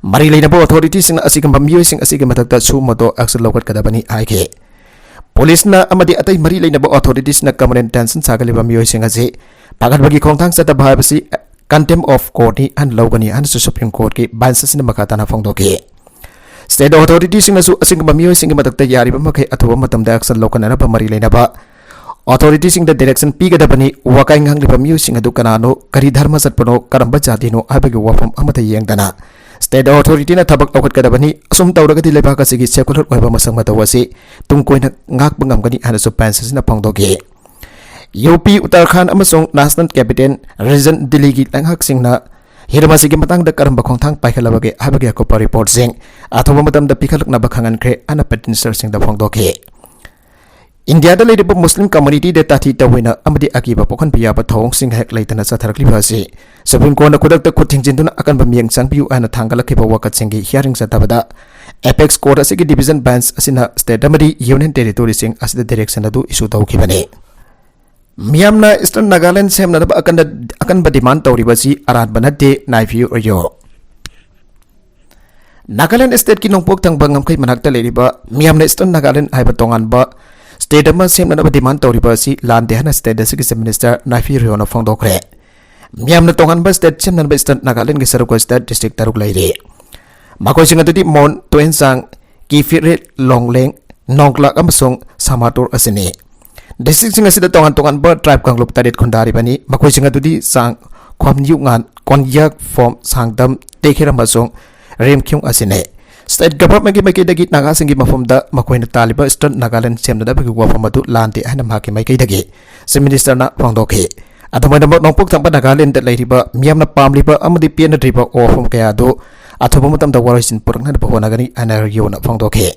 ꯃꯔꯤ ꯂꯩꯅꯕ ꯑꯣꯊꯣꯔꯤꯇꯤꯁꯤꯡꯅ ꯑꯁꯤꯒꯨꯝꯕ ꯃꯤꯑꯣꯏꯁꯤꯡ ꯑꯁꯤꯒꯤ ꯃꯊꯛꯇ suo motu action ꯂꯧꯈꯠꯀꯗꯕꯅꯤ ꯍꯥꯏꯈꯤ꯫ ꯄꯨꯂꯤꯁꯅ ꯑꯃꯗꯤ ꯑꯇꯩ ꯃꯔꯤ ꯂꯩꯅꯕ ꯑꯣꯊꯣꯔꯤꯇꯤꯁꯤꯡꯅ ꯀꯃꯟ ꯇꯦꯟꯁꯟ ꯁꯥꯒꯠꯂꯤꯕ ꯃꯤꯑꯣꯏꯁꯤꯡ ꯑꯁꯤ ꯐꯒꯠꯄꯒꯤ ꯈꯣꯡꯊꯥꯡ ꯆꯠꯇꯕ ꯍꯥꯏꯕꯁꯤ contempt of courtꯅꯤ ꯍꯥꯏꯅ ꯂꯧꯒꯅꯤ ꯍꯥꯏꯅꯁꯨ ꯁꯨꯄ꯭ꯔꯤꯝ ꯀꯣꯔꯠꯀꯤ ꯕꯦꯟꯆ ꯑꯁꯤꯅ ꯃꯈꯥ ꯇꯥꯅ ꯐꯣꯡꯗꯣꯛꯈꯤ꯫ ꯁ꯭ꯇꯦꯠ ꯑꯣꯊꯣꯔꯤꯇꯤꯁꯤꯡꯅꯁꯨ ꯑꯁꯤꯒꯨꯝꯕ ꯃꯤꯑꯣꯏꯁꯤꯡꯒꯤ ꯃꯊꯛꯇ ꯌꯥꯔꯤꯕ ꯃꯈꯩ ꯑꯊꯨꯕ ꯃꯇꯝꯗ ꯑꯦꯛꯁꯟ ꯂꯧꯈꯠꯅꯅꯕ ꯃꯔꯤ ꯂꯩꯅꯕ ꯑꯣꯊꯣꯔꯤꯇꯤꯁꯤꯡꯗ ꯗꯤꯔꯦꯛꯁꯟ ꯄꯤꯒꯗꯕꯅꯤ꯫ ꯋꯥꯀꯥꯏ ꯉꯥꯡꯂꯤꯕ ꯃꯤꯑꯣꯏꯁꯤꯡ ꯑꯗꯨ ꯀꯅꯥꯅꯣ, ꯀꯔꯤ ꯙꯔꯃ ꯆꯠꯄꯅꯣ, ꯀꯔꯝꯕ ꯖꯥꯇꯤꯅꯣ ꯍꯥꯏꯕꯒꯤ ꯋꯥꯐꯝ ꯑꯃꯠꯇ ꯌꯦꯡꯗꯅ ꯁ꯭ꯇꯦꯠ ꯑꯣꯊꯣꯔꯤꯇꯤꯅ ꯊꯕꯛ ꯂꯧꯈꯠꯀꯗꯕꯅꯤ꯫ ꯑꯁꯨꯝ ꯇꯧꯔꯒꯗꯤ ꯂꯩꯕꯥꯛ ꯑꯁꯤꯒꯤ ꯁꯦꯀꯨꯂꯔ ꯑꯣꯏꯕ ꯃꯁꯛ ꯃꯇꯧ ꯑꯁꯤ ꯇꯨꯡ ꯀꯣꯏꯅ ꯉꯥꯛꯄ ꯉꯝꯒꯅꯤ ꯍꯥꯏꯅꯁꯨ ꯕꯦꯟꯆ ꯑꯁꯤꯅ ꯐꯣꯡꯗꯣꯛꯈꯤ꯫ ꯌꯨ ꯄꯤ, ꯎꯠꯇꯔꯈꯥꯟ ꯑꯃꯁꯨꯡ ꯅꯦꯁꯅꯦꯜ ꯀꯦꯄꯤꯇꯦꯜ ꯔꯤꯖꯟ ꯗꯤꯜꯂꯤꯒꯤ ꯂꯩꯉꯥꯛꯁꯤꯡꯅ ꯍꯤꯔꯝ ꯑꯁꯤꯒꯤ ꯃꯇꯥꯡꯗ ꯀꯔꯝꯕ ꯈꯣꯡꯊꯥꯡ ꯄꯥꯏꯈꯠꯂꯕꯒꯦ ꯍꯥꯏꯕꯒꯤ ꯑꯀꯨꯞꯄ ꯔꯤꯄꯣꯔꯠꯁꯤꯡ ꯑꯊꯨꯕ ꯃꯇꯝꯗ ꯄꯤꯈꯠꯂꯛꯅꯕ ꯈꯪꯍꯟꯈ꯭ꯔꯦ ꯍꯥꯏꯅ ꯄꯤꯇꯤꯁꯅꯔꯁꯤꯡꯗ ꯐꯣꯡꯗꯣꯛꯈꯤ꯫ ꯏꯟꯗꯤꯌꯥꯗ ꯂꯩꯔꯤꯕ ꯃꯨꯁꯂꯤꯝ ꯀꯝꯃꯨꯅꯤꯇꯤꯗ ꯇꯥꯊꯤ ꯇꯧꯑꯣꯏꯅ ꯑꯃꯗꯤ ꯑꯀꯤꯕ ꯄꯣꯛꯍꯟꯕ ꯌꯥꯕ ꯊꯧꯑꯣꯡꯁꯤꯡ ꯍꯦꯛ ꯂꯩꯇꯅ ꯆꯠꯊꯔꯛꯂꯤꯕ ꯑꯁꯤ ꯁꯨꯄ꯭ꯔꯤꯝ ꯀꯣꯔꯠꯅ ꯈꯨꯗꯛꯇ ꯈꯨꯠ ꯊꯤꯡꯖꯤꯟꯗꯨꯅ ꯑꯀꯟꯕ ꯃꯤꯠꯌꯦꯡ ꯆꯪꯕꯤꯌꯨ ꯍꯥꯏꯅ ꯊꯥꯡꯒꯠꯂꯛꯈꯤꯕ ꯋꯥꯀꯠꯁꯤꯡꯒꯤ ꯍꯤꯌꯥꯔꯤꯡ ꯆꯠꯊꯕꯗ ꯑꯦꯄꯦꯛꯁ ꯀꯣꯔꯠ ꯑꯁꯤꯒꯤ ꯗꯤꯚꯤꯖꯟ ꯕꯦꯟꯆ ꯑꯁꯤꯅ ꯁ꯭ꯇꯦꯠ ꯑꯃꯗꯤ ꯌꯨꯅꯤꯌꯟ ꯇꯦꯔꯤꯇꯣꯔꯤꯁꯤꯡ ꯑꯁꯤꯗ ꯗꯤꯔꯦꯛꯁꯟ ꯑꯗꯨ ꯏꯁꯨ ꯇꯧꯈꯤꯕꯅꯤ꯫ ꯃꯤꯌꯥꯝꯅ ꯏꯁꯇꯔꯟ ꯅꯥꯒꯥꯂꯦꯟ ꯁꯦꯝꯅꯅꯕ ꯑꯀꯟꯗ ꯑꯀꯟꯕ demand ꯇꯧꯔꯤꯕ ꯑꯁꯤ ꯑꯔꯥꯟꯕ ꯅꯠꯇꯦ, ꯅꯥꯏꯐꯤꯌꯨ ꯑꯣꯏꯌꯣ꯫ ꯅꯥꯒꯥꯂꯦꯟ stateꯀꯤ ꯅꯣꯡꯄꯣꯛ ꯊꯪꯕ ꯉꯝꯈꯩ ꯃꯅꯥꯛꯇ ꯂꯩꯔꯤꯕ ꯃꯤꯌꯥꯝꯅ Eastern Nagaland ꯍꯥꯏꯕ ꯇꯣꯉꯥꯟꯕ state ꯑꯃ ꯁꯦꯝꯅꯅꯕ demand ꯇꯧꯔꯤꯕ ꯑꯁꯤ ꯂꯥꯟꯗꯦ ꯍꯥꯏꯅ state ꯑꯁꯤꯒꯤ Chief Minister ꯅꯥꯏꯐꯤꯌꯨ ꯔꯤꯑꯣꯅ ꯐꯣꯡꯗꯣꯛꯈ꯭ꯔꯦ꯫ ꯃꯤꯌꯥꯝꯅ ꯇꯣꯉꯥꯟꯕ state ꯁꯦꯝꯅꯅꯕ Eastern Nagalandꯒꯤ ꯁꯔꯨꯛ ꯑꯁꯤꯗ district ꯇꯔꯨꯛ ꯂꯩꯔꯤ꯫ ꯃꯈꯣꯏꯁꯤꯡ ꯑꯗꯨꯗꯤ ꯃꯣꯟ, ꯇꯨꯌꯦꯟꯆꯥꯡ, ꯀꯤꯐꯤꯔꯦꯠ, ꯂꯣꯡꯂꯦꯡ, ꯅꯣꯡꯒ꯭ꯂꯥꯛ ꯑꯃꯁꯨꯡ ꯁꯥꯃꯥꯇꯨꯔ ꯑꯁꯤꯅꯤ꯫ Districtꯁꯤꯡ ꯑꯁꯤꯗ ꯇꯣꯉꯥꯟ ꯇꯣꯉꯥꯟꯕ tribe ꯀꯥꯡꯂꯨꯞ ꯇꯔꯦꯠ ꯈꯨꯟꯗꯥꯔꯤꯕꯅꯤ꯫ ꯃꯈꯣꯏꯁꯤꯡ ꯑꯗꯨꯗꯤ ꯆꯥꯡ, ꯈ꯭ꯋꯥꯝꯅꯤꯌꯨꯉꯥꯟ, ꯀꯣꯟꯌꯥꯛ, ꯐꯣꯝ, ꯁꯥꯡꯗꯝ, ꯇꯦꯈꯦꯔ ꯑꯃꯁꯨꯡ ꯔꯦꯝꯈ꯭ꯌꯨꯡ ꯑꯁꯤꯅꯤ꯫ State governmentꯀꯤ ꯃꯥꯏꯀꯩꯗꯒꯤ ꯅꯥꯒꯥꯁꯤꯡꯒꯤ ꯃꯐꯝꯗ ꯃꯈꯣꯏꯅ ꯇꯥꯜꯂꯤꯕ Eastern Nagaland ꯁꯦꯝꯅꯅꯕꯒꯤ ꯋꯥꯐꯝ ꯑꯗꯨ ꯂꯥꯟꯗꯦ ꯍꯥꯏꯅ ꯃꯍꯥꯛꯀꯤ ꯃꯥꯏꯀꯩꯗꯒꯤ Chief Ministerꯅ ꯐꯣꯡꯗꯣꯛꯈꯤ꯫ ꯑꯗꯨꯃꯥꯏꯅꯃꯛ ꯅꯣꯡꯄꯣꯛ ꯊꯪꯕ ꯅꯥꯒꯥꯂꯦꯟꯗ ꯂꯩꯔꯤꯕ ꯃꯤꯌꯥꯝꯅ ꯄꯥꯝꯂꯤꯕ ꯑꯃꯗꯤ ꯄꯦꯟꯅꯗ꯭ꯔꯤꯕ ꯋꯥꯐꯝ ꯀꯌꯥ ꯑꯗꯨ ꯑꯊꯨꯕ ꯃꯇꯝꯗ ꯋꯥꯔꯣꯏꯁꯤꯟ ꯄꯨꯔꯛꯅꯅꯕ ꯍꯣꯠꯅꯒꯅꯤ ꯍꯥꯏꯅ ꯔꯤꯑꯣꯅ ꯐꯣꯡꯗꯣꯛꯈꯤ꯫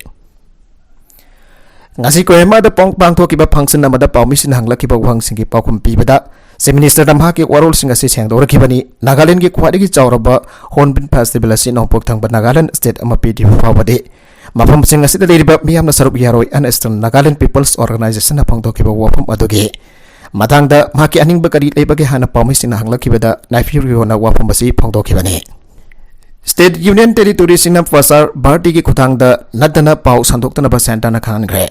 ꯉꯁꯤ ꯀꯣꯍꯤꯃꯥꯗ ꯄꯥꯡ-, ꯄꯥꯡꯊꯣꯛꯈꯤꯕ function ꯑꯃꯗ ꯄꯥꯎꯃꯤꯁꯤꯡꯅ ꯍꯪꯂꯛꯈꯤꯕ ꯋꯥꯍꯪꯁꯤꯡꯒꯤ ꯄꯥꯎꯈꯨꯝ ꯄꯤꯕꯗ Chief Ministerꯅ ꯃꯍꯥꯛꯀꯤ ꯋꯥꯔꯣꯜꯁꯤꯡ ꯑꯁꯤ ꯁꯦꯡꯗꯣꯔꯛꯈꯤꯕꯅꯤ꯫ ꯅꯥꯒꯥꯂꯦꯟꯒꯤ ꯈ꯭ꯋꯥꯏꯗꯒꯤ ꯆꯥꯎꯔꯕ Hornbill Festival ꯑꯁꯤ ꯅꯣꯡꯄꯣꯛ ꯊꯪꯕ ꯅꯥꯒꯥꯂꯦꯟ state ꯑꯃ ꯄꯤꯗ꯭ꯔꯤꯕ ꯐꯥꯎꯕꯗꯤ ꯃꯐꯝꯁꯤꯡ ꯑꯁꯤꯗ ꯂꯩꯔꯤꯕ ꯃꯤꯌꯥꯝꯅ ꯁꯔꯨꯛ ꯌꯥꯔꯣꯏ ꯍꯥꯏꯅ Eastern Nagaland People's Organizationꯅ ꯐꯣꯡꯗꯣꯛꯈꯤꯕ ꯋꯥꯐꯝ ꯑꯗꯨꯒꯤ ꯃꯇꯥꯡꯗ ꯃꯍꯥꯛꯀꯤ ꯑꯅꯤꯡꯕ ꯀꯔꯤ ꯂꯩꯕꯒꯦ ꯍꯥꯏꯅ ꯄꯥꯎꯃꯤꯁꯤꯡꯅ ꯍꯪꯂꯛꯈꯤꯕꯗ ꯅꯥꯏꯐꯤꯌꯨ ꯔꯤꯑꯣꯅ ꯋꯥꯐꯝ ꯑꯁꯤ ꯐꯣꯡꯗꯣꯛꯈꯤꯕꯅꯤ꯫ State Union Territoryꯁꯤꯡꯅ ꯄ꯭ꯔꯁꯥꯔ ꯚꯥꯔꯇꯤꯒꯤ ꯈꯨꯠꯊꯥꯡꯗ ꯅꯠꯇꯅ ꯄꯥꯎ ꯁꯟꯗꯣꯛꯇꯅꯕ centreꯅ ꯈꯪꯍꯟꯈ꯭ꯔꯦ꯫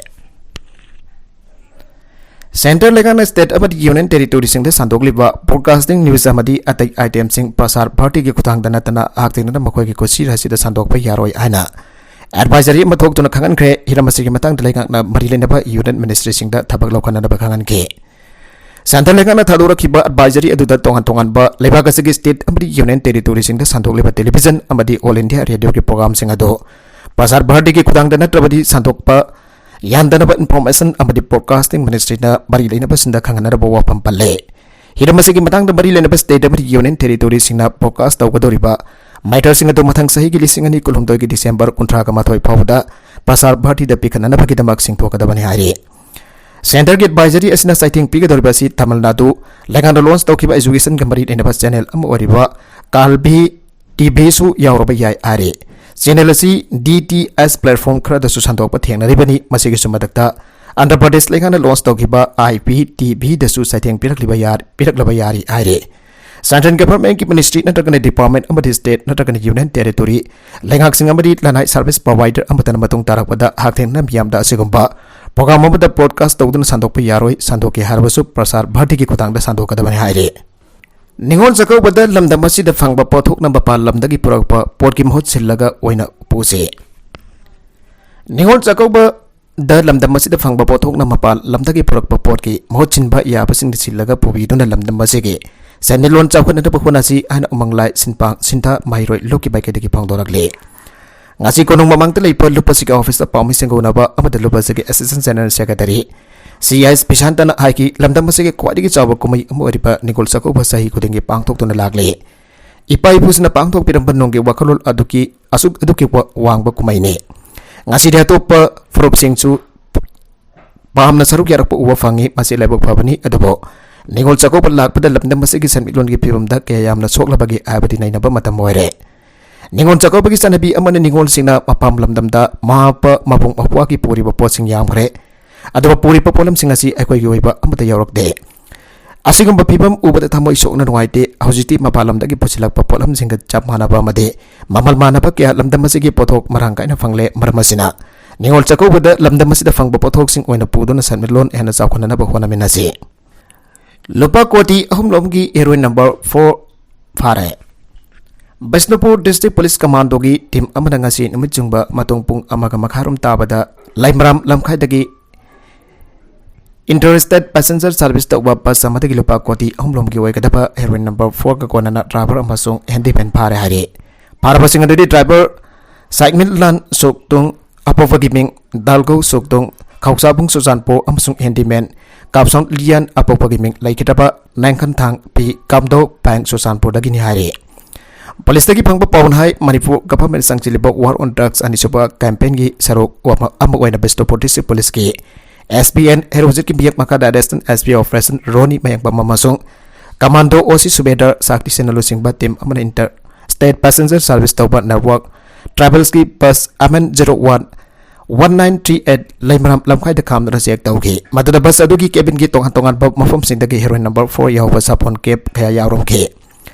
Centre ꯂꯩꯉꯥꯛꯅ state ꯑꯃꯗꯤ Union Territoryꯁꯤꯡꯗ ꯁꯟꯗꯣꯛꯂꯤꯕ broadcasting news ꯑꯃꯗꯤ ꯑꯇꯩ itemꯁꯤꯡ ꯄ꯭ꯔꯁꯥꯔ ꯚꯥꯔꯇꯤꯒꯤ ꯈꯨꯠꯊꯥꯡꯗ ꯅꯠꯇꯅ ꯍꯛꯊꯦꯡꯅꯅ ꯃꯈꯣꯏꯒꯤ ꯈꯨꯠꯁꯤ ꯔꯥꯁꯤꯗ ꯁꯟꯗꯣꯛꯄ ꯌꯥꯔꯣꯏ ꯍꯥꯏꯅ advisory ꯑꯃ ꯊꯣꯛꯇꯨꯅ ꯈꯪꯍꯟꯈ꯭ꯔꯦ꯫ ꯍꯤꯔꯝ ꯑꯁꯤꯒꯤ ꯃꯇꯥꯡꯗ ꯂꯩꯉꯥꯛꯅ ꯃꯔꯤ ꯂꯩꯅꯕ Union Ministryꯁꯤꯡꯗ ꯊꯕꯛ ꯂꯧꯈꯠꯅꯅꯕ ꯈꯪꯍꯟꯈꯤ꯫ Centre ꯂꯩꯉꯥꯛꯅ ꯊꯥꯗꯣꯔꯛꯈꯤꯕ advisory ꯑꯗꯨꯗ ꯇꯣꯉꯥꯟ ꯇꯣꯉꯥꯟꯕ ꯂꯩꯕꯥꯛ ꯑꯁꯤꯒꯤ state ꯑꯃꯗꯤ Union Territoryꯁꯤꯡꯗ ꯁꯟꯗꯣꯛꯂꯤꯕ television ꯑꯃꯗꯤ All India Radioꯒꯤ programꯁꯤꯡ ꯑꯗꯨ ꯄ꯭ꯔꯁꯥꯔ ꯚꯥꯔꯇꯤꯒꯤ ꯈꯨꯠꯊꯥꯡꯗ ꯅꯠꯇ꯭ꯔꯕꯗꯤ ꯁꯟꯗꯣꯛꯄ ꯌꯥꯍꯟꯗꯅꯕ Information ꯑꯃꯗꯤ Broadcasting Ministryꯅ ꯃꯔꯤ ꯂꯩꯅꯕꯁꯤꯡꯗ ꯈꯪꯍꯟꯅꯅꯕ ꯋꯥꯐꯝ ꯄꯜꯂꯦ꯫ ꯍꯤꯔꯝ ꯑꯁꯤꯒꯤ ꯃꯇꯥꯡꯗ ꯃꯔꯤ ꯂꯩꯅꯕ state ꯑꯃꯗꯤ Union Territoryꯁꯤꯡꯅ broadcast ꯇꯧꯒꯗꯧꯔꯤꯕ matterꯁꯤꯡ ꯑꯗꯨ ꯃꯊꯪ ꯆꯍꯤꯒꯤ ꯂꯤꯁꯤꯡ ꯑꯅꯤ ꯀꯨꯟꯍꯨꯝꯗꯣꯏꯒꯤ December ꯀꯨꯟꯊ꯭ꯔꯥꯒ ꯃꯥꯊꯣꯏ ꯐꯥꯎꯕꯗ ꯄ꯭ꯔꯁꯥꯔ ꯚꯥꯔꯇꯤꯗ ꯄꯤꯈꯠꯅꯅꯕꯒꯤꯗꯃꯛ ꯁꯤꯡꯊꯣꯛꯀꯗꯕꯅꯤ ꯍꯥꯏꯔꯤ꯫ Centreꯒꯤ advisory ꯑꯁꯤꯅ ꯆꯩꯊꯦꯡ ꯄꯤꯒꯗꯧꯔꯤꯕ ꯑꯁꯤ ꯇꯥꯃꯤꯜ ꯅꯥꯗꯨ ꯂꯩꯉꯥꯛꯅ launch ꯇꯧꯈꯤꯕ educationꯒ ꯃꯔꯤ ꯂꯩꯅꯕ channel ꯑꯃ ꯑꯣꯏꯔꯤꯕ ꯀꯥꯜꯕꯤ TVꯁꯨ ꯌꯥꯎꯔꯕ ꯌꯥꯏ ꯍꯥꯏꯔꯤ꯫ Channel ꯑꯁꯤ DTH platform ꯈꯔꯗꯁꯨ ꯁꯟꯗꯣꯛꯄ ꯊꯦꯡꯅꯔꯤꯕꯅꯤ꯫ ꯃꯁꯤꯒꯤꯁꯨ ꯃꯊꯛꯇ ꯑꯟꯙ꯭ꯔ ꯄ꯭ꯔꯗꯦꯁ ꯂꯩꯉꯥꯛꯅ launch ꯇꯧꯈꯤꯕ IPTVꯗꯁꯨ ꯆꯩꯊꯦꯡ ꯄꯤꯔꯛꯂꯤꯕ ꯌꯥ-, ꯄꯤꯔꯛꯂꯕ ꯌꯥꯔꯤ ꯍꯥꯏꯔꯤ꯫ Central Government ꯀꯤ Ministry ꯅꯠꯇ꯭ꯔꯒꯅ Department ꯑꯃꯗꯤ State ꯅꯠꯇ꯭ꯔꯒꯅ Union Territory ꯂꯩꯉꯥꯛꯁꯤꯡ ꯑꯃꯗꯤ ꯂꯅꯥꯏ service provider ꯑꯃꯠꯇꯅ ꯃꯇꯨꯡ ꯇꯥꯔꯛꯄꯗ ꯍꯛꯊꯦꯡꯅꯅ ꯃꯤꯌꯥꯝꯗ ꯑꯁꯤꯒꯨꯝꯕ program ꯑꯃꯗ broadcast ꯇꯧꯗꯨꯅ ꯁꯟꯗꯣꯛꯄ ꯌꯥꯔꯣꯏ, ꯁꯟꯗꯣꯛꯀꯦ ꯍꯥꯏꯔꯕꯁꯨ ꯄ꯭ꯔꯁꯥꯔ ꯚꯥꯔꯇꯤꯒꯤ ꯈꯨꯠꯊꯥꯡꯗ ꯁꯟꯗꯣꯛꯀꯗꯕꯅꯤ ꯍꯥꯏꯔꯤ꯫ ꯅꯤꯉꯣꯜ ꯆꯥꯛꯀꯧꯕꯗ ꯂꯝꯗꯝ ꯑꯁꯤꯗ ꯐꯪꯕ ꯄꯣꯠꯊꯣꯛꯅ ꯃꯄꯥꯟ ꯂꯝꯗꯒꯤ ꯄꯨꯔꯛꯄ ꯄꯣꯠꯀꯤ ꯃꯍꯨꯠ ꯁꯤꯜꯂꯒ ꯑꯣꯏꯅ ꯄꯨꯁꯤ꯫ ꯅꯤꯉꯣꯜ ꯆꯥꯛꯀꯧꯕꯗ ꯂꯝꯗꯝ ꯑꯁꯤꯗ ꯐꯪꯕ ꯄꯣꯠꯊꯣꯛꯅ ꯃꯄꯥꯟ ꯂꯝꯗꯒꯤ ꯄꯨꯔꯛꯄ ꯄꯣꯠꯀꯤ ꯃꯍꯨꯠ ꯁꯤꯟꯕ ꯌꯥꯕꯁꯤꯡꯗ ꯁꯤꯜꯂꯒ ꯄꯨꯕꯤꯗꯨꯅ ꯂꯝꯗꯝ ꯑꯁꯤꯒꯤ ꯁꯦꯟꯃꯤꯠꯂꯣꯟ ꯆꯥꯎꯈꯠꯅꯅꯕ ꯍꯣꯠꯅꯁꯤ ꯍꯥꯏꯅ ꯎꯃꯪ ꯂꯥꯏ ꯁꯤꯟꯄꯥꯡ ꯁꯤꯟꯊꯥ ꯃꯍꯩꯔꯣꯏ ꯂꯨꯞꯀꯤ ꯃꯥꯏꯀꯩꯗꯒꯤ ꯐꯣꯡꯗꯣꯔꯛꯂꯤ꯫ ꯉꯁꯤ ꯀꯣꯅꯨꯡ ꯃꯃꯥꯡꯗ ꯂꯩꯕ ꯂꯨꯞ ꯑꯁꯤꯒꯤ office ꯇ ꯄꯥꯎꯃꯤꯁꯤꯡꯒ ꯎꯅꯕ ꯑꯃꯗ ꯂꯨꯞ ꯑꯁꯤꯒꯤ Assistant General Secretary C S ꯕꯤꯁꯥꯟꯇꯅ ꯍꯥꯏꯈꯤ, ꯂꯝꯗꯝ ꯑꯁꯤꯒꯤ ꯈ꯭ꯋꯥꯏꯗꯒꯤ ꯆꯥꯎꯕ ꯀꯨꯝꯍꯩ ꯑꯃ ꯑꯣꯏꯔꯤꯕ ꯅꯤꯉꯣꯜ ꯆꯥꯛꯀꯧꯕ ꯆꯍꯤ ꯈꯨꯗꯤꯡꯒꯤ ꯄꯥꯡꯊꯣꯛꯇꯨꯅ ꯂꯥꯛꯂꯤ꯫ ꯏꯄꯥ ꯏꯄꯨꯁꯤꯡꯅ ꯄꯥꯡꯊꯣꯛꯄꯤꯔꯝꯕ ꯅꯣꯡꯒꯤ ꯋꯥꯈꯜꯂꯣꯟ ꯑꯗꯨꯒꯤ ꯑꯁꯨꯛ ꯑꯗꯨꯛꯀꯤ ꯋꯥ-, ꯋꯥꯡꯕ ꯀꯨꯝꯍꯩꯅꯤ꯫ ꯉꯁꯤꯗꯤ ꯑꯇꯣꯞꯄ ꯐꯨꯔꯨꯞꯁꯤꯡꯁꯨ ꯄꯥꯝꯅ ꯁꯔꯨꯛ ꯌꯥꯔꯛꯄ ꯎꯕ ꯐꯪꯉꯤ꯫ ꯃꯁꯤ ꯂꯥꯏꯕꯛ ꯐꯕꯅꯤ꯫ ꯑꯗꯨꯕꯨ ꯅꯤꯉꯣꯜ ꯆꯥꯛꯀꯧꯕ ꯂꯥꯛꯄꯗ ꯂꯝꯗꯝ ꯑꯁꯤꯒꯤ ꯁꯦꯟꯃꯤꯠꯂꯣꯟꯒꯤ ꯐꯤꯕꯝꯗ ꯀꯌꯥ ꯌꯥꯝꯅ ꯁꯣꯛꯂꯕꯒꯦ ꯍꯥꯏꯕꯗꯤ ꯅꯩꯅꯕ ꯃꯇꯝ ꯑꯣꯏꯔꯦ꯫ ꯅꯤꯉꯣꯜ ꯆꯥꯛꯀꯧꯕꯒꯤ ꯆꯠꯅꯕꯤ ꯑꯃꯅ ꯅꯤꯉꯣꯜꯁꯤꯡꯅ ꯃꯄꯥꯝ ꯂꯝꯗꯝꯗ ꯃꯃꯥ ꯃꯄꯥ ꯃꯕꯨꯡ ꯃꯧꯄ꯭ꯋꯥꯒꯤ ꯄꯨꯔꯤꯕ ꯄꯣꯠꯁꯤꯡ ꯌꯥꯝꯈ꯭ꯔꯦ꯫ ꯑꯗꯨꯒ ꯄꯨꯔꯤꯕ ꯄꯣꯠꯂꯝꯁꯤꯡ ꯑꯁꯤ ꯑꯩꯈꯣꯏꯒꯤ ꯑꯣꯏꯕ ꯑꯃꯠꯇ ꯌꯥꯎꯔꯛꯇꯦ꯫ ꯑꯁꯤꯒꯨꯝꯕ ꯐꯤꯕꯝ ꯎꯕꯗ ꯊꯃꯣꯏ ꯁꯣꯛꯅ ꯅꯨꯡꯉꯥꯏꯇꯦ꯫ ꯍꯧꯖꯤꯛꯇꯤ ꯃꯄꯥꯟ ꯂꯝꯗꯒꯤ ꯄꯨꯁꯤꯜꯂꯛꯄ ꯄꯣꯠꯂꯝꯁꯤꯡꯒ ꯆꯞ ꯃꯥꯟꯅꯕ ꯑꯃꯗꯤ ꯃꯃꯜ ꯃꯥꯟꯅꯕ ꯀꯌꯥ ꯂꯝꯗꯝ ꯑꯁꯤꯒꯤ ꯄꯣꯠꯊꯣꯛ ꯃꯔꯥꯡ ꯀꯥꯏꯅ ꯐꯪꯂꯦ꯫ ꯃꯔꯝ ꯑꯁꯤꯅ ꯅꯤꯉꯣꯜ ꯆꯥꯛꯀꯧꯕꯗ ꯂꯝꯗꯝ ꯑꯁꯤꯗ ꯐꯪꯕ ꯄꯣꯠꯊꯣꯛꯁꯤꯡ ꯑꯣꯏꯅ ꯄꯨꯗꯨꯅ ꯁꯦꯟꯃꯤꯠꯂꯣꯟ ꯍꯦꯟꯅ ꯆꯥꯎꯈꯠꯅꯅꯕ ꯍꯣꯠꯅꯃꯤꯟꯅꯁꯤ꯫ ꯂꯨꯄꯥ ꯀꯣꯇꯤ ꯑꯍꯨꯝ ꯂꯣꯝꯒꯤ heroine number four ꯐꯥꯔꯦ꯫ ꯕꯤꯁꯅꯨꯄꯨꯔ District Police Commando ꯒꯤ team ꯑꯃꯅ ꯉꯁꯤ ꯅꯨꯃꯤꯠ ꯆꯨꯡꯕ ꯃꯇꯨꯡ ꯄꯨꯡ ꯑꯃꯒ ꯃꯈꯥꯏꯔꯣꯝ ꯇꯥꯕꯗ ꯂꯩꯃꯔꯥꯝ ꯂꯝꯈꯥꯏꯗꯒꯤ Interstate Passenger Service ꯇꯧꯕ bus ꯑꯃꯗꯒꯤ ꯂꯨꯄꯥ ꯀꯣꯇꯤ ꯑꯍꯨꯝ ꯂꯣꯝꯒꯤ ꯑꯣꯏꯒꯗꯕ heroine number four ꯒ ꯀꯣꯟꯅꯅ driver ꯑꯃꯁꯨꯡ handyman ꯐꯥꯔꯦ ꯍꯥꯏꯔꯤ꯫ ꯐꯥꯔꯕꯁꯤꯡ ꯑꯗꯨꯗꯤ driver ꯁꯥꯏꯛꯃꯤꯠꯂꯥꯟ ꯁꯣꯛꯇꯨꯡ, ꯑꯄꯣꯛꯄꯒꯤ ꯃꯤꯡ ꯗꯥꯜꯒꯧ ꯁꯣꯛꯇꯨꯡ, ꯈꯧꯁꯥꯕꯨꯡ ꯆꯨꯔꯆꯥꯟꯄꯨꯔ ꯑꯃꯁꯨꯡ handyman ꯀꯥꯞꯁꯣꯟ ꯂꯤꯌꯥꯟ, ꯑꯄꯣꯛꯄꯒꯤ ꯃꯤꯡ ꯂꯩꯈꯤꯗ꯭ꯔꯕ ꯅꯥꯏꯡꯈꯟꯊꯥꯡ ꯄꯤ ꯀꯥꯝꯗꯧ ꯄꯥꯏꯡ ꯆꯨꯔꯆꯥꯟꯄꯨꯔꯗꯒꯤꯅꯤ ꯍꯥꯏꯔꯤ꯫ Police ꯇꯒꯤ ꯐꯪꯕ ꯄꯥꯎꯅ ꯍꯥꯏ, Manipur government ꯆꯪꯁꯤꯜꯂꯤꯕ War on Drugs ꯑꯅꯤꯁꯨꯕ campaign ꯒꯤ ꯁꯔꯨꯛ ꯑꯃ, ꯑꯃ ꯑꯣꯏꯅ ꯕꯤꯁꯅꯨꯄꯨꯔ District Police ꯀꯤ S P N ꯍꯦꯔꯣꯖꯤꯠꯀꯤ ꯃꯤꯌꯦꯞ ꯃꯈꯥꯗ Additional S P Operation ꯔꯣꯅꯤ ꯃꯌꯥꯡꯕꯝ ꯑꯃꯁꯨꯡ Commando O C ꯁꯨꯕꯦꯗꯔ ꯁꯥꯛꯇꯤꯁꯦꯟꯅ ꯂꯨꯆꯤꯡꯕ team ꯑꯃꯅ Inter State Passenger Service ꯇꯧꯕ Network Travels ꯀꯤ bus M N zero one one nine three eight ꯂꯩꯃꯔꯥꯝ ꯂꯝꯈꯥꯏꯗ ꯈꯥꯝꯗꯨꯅ ꯆꯦꯛ ꯇꯧꯈꯤ꯫ ꯃꯗꯨꯗ ꯕꯁ ꯑꯗꯨꯒꯤ ꯀꯦꯕꯤꯟꯒꯤ ꯇꯣꯉꯥꯟ ꯇꯣꯉꯥꯟꯕ ꯃꯐꯝꯁꯤꯡꯗꯒꯤ ꯍꯦꯔꯣꯏꯟ ꯅꯝꯕꯔ ꯐꯣꯔ ꯌꯥꯎꯕ ꯁꯥꯄꯣꯟ ꯀꯦꯞ ꯀꯌꯥ ꯌꯥꯎꯔꯝꯈꯤ꯫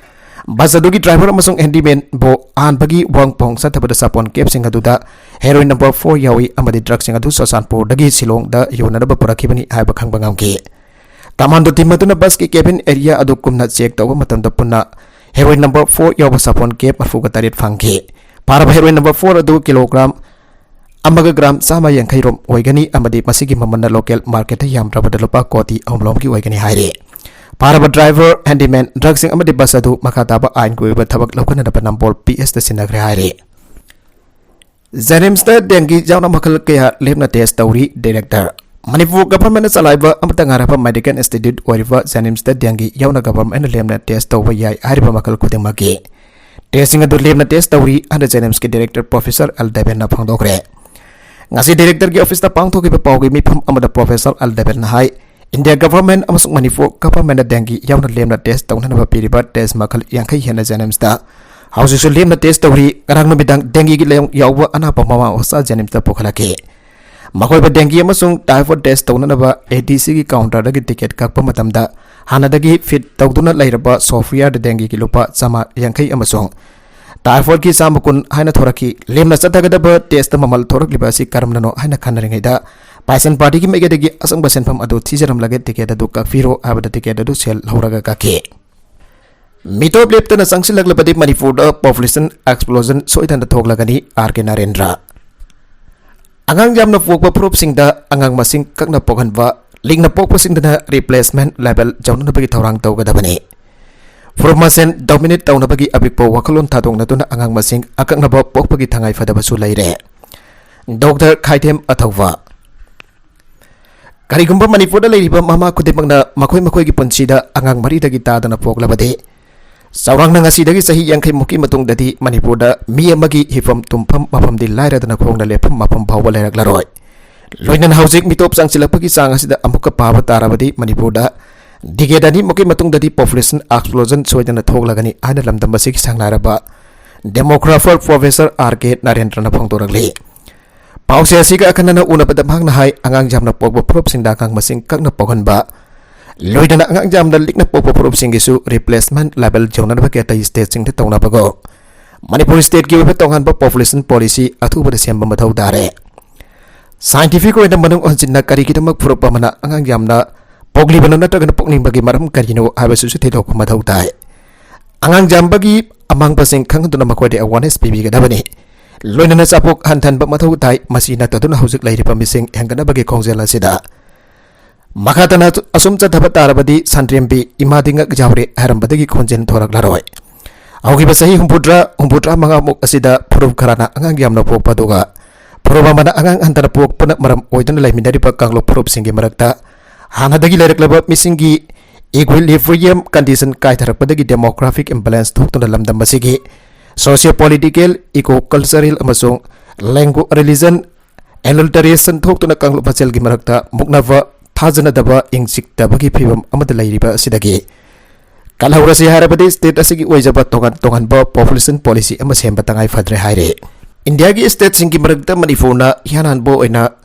ꯕꯁ ꯑꯗꯨꯒꯤ ꯗ꯭ꯔꯥꯏꯚꯔ ꯑꯃꯁꯨꯡ ꯍꯦꯟꯗꯤꯃꯦꯟꯕꯨ ꯑꯍꯥꯟꯕꯒꯤ ꯋꯥꯍꯪ ꯄꯥꯎꯍꯪ ꯆꯠꯊꯕꯗ ꯁꯥꯄꯣꯟ ꯀꯦꯞꯁꯤꯡ ꯑꯗꯨꯗ ꯍꯦꯔꯣꯏꯟ ꯅꯝꯕꯔ ꯐꯣꯔ ꯌꯥꯎꯏ ꯑꯃꯗꯤ ꯗ꯭ꯔꯒꯁꯤꯡ ꯑꯗꯨ ꯆꯨꯔꯆꯥꯟꯄꯨꯔꯗꯒꯤ ꯁꯤꯂꯣꯡꯗ ꯌꯣꯟꯅꯅꯕ ꯄꯨꯔꯛꯈꯤꯕꯅꯤ ꯍꯥꯏꯕ ꯈꯪꯕ ꯉꯝꯈꯤ꯫ ꯀꯃꯥꯟꯗꯣ ꯇꯤꯝ ꯑꯗꯨꯅ ꯕꯁꯀꯤ ꯀꯦꯕꯤꯟ ꯑꯦꯔꯤꯌꯥ ꯑꯗꯨ ꯀꯨꯞꯅ ꯆꯦꯛ ꯇꯧꯕ ꯃꯇꯝꯗ ꯄꯨꯟꯅ ꯍꯦꯔꯣꯏꯟ ꯅꯝꯕꯔ ꯐꯣꯔ ꯌꯥꯎꯕ ꯁꯥꯄꯣꯟ ꯀꯦꯞ ꯃꯔꯤꯐꯨꯒ ꯇꯔꯦꯠ ꯐꯪꯈꯤ꯫ ꯐꯥꯔꯕ ꯍꯦꯔꯣꯏꯟ ꯅꯝꯕꯔ ꯐꯣꯔ ꯑꯗꯨ ꯀꯤꯂꯣꯒ꯭ꯔꯥꯝ ꯑꯃꯒ ꯒ꯭ꯔꯥꯝ ꯆꯥꯝꯃ ꯌꯥꯡꯈꯩ ꯔꯣꯝ ꯑꯣꯏꯒꯅꯤ ꯑꯃꯗꯤ ꯃꯁꯤꯒꯤ ꯃꯃꯜꯅ ꯂꯣꯀꯦꯜ ꯃꯥꯔꯀꯦꯠꯇ ꯌꯥꯝꯗ꯭ꯔꯕꯗ ꯂꯨꯄꯥ ꯀꯣꯇꯤ ꯑꯍꯨꯝ ꯂꯣꯝꯒꯤ ꯑꯣꯏꯒꯅꯤ ꯍꯥꯏꯔꯤ꯫ ꯐꯥꯔꯕ ꯗ꯭ꯔꯥꯏꯚꯔ, ꯍꯦꯟꯗꯤꯃꯦꯟ, ꯗ꯭ꯔꯒꯁꯤꯡ ꯑꯃꯗꯤ ꯕꯁ ꯑꯗꯨ ꯃꯈꯥ ꯇꯥꯕ ꯑꯥꯏꯟꯒꯤ ꯑꯣꯏꯕ ꯊꯕꯛ ꯂꯧꯈꯠꯅꯅꯕ ꯅꯝꯕꯣꯜ ꯄꯤ ꯑꯦꯁꯇ ꯁꯤꯟꯅꯈ꯭ꯔꯦ ꯍꯥꯏꯔꯤ꯫ ꯖꯦꯅꯤꯝꯁꯇ ꯗꯦꯡꯒꯤ ꯌꯥꯎꯅ ꯃꯈꯜ ꯀꯌꯥ ꯂꯦꯝꯅ ꯇꯦꯁ ꯇꯧꯔꯤ꯫ ꯗꯥꯏꯔꯦꯛꯇꯔ, ꯃꯅꯤꯄꯨꯔ ꯒꯚꯔꯟꯃꯦꯟꯠꯅ ꯆꯂꯥꯏꯕ ꯑꯃꯠꯇ ꯉꯥꯏꯔꯕ ꯃꯦꯗꯤꯀꯦꯜ ꯏꯟꯁꯇꯤꯇ꯭ꯌꯨꯠ ꯑꯣꯏꯔꯤꯕ ꯖꯦꯅꯤꯝꯁꯇ ꯗꯦꯡꯒꯤ ꯌꯥꯎꯅ ꯒꯚꯔꯟꯃꯦꯟꯠꯅ ꯂꯦꯝꯅ ꯇꯦꯁ ꯇꯧꯕ ꯌꯥꯏ ꯍꯥꯏꯔꯤꯕ ꯃꯈꯜ ꯈꯨꯗꯤꯡꯃꯛꯀꯤ ꯇꯦꯁꯁꯤꯡ ꯑꯗꯨ ꯂꯦꯝꯅ ꯇꯦꯁ ꯇꯧꯔꯤ ꯍꯥꯏꯅ ꯖꯦꯅꯤꯝꯁꯀꯤ ꯗꯥꯏꯔꯦꯛꯇꯔ ꯄ꯭ꯔꯣꯐꯦꯁꯔ ꯑꯦꯜ ꯗꯦꯕꯦꯟꯅ ꯐꯣꯡꯗꯣꯛꯈ꯭ꯔꯦ꯫ ꯉꯁꯤ ꯗꯥꯏꯔꯦꯛꯇꯔꯒꯤ ꯑꯣꯐꯤꯁꯇ ꯄꯥꯡꯊꯣꯛꯈꯤꯕ ꯄꯥꯎꯒꯤ ꯃꯤꯐꯝ ꯑꯃꯗ ꯄ꯭ꯔꯣꯐꯦꯁꯔ ꯑꯦꯜ ꯗꯦꯕꯦꯟꯅ ꯍꯥꯏ, ꯏꯟꯗꯤꯌꯥ ꯒꯚꯔꯟꯃꯦꯟꯠ ꯑꯃꯁꯨꯡ ꯃꯅꯤꯄꯨꯔ ꯒꯚꯔꯟꯃꯦꯟꯠꯅ ꯗꯦꯡꯒꯤ ꯌꯥꯎꯅ ꯂꯦꯝꯅ ꯇꯦꯁ ꯇꯧꯅꯅꯕ ꯄꯤꯔꯤꯕ ꯇꯦꯁ ꯃꯈꯜ ꯌꯥꯡꯈꯩ ꯍꯦꯟꯅ ꯖꯦꯅꯤꯝꯁꯇ ꯍꯧꯖꯤꯛꯁꯨ ꯂꯦꯝꯅ ꯇꯦꯁ ꯇꯧꯔꯤ꯫ ꯉꯔꯥꯡ ꯅꯨꯃꯤꯗꯥꯡ ꯗꯦꯡꯒꯤꯒꯤ ꯂꯥꯏꯑꯣꯡ ꯌꯥꯎꯕ ꯑꯅꯥꯕ ꯃꯃꯥ ꯃꯆꯥ ꯖꯦꯅꯤꯝꯁꯇ ꯄꯨꯈꯠꯂꯛꯈꯤ꯫ ꯃꯈꯣꯏꯕꯨ ꯗꯦꯡꯒꯤ ꯑꯃꯁꯨꯡ ꯇꯥꯏꯐꯣꯏꯗ ꯇꯦꯁ ꯇꯧꯅꯅꯕ ꯑꯦ ꯗꯤ ꯁꯤꯒꯤ ꯀꯥꯎꯟꯇꯔꯗꯒꯤ ꯇꯤꯀꯦꯠ ꯀꯛꯄ ꯃꯇꯝꯗ ꯍꯥꯟꯅꯗꯒꯤ ꯐꯤꯠ ꯇꯧꯗꯨꯅ ꯂꯩꯔꯕ ꯁꯣꯐꯋꯦꯌꯔꯗ ꯗꯦꯡꯒꯤꯒꯤ ꯂꯨꯄꯥ ꯆꯥꯝꯃ ꯌꯥꯡꯈꯩ ꯑꯃꯁꯨꯡ ꯇꯥꯏꯐꯣꯏꯗꯀꯤ ꯆꯥꯝꯃ ꯀꯨꯟ ꯍꯥꯏꯅ ꯊꯣꯔꯛꯈꯤ꯫ ꯂꯦꯝꯅ ꯆꯠꯊꯒꯗꯕ ꯇꯦꯁꯇ ꯃꯃꯜ ꯊꯣꯔꯛꯂꯤꯕ ꯑꯁꯤ ꯀꯔꯝꯅꯅꯣ ꯍꯥꯏꯅ ꯈꯟꯅꯔꯤꯉꯩꯗ ꯄꯥꯏꯁꯟ ꯄꯥꯔꯇꯤꯒꯤ ꯃꯥꯏꯀꯩꯗꯒꯤ ꯑꯆꯪꯕ ꯁꯦꯟꯐꯝ ꯑꯗꯨ ꯊꯤꯖꯔꯝꯂꯒꯦ, ꯇꯤꯀꯦꯠ ꯑꯗꯨ ꯀꯛꯄꯤꯔꯣ ꯍꯥꯏꯕꯗ ꯇꯤꯀꯦꯠ ꯑꯗꯨ ꯁꯦꯜ ꯂꯧꯔꯒ ꯀꯛꯈꯤ꯫ ꯃꯤꯇꯣꯞ ꯂꯦꯞꯇꯅ ꯆꯪꯁꯤꯜꯂꯛꯂꯕꯗꯤ ꯃꯅꯤꯄꯨꯔꯗ ꯄꯣꯄꯨꯂꯦꯁꯟ ꯑꯦꯛꯁꯄ꯭ꯂꯣꯖꯟ ꯁꯣꯏꯗꯅ ꯊꯣꯛꯂꯒꯅꯤ, ꯑꯥꯔ ꯀꯦ ꯅꯔꯦꯟꯗ꯭ꯔ꯫ ꯑꯉꯥꯡ ꯌꯥꯝꯅ ꯄꯣꯛꯄ ꯐꯨꯔꯨꯞꯁꯤꯡꯗ ꯑꯉꯥꯡ ꯃꯁꯤꯡ ꯀꯛꯅ ꯄꯣꯛꯍꯟꯕ, ꯂꯤꯛꯅ ꯄꯣꯛꯄꯁꯤꯡꯗꯅ ꯔꯤꯄ꯭ꯂꯦꯁꯃꯦꯟꯠ ꯂꯦꯕꯦꯜ ꯌꯧꯅꯅꯕꯒꯤ ꯊꯧꯔꯥꯡ ꯇꯧꯒꯗꯕꯅꯤ꯫ ꯐꯨꯔꯨꯞ ꯃꯁꯦꯟ ꯗꯣꯃꯤꯅꯦꯠ ꯇꯧꯅꯕꯒꯤ ꯑꯄꯤꯛꯄ ꯋꯥꯈꯜꯂꯣꯟ ꯊꯥꯗꯣꯛꯅꯗꯨꯅ ꯑꯉꯥꯡ ꯃꯁꯤꯡ ꯑꯀꯛꯅꯕ ꯄꯣꯛꯄꯒꯤ ꯇꯉꯥꯏꯐꯗꯕꯁꯨ ꯂꯩꯔꯦ꯫ ꯗꯣꯛꯇꯔ ꯈꯥꯏꯗꯦꯝ ꯑꯊꯧꯕ꯫ ꯀꯔꯤꯒꯨꯝꯕ ꯃꯅꯤꯄꯨꯔꯗ ꯂꯩꯔꯤꯕ ꯃꯃꯥ ꯈꯨꯗꯤꯡꯃꯛꯅ ꯃꯈꯣꯏ ꯃꯈꯣꯏꯒꯤ ꯄꯨꯟꯁꯤꯗ ꯑꯉꯥꯡ ꯃꯔꯤꯗꯒꯤ ꯇꯥꯗꯅ ꯄꯣꯛꯂꯕꯗꯤ, ꯆꯥꯎꯔꯥꯛꯅ ꯉꯁꯤꯗꯒꯤ ꯆꯍꯤ ꯌꯥꯡꯈꯩ ꯃꯨꯛꯀꯤ ꯃꯇꯨꯡꯗꯗꯤ ꯃꯅꯤꯄꯨꯔꯗ ꯃꯤ ꯑꯃꯒꯤ ꯍꯤꯐꯝ ꯇꯨꯝꯐꯝ ꯃꯐꯝꯗꯤ ꯂꯥꯏꯔꯗꯅ ꯈꯣꯡꯅ ꯂꯦꯞꯐꯝ ꯃꯐꯝ ꯐꯥꯎꯕ ꯂꯩꯔꯛꯂꯔꯣꯏ꯫ ꯂꯣꯏꯅꯅ ꯍꯧꯖꯤꯛ ꯃꯤꯇꯣꯞ ꯆꯪꯁꯤꯜꯂꯛꯄꯒꯤ ꯆꯥꯡ ꯑꯁꯤꯗ ꯑꯃꯨꯛꯀ ꯄꯥꯕ ꯇꯥꯔꯕꯗꯤ ꯃꯅꯤꯄꯨꯔꯗ ꯗꯤꯀꯦꯠ ꯑꯅꯤꯃꯨꯛꯀꯤ ꯃꯇꯨꯡꯗꯗꯤ ꯄꯣꯄꯨꯂꯦꯁꯟ ꯑꯦꯛꯁꯄ꯭ꯂꯣꯖꯟ ꯁꯣꯏꯗꯅ ꯊꯣꯛꯂꯒꯅꯤ ꯍꯥꯏꯅ ꯂꯝꯗꯝ ꯑꯁꯤꯒꯤ ꯁꯪꯅꯥꯏꯔꯕ ꯗꯦꯃꯣꯒ꯭ꯔꯥꯐꯔ ꯄ꯭ꯔꯣꯐꯦꯁꯔ ꯑꯥꯔ ꯀꯦ ꯅꯔꯦꯟꯗ꯭ꯔꯅ ꯐꯣꯡꯗꯣꯔꯛꯂꯤ꯫ ꯄꯥꯎꯁꯦ ꯑꯁꯤꯒ ꯑꯈꯟꯅꯅ ꯎꯅꯕꯗ ꯃꯍꯥꯛꯅ ꯍꯥꯏ, ꯑꯉꯥꯡ ꯌꯥꯝꯅ ꯄꯣꯛꯄ ꯐꯨꯔꯨꯞꯁꯤꯡꯗ ꯑꯉꯥꯡ ꯃꯁꯤꯡ ꯀꯛꯅ ꯄꯣꯛꯍꯟꯕ, ꯂꯣꯏꯅꯅ ꯑꯉꯥꯡ ꯌꯥꯝꯅ ꯂꯤꯛꯅ ꯄꯣꯛꯄ ꯐꯨꯔꯨꯞꯁꯤꯡꯒꯤꯁꯨ replacement level ꯌꯧꯅꯅꯕꯒꯤ ꯑꯇꯩ stateꯁꯤꯡꯗ ꯇꯧꯅꯕꯒꯨꯝ ꯃꯅꯤꯄꯨꯔ stateꯀꯤ ꯑꯣꯏꯕ ꯇꯣꯉꯥꯟꯕ population policy ꯑꯊꯨꯕꯗ ꯁꯦꯝꯕ ꯃꯊꯧ ꯇꯥꯔꯦ꯫ Scientific ꯑꯣꯏꯅ ꯃꯅꯨꯡ ꯍꯟꯖꯤꯟꯅ ꯀꯔꯤꯒꯤꯗꯃꯛ ꯐꯨꯔꯨꯞ ꯑꯃꯅ ꯑꯉꯥꯡ ꯌꯥꯝꯅ ꯄꯣꯛꯂꯤꯕꯅꯣ ꯅꯠꯇ꯭ꯔꯒꯅ ꯄꯣꯛꯅꯤꯡꯕꯒꯤ ꯃꯔꯝ ꯀꯔꯤꯅꯣ ꯍꯥꯏꯕꯁꯤꯁꯨ ꯊꯤꯗꯣꯛꯄ ꯃꯊꯧ ꯇꯥꯏ꯫ ꯑꯉꯥꯡ ꯌꯥꯝꯕꯒꯤ ꯑꯃꯥꯡꯕꯁꯤꯡ ꯈꯪꯍꯟꯗꯨꯅ ꯃꯈꯣꯏꯗ awareness ꯄꯤꯕꯤꯒꯗꯕꯅꯤ꯫ ꯂꯣꯏꯅꯅ ꯆꯥꯄꯣꯛ ꯍꯟꯊꯍꯟꯕ ꯃꯊꯧ ꯇꯥꯏ꯫ ꯃꯁꯤ ꯅꯠꯇꯗꯨꯅ ꯍꯧꯖꯤꯛ ꯂꯩꯔꯤꯕ ꯃꯤꯁꯤꯡ ꯍꯦꯟꯒꯠꯅꯕꯒꯤ ꯈꯣꯡꯖꯦꯜ ꯑꯁꯤꯗ ꯃꯈꯥ ꯇꯥꯅ ꯑꯁꯨꯝ ꯆꯠꯊꯕ ꯇꯥꯔꯕꯗꯤ ꯁꯟꯗ꯭ꯔꯦꯝꯕꯤ ꯏꯃꯥꯗꯤ ꯉꯛ ꯌꯥꯎꯔꯦ ꯍꯥꯏꯔꯝꯕꯗꯒꯤ ꯈꯣꯟꯖꯦꯜ ꯊꯣꯔꯛꯂꯔꯣꯏ꯫ ꯍꯧꯈꯤꯕ ꯆꯍꯤ ꯍꯨꯝꯐꯨꯇꯔꯥ, ꯍꯨꯝꯐꯨꯇꯔꯥ ꯃꯉꯥꯃꯨꯛ ꯑꯁꯤꯗ ꯐꯨꯔꯨꯞ ꯈꯔꯅ ꯑꯉꯥꯡ ꯌꯥꯝꯅ ꯄꯣꯛꯄ ꯑꯗꯨꯒ ꯐꯨꯔꯨꯞ ꯑꯃꯅ ꯑꯉꯥꯡ ꯍꯟꯊꯅ ꯄꯣꯛꯄꯅ ꯃꯔꯝ ꯑꯣꯏꯗꯨꯅ ꯂꯩꯃꯤꯟꯅꯔꯤꯕ ꯀꯥꯡꯂꯨꯞ ꯐꯨꯔꯨꯞꯁꯤꯡꯒꯤ ꯃꯔꯛꯇ ꯍꯥꯟꯅꯗꯒꯤ ꯂꯩꯔꯛꯂꯕ ꯃꯤꯁꯤꯡꯒꯤ equilibrium condition ꯀꯥꯏꯊꯔꯛꯄꯗꯒꯤ demographic imbalance ꯊꯣꯛꯇꯨꯅ ꯂꯝꯗꯝ ꯑꯁꯤꯒꯤ socio-political, eco-cultural ꯑꯃꯁꯨꯡ language, religion adulteration ꯊꯣꯛꯇꯨꯅ ꯀꯥꯡꯂꯨꯞ ꯃꯁꯦꯜꯒꯤ ꯃꯔꯛꯇ ꯃꯨꯛꯅꯕ, ꯊꯥꯖꯅꯗꯕ, ꯏꯪ ꯆꯤꯛꯇꯕꯒꯤ ꯐꯤꯕꯝ ꯑꯃꯗ ꯂꯩꯔꯤꯕ ꯑꯁꯤꯗꯒꯤ ꯀꯜꯍꯧꯔꯁꯤ ꯍꯥꯏꯔꯕꯗꯤ state ꯑꯁꯤꯒꯤ ꯑꯣꯏꯖꯕ ꯇꯣꯉꯥꯟ ꯇꯣꯉꯥꯟꯕ population policy ꯑꯃ ꯁꯦꯝꯕ ꯇꯉꯥꯏ ꯐꯗ꯭ꯔꯦ ꯍꯥꯏꯔꯤ꯫ ꯏꯟꯗꯤꯌꯥꯒꯤ stateꯁꯤꯡꯒꯤ ꯃꯔꯛꯇ ꯃꯅꯤꯄꯨꯔꯅ ꯏꯍꯥꯟ ꯍꯥꯟꯕ ꯑꯣꯏꯅ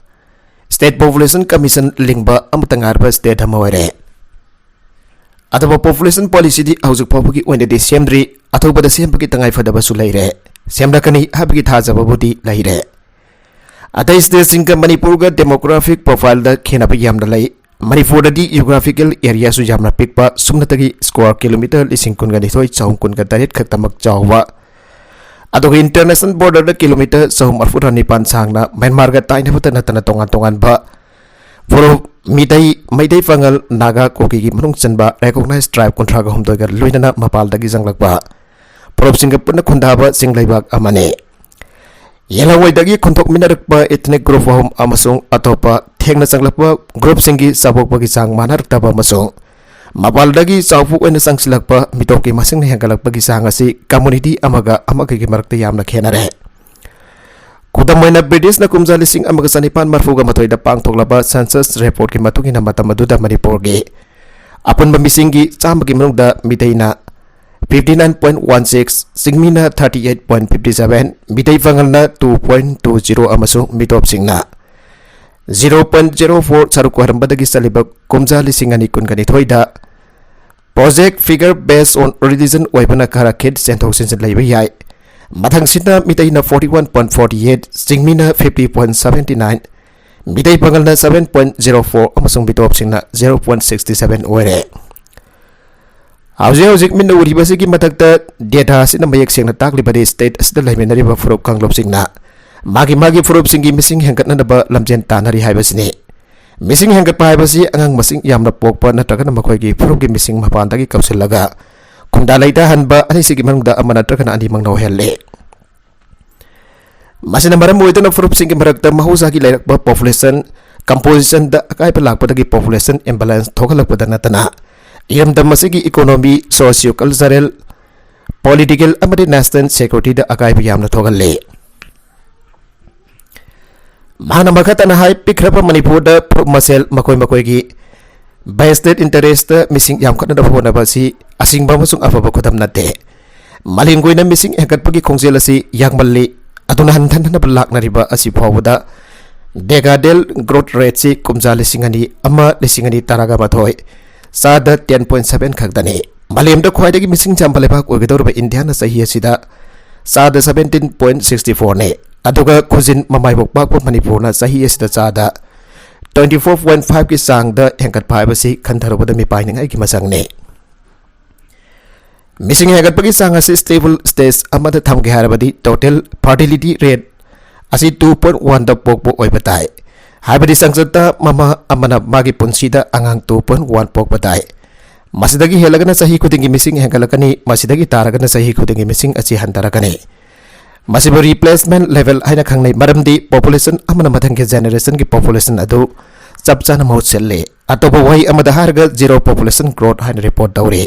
state population commission ꯂꯤꯡꯕ ꯑꯃꯠꯇ ꯉꯥꯏꯔꯕ state ꯑꯃ ꯑꯣꯏꯔꯦ꯫ ꯑꯗꯨꯕꯨ population policyꯗꯤ ꯍꯧꯖꯤꯛ ꯐꯥꯎꯕꯒꯤ ꯑꯣꯏꯅꯗꯤ ꯁꯦꯝꯗ꯭ꯔꯤ꯫ ꯑꯊꯨꯕꯗ ꯁꯦꯝꯕꯒꯤ ꯇꯉꯥꯏ ꯐꯗꯕꯁꯨ ꯂꯩꯔꯦ꯫ ꯁꯦꯝꯂꯛꯀꯅꯤ ꯍꯥꯏꯕꯒꯤ ꯊꯥꯖꯕꯕꯨꯗꯤ ꯂꯩꯔꯦ꯫ ꯑꯇꯩ stateꯁꯤꯡꯒ ꯃꯅꯤꯄꯨꯔꯒ demographic profileꯗ ꯈꯦꯠꯅꯕ ꯌꯥꯝꯅ ꯂꯩ꯫ ꯃꯅꯤꯄꯨꯔꯗꯗꯤ geographical areaꯁꯨ ꯌꯥꯝꯅ ꯄꯤꯛꯄ, ꯁꯨꯞꯅꯇꯒꯤ square kilometre ꯂꯤꯁꯤꯡ ꯀꯨꯟꯒ ꯅꯤꯊꯣꯏ ꯆꯍꯨꯝ ꯀꯨꯟꯒ ꯇꯔꯦꯠ ꯈꯛꯇꯃꯛ ꯆꯥꯎꯕ, ꯑꯗꯨꯒ international borderꯗ kilometre ꯆꯍꯨꯝ ꯃꯔꯤꯐꯨꯇꯔꯥ ꯅꯤꯄꯥꯟ ꯁꯥꯡꯅ ꯃ꯭ꯌꯥꯟꯃꯥꯔꯒ ꯇꯥꯏꯅꯕꯇ ꯅꯠꯇꯅ ꯇꯣꯉꯥꯟ ꯇꯣꯉꯥꯟꯕ ꯐꯨꯔꯨꯞ, ꯃꯤꯇꯩ, ꯃꯩꯇꯩ ꯄꯥꯉꯜ, ꯅꯥꯒꯥ, ꯀꯨꯀꯤꯒꯤ ꯃꯅꯨꯡ ꯆꯟꯕ recognized tribe ꯀꯨꯟꯊ꯭ꯔꯥꯒ ꯍꯨꯝꯗꯣꯏꯒ ꯂꯣꯏꯅꯅ ꯃꯄꯥꯜꯗꯒꯤ ꯆꯪꯂꯛꯄ ꯐꯨꯔꯨꯞꯁꯤꯡꯒ ꯄꯨꯟꯅ ꯈꯨꯟꯗꯥꯕ ꯆꯤꯡꯂꯩꯕꯥꯛ ꯑꯃꯅꯤ꯫ ꯌꯦꯜꯍꯧꯉꯩꯗꯒꯤ ꯈꯣꯟꯊꯣꯛꯃꯤꯟꯅꯔꯛꯄ ethnic group ꯑꯍꯨꯝ ꯑꯃꯁꯨꯡ ꯑꯇꯣꯞꯄ ꯊꯦꯡꯅ ꯆꯪꯂꯛꯄ groupꯁꯤꯡꯒꯤ ꯆꯥꯎꯄꯣꯛꯄꯒꯤ ꯆꯥꯡ ꯃꯥꯟꯅꯔꯛꯇꯕ ꯑꯃꯁꯨꯡ ꯃꯄꯥꯜꯗꯒꯤ ꯆꯥꯎꯄꯣꯛ ꯑꯣꯏꯅ ꯆꯪꯁꯤꯜꯂꯛꯄ ꯃꯤꯇꯣꯞꯀꯤ ꯃꯁꯤꯡꯅ ꯍꯦꯟꯒꯠꯂꯛꯄꯒꯤ ꯆꯥꯡ ꯑꯁꯤ community ꯑꯃꯒ ꯑꯃꯒꯒꯤ ꯃꯔꯛꯇ ꯌꯥꯝꯅ ꯈꯦꯠꯅꯔꯦ꯫ ꯈꯨꯗꯝ ꯑꯣꯏꯅ, ꯕ꯭ꯔꯤꯇꯤꯁꯅ ꯀꯨꯝꯖꯥ ꯂꯤꯁꯤꯡ ꯑꯃꯒ ꯆꯅꯤꯄꯥꯟ ꯃꯔꯤꯐꯨꯒ ꯃꯥꯊꯣꯏꯗ ꯄꯥꯡꯊꯣꯛꯂꯕ census reportꯀꯤ ꯃꯇꯨꯡ ꯏꯟꯅ, ꯃꯇꯝ ꯑꯗꯨꯗ ꯃꯅꯤꯄꯨꯔꯒꯤ ꯑꯄꯨꯟꯕ ꯃꯤꯁꯤꯡꯒꯤ ꯆꯥꯝꯃꯒꯤ ꯃꯅꯨꯡꯗ ꯃꯤꯇꯩꯅ fifty nine point one six, ꯆꯤꯡꯃꯤꯅ thirty eight point fifty seven, Meitei ꯄꯥꯉꯜꯅ two point two zero ꯑꯃꯁꯨꯡ ꯃꯤꯇꯣꯞꯁꯤꯡꯅ zero point zero four ꯁꯔꯨꯛ ꯈꯣꯏꯔꯝꯕꯗꯒꯤ ꯆꯠꯂꯤꯕ ꯀꯨꯝꯖꯥ ꯂꯤꯁꯤꯡ ꯑꯅꯤ ꯀꯨꯟꯒ ꯅꯤꯊꯣꯏꯗ Project figure based on religion ꯑꯣꯏꯕꯅ ꯈꯔ ꯈꯤꯠ ꯆꯦꯟꯊꯣꯛ ꯆꯦꯟꯁꯤꯟ ꯂꯩꯕ ꯌꯥꯏ꯫ ꯃꯊꯪꯁꯤꯅ ꯃꯤꯇꯩꯅ forty one point forty eight, ꯆꯤꯡꯃꯤꯅ fifty point seventy nine, Meitei ꯄꯥꯉꯜꯅ seven point zero four ꯑꯃꯁꯨꯡ ꯃꯤꯇꯣꯞꯁꯤꯡꯅ zero point sixty seven ꯑꯣꯏꯔꯦ꯫ ꯍꯧꯖꯤꯛ ꯍꯧꯖꯤꯛ ꯃꯤꯠꯅ ꯎꯔꯤꯕꯁꯤꯒꯤ ꯃꯊꯛꯇ data ꯑꯁꯤꯅ ꯃꯌꯦꯛ ꯁꯦꯡꯅ ꯇꯥꯛꯂꯤꯕꯗꯤ state ꯑꯁꯤꯗ ꯂꯩꯃꯤꯟꯅꯔꯤꯕ ꯐꯨꯔꯨꯞ ꯀꯥꯡꯂꯨꯞꯁꯤꯡꯅ ꯃꯥꯒꯤ ꯃꯥꯒꯤ ꯐꯨꯔꯨꯞꯁꯤꯡꯒꯤ ꯃꯤꯁꯤꯡ ꯍꯦꯟꯒꯠꯅꯅꯕ ꯂꯝꯖꯦꯟ ꯇꯥꯟꯅꯔꯤ ꯍꯥꯏꯕꯁꯤꯅꯤ꯫ ꯃꯤꯁꯤꯡ ꯍꯦꯟꯒꯠꯄ ꯍꯥꯏꯕꯁꯤ ꯑꯉꯥꯡ ꯃꯁꯤꯡ ꯌꯥꯝꯅ ꯄꯣꯛꯄ ꯅꯠꯇ꯭ꯔꯒꯅ ꯃꯈꯣꯏꯒꯤ ꯐꯨꯔꯨꯞꯀꯤ ꯃꯤꯁꯤꯡ ꯃꯄꯥꯟꯗꯒꯤ ꯀꯧꯁꯤꯜꯂꯒ ꯈꯨꯟꯗꯥ ꯂꯩꯇꯥꯍꯟꯕ ꯑꯅꯤꯁꯤꯒꯤ ꯃꯅꯨꯡꯗ ꯑꯃ ꯅꯠꯇ꯭ꯔꯒꯅ ꯑꯅꯤꯃꯛꯅ ꯑꯣꯏꯍꯜꯂꯤ꯫ ꯃꯁꯤꯅ ꯃꯔꯝ ꯑꯣꯏꯗꯨꯅ ꯐꯨꯔꯨꯞꯁꯤꯡꯒꯤ ꯃꯔꯛꯇ ꯃꯍꯧꯁꯥꯒꯤ ꯂꯩꯔꯛꯄ population compositionꯗ ꯑꯀꯥꯏꯕ ꯂꯥꯛꯄꯗꯒꯤ population imbalance ꯊꯣꯛꯍꯜꯂꯛꯄꯗ ꯅꯠꯇꯅ ꯏꯔꯝꯗꯝ ꯑꯁꯤꯒꯤ economy, socio cultural, political ꯑꯃꯗꯤ national securityꯗ ꯑꯀꯥꯏꯕ ꯌꯥꯝꯅ ꯊꯣꯛꯍꯜꯂꯤ꯫ ꯃꯍꯥꯛꯅ ꯃꯈꯥ ꯇꯥꯅ ꯍꯥꯏ, ꯄꯤꯛꯈ꯭ꯔꯕ ꯃꯅꯤꯄꯨꯔꯗ ꯐꯨꯔꯨꯞ ꯃꯁꯦꯜ ꯃꯈꯣꯏ ꯃꯈꯣꯏꯒꯤ vested interest ꯃꯤꯁꯤꯡ ꯌꯥꯝꯈꯠꯅꯕ ꯍꯣꯠꯅꯕ ꯑꯁꯤ ꯑꯁꯤꯡꯕ ꯑꯃꯁꯨꯡ ꯑꯐꯕ ꯈꯨꯗꯝ ꯅꯠꯇꯦ꯫ ꯃꯥꯂꯦꯝꯒꯤ ꯑꯣꯏꯅ ꯃꯤꯁꯤꯡ ꯍꯦꯟꯒꯠꯄꯒꯤ ꯈꯣꯡꯖꯦꯜ ꯑꯁꯤ ꯌꯥꯡꯃꯜꯂꯤ꯫ ꯑꯗꯨꯅ ꯍꯟꯊꯅꯕ ꯂꯥꯛꯅꯔꯤꯕ ꯑꯁꯤ ꯐꯥꯎꯕꯗ decadal growth rateꯁꯤ ꯀꯨꯝꯖꯥ ꯂꯤꯁꯤꯡ ꯑꯅꯤ ꯑꯃ, ꯂꯤꯁꯤꯡ ꯑꯅꯤ ꯇꯔꯥꯒ ꯃꯥꯊꯣꯏ ꯆꯥꯗ ten point seven ꯈꯛꯇꯅꯤ꯫ ꯃꯥꯂꯦꯝꯗ ꯈ꯭ꯋꯥꯏꯗꯒꯤ ꯃꯤꯁꯤꯡ ꯌꯥꯝꯕ ꯂꯩꯕꯥꯛ ꯑꯣꯏꯒꯗꯧꯔꯤꯕ ꯏꯟꯗꯤꯌꯥꯅ ꯆꯍꯤ ꯑꯁꯤꯗ ꯆꯥꯗ seventeen point sixty fourꯅꯤ꯫ ꯑꯗꯨꯒ ꯈꯨꯖꯤꯟ ꯃꯃꯥꯏꯕꯣꯛ ꯄꯥꯛꯄ ꯃꯅꯤꯄꯨꯔꯅ ꯆꯍꯤ ꯑꯁꯤꯗ ꯆꯥꯗ twenty four point fiveꯀꯤ ꯆꯥꯡꯗ ꯍꯦꯟꯒꯠꯄ ꯍꯥꯏꯕꯁꯤ ꯈꯟꯊꯔꯨꯕꯗ ꯃꯤꯄꯥꯏꯅꯤꯡꯉꯥꯏꯒꯤ ꯃꯁꯛꯅꯤ꯫ ꯃꯤꯁꯤꯡ ꯍꯦꯟꯒꯠꯄꯒꯤ ꯆꯥꯡ ꯑꯁꯤ stable stage ꯑꯃꯗ ꯊꯝꯒꯦ ꯍꯥꯏꯔꯕꯗꯤ total fertility rate ꯑꯁꯤ two point oneꯗ ꯄꯣꯛꯄ ꯑꯣꯏꯕ ꯇꯥꯏ꯫ ꯍꯥꯏꯕꯗꯤ ꯆꯥꯡꯆꯠꯇ ꯃꯃꯥ ꯑꯃꯅ ꯃꯥꯒꯤ ꯄꯨꯟꯁꯤꯗ ꯑꯉꯥꯡ two point one ꯄꯣꯛꯄ ꯇꯥꯏ꯫ ꯃꯁꯤꯗꯒꯤ ꯍꯦꯜꯂꯒꯅ ꯆꯍꯤ ꯈꯨꯗꯤꯡꯒꯤ ꯃꯤꯁꯤꯡ ꯍꯦꯟꯒꯠꯂꯛꯀꯅꯤ, ꯃꯁꯤꯗꯒꯤ ꯇꯥꯔꯒꯅ ꯆꯍꯤ ꯈꯨꯗꯤꯡꯒꯤ ꯃꯤꯁꯤꯡ ꯑꯁꯤ ꯍꯟꯊꯔꯛꯀꯅꯤ꯫ ꯃꯁꯤꯕꯨ replacement level ꯍꯥꯏꯅ ꯈꯪꯅꯩ, ꯃꯔꯝꯗꯤ population ꯑꯃꯅ ꯃꯊꯪꯒꯤ generationꯒꯤ population ꯑꯗꯨ ꯆꯞ ꯆꯥꯅ ꯃꯍꯨꯠ ꯁꯤꯜꯂꯤ꯫ ꯑꯇꯣꯞꯄ ꯋꯥꯍꯩ ꯑꯃꯗ ꯍꯥꯏꯔꯒ zero population growth ꯍꯥꯏꯅ report ꯇꯧꯔꯤ꯫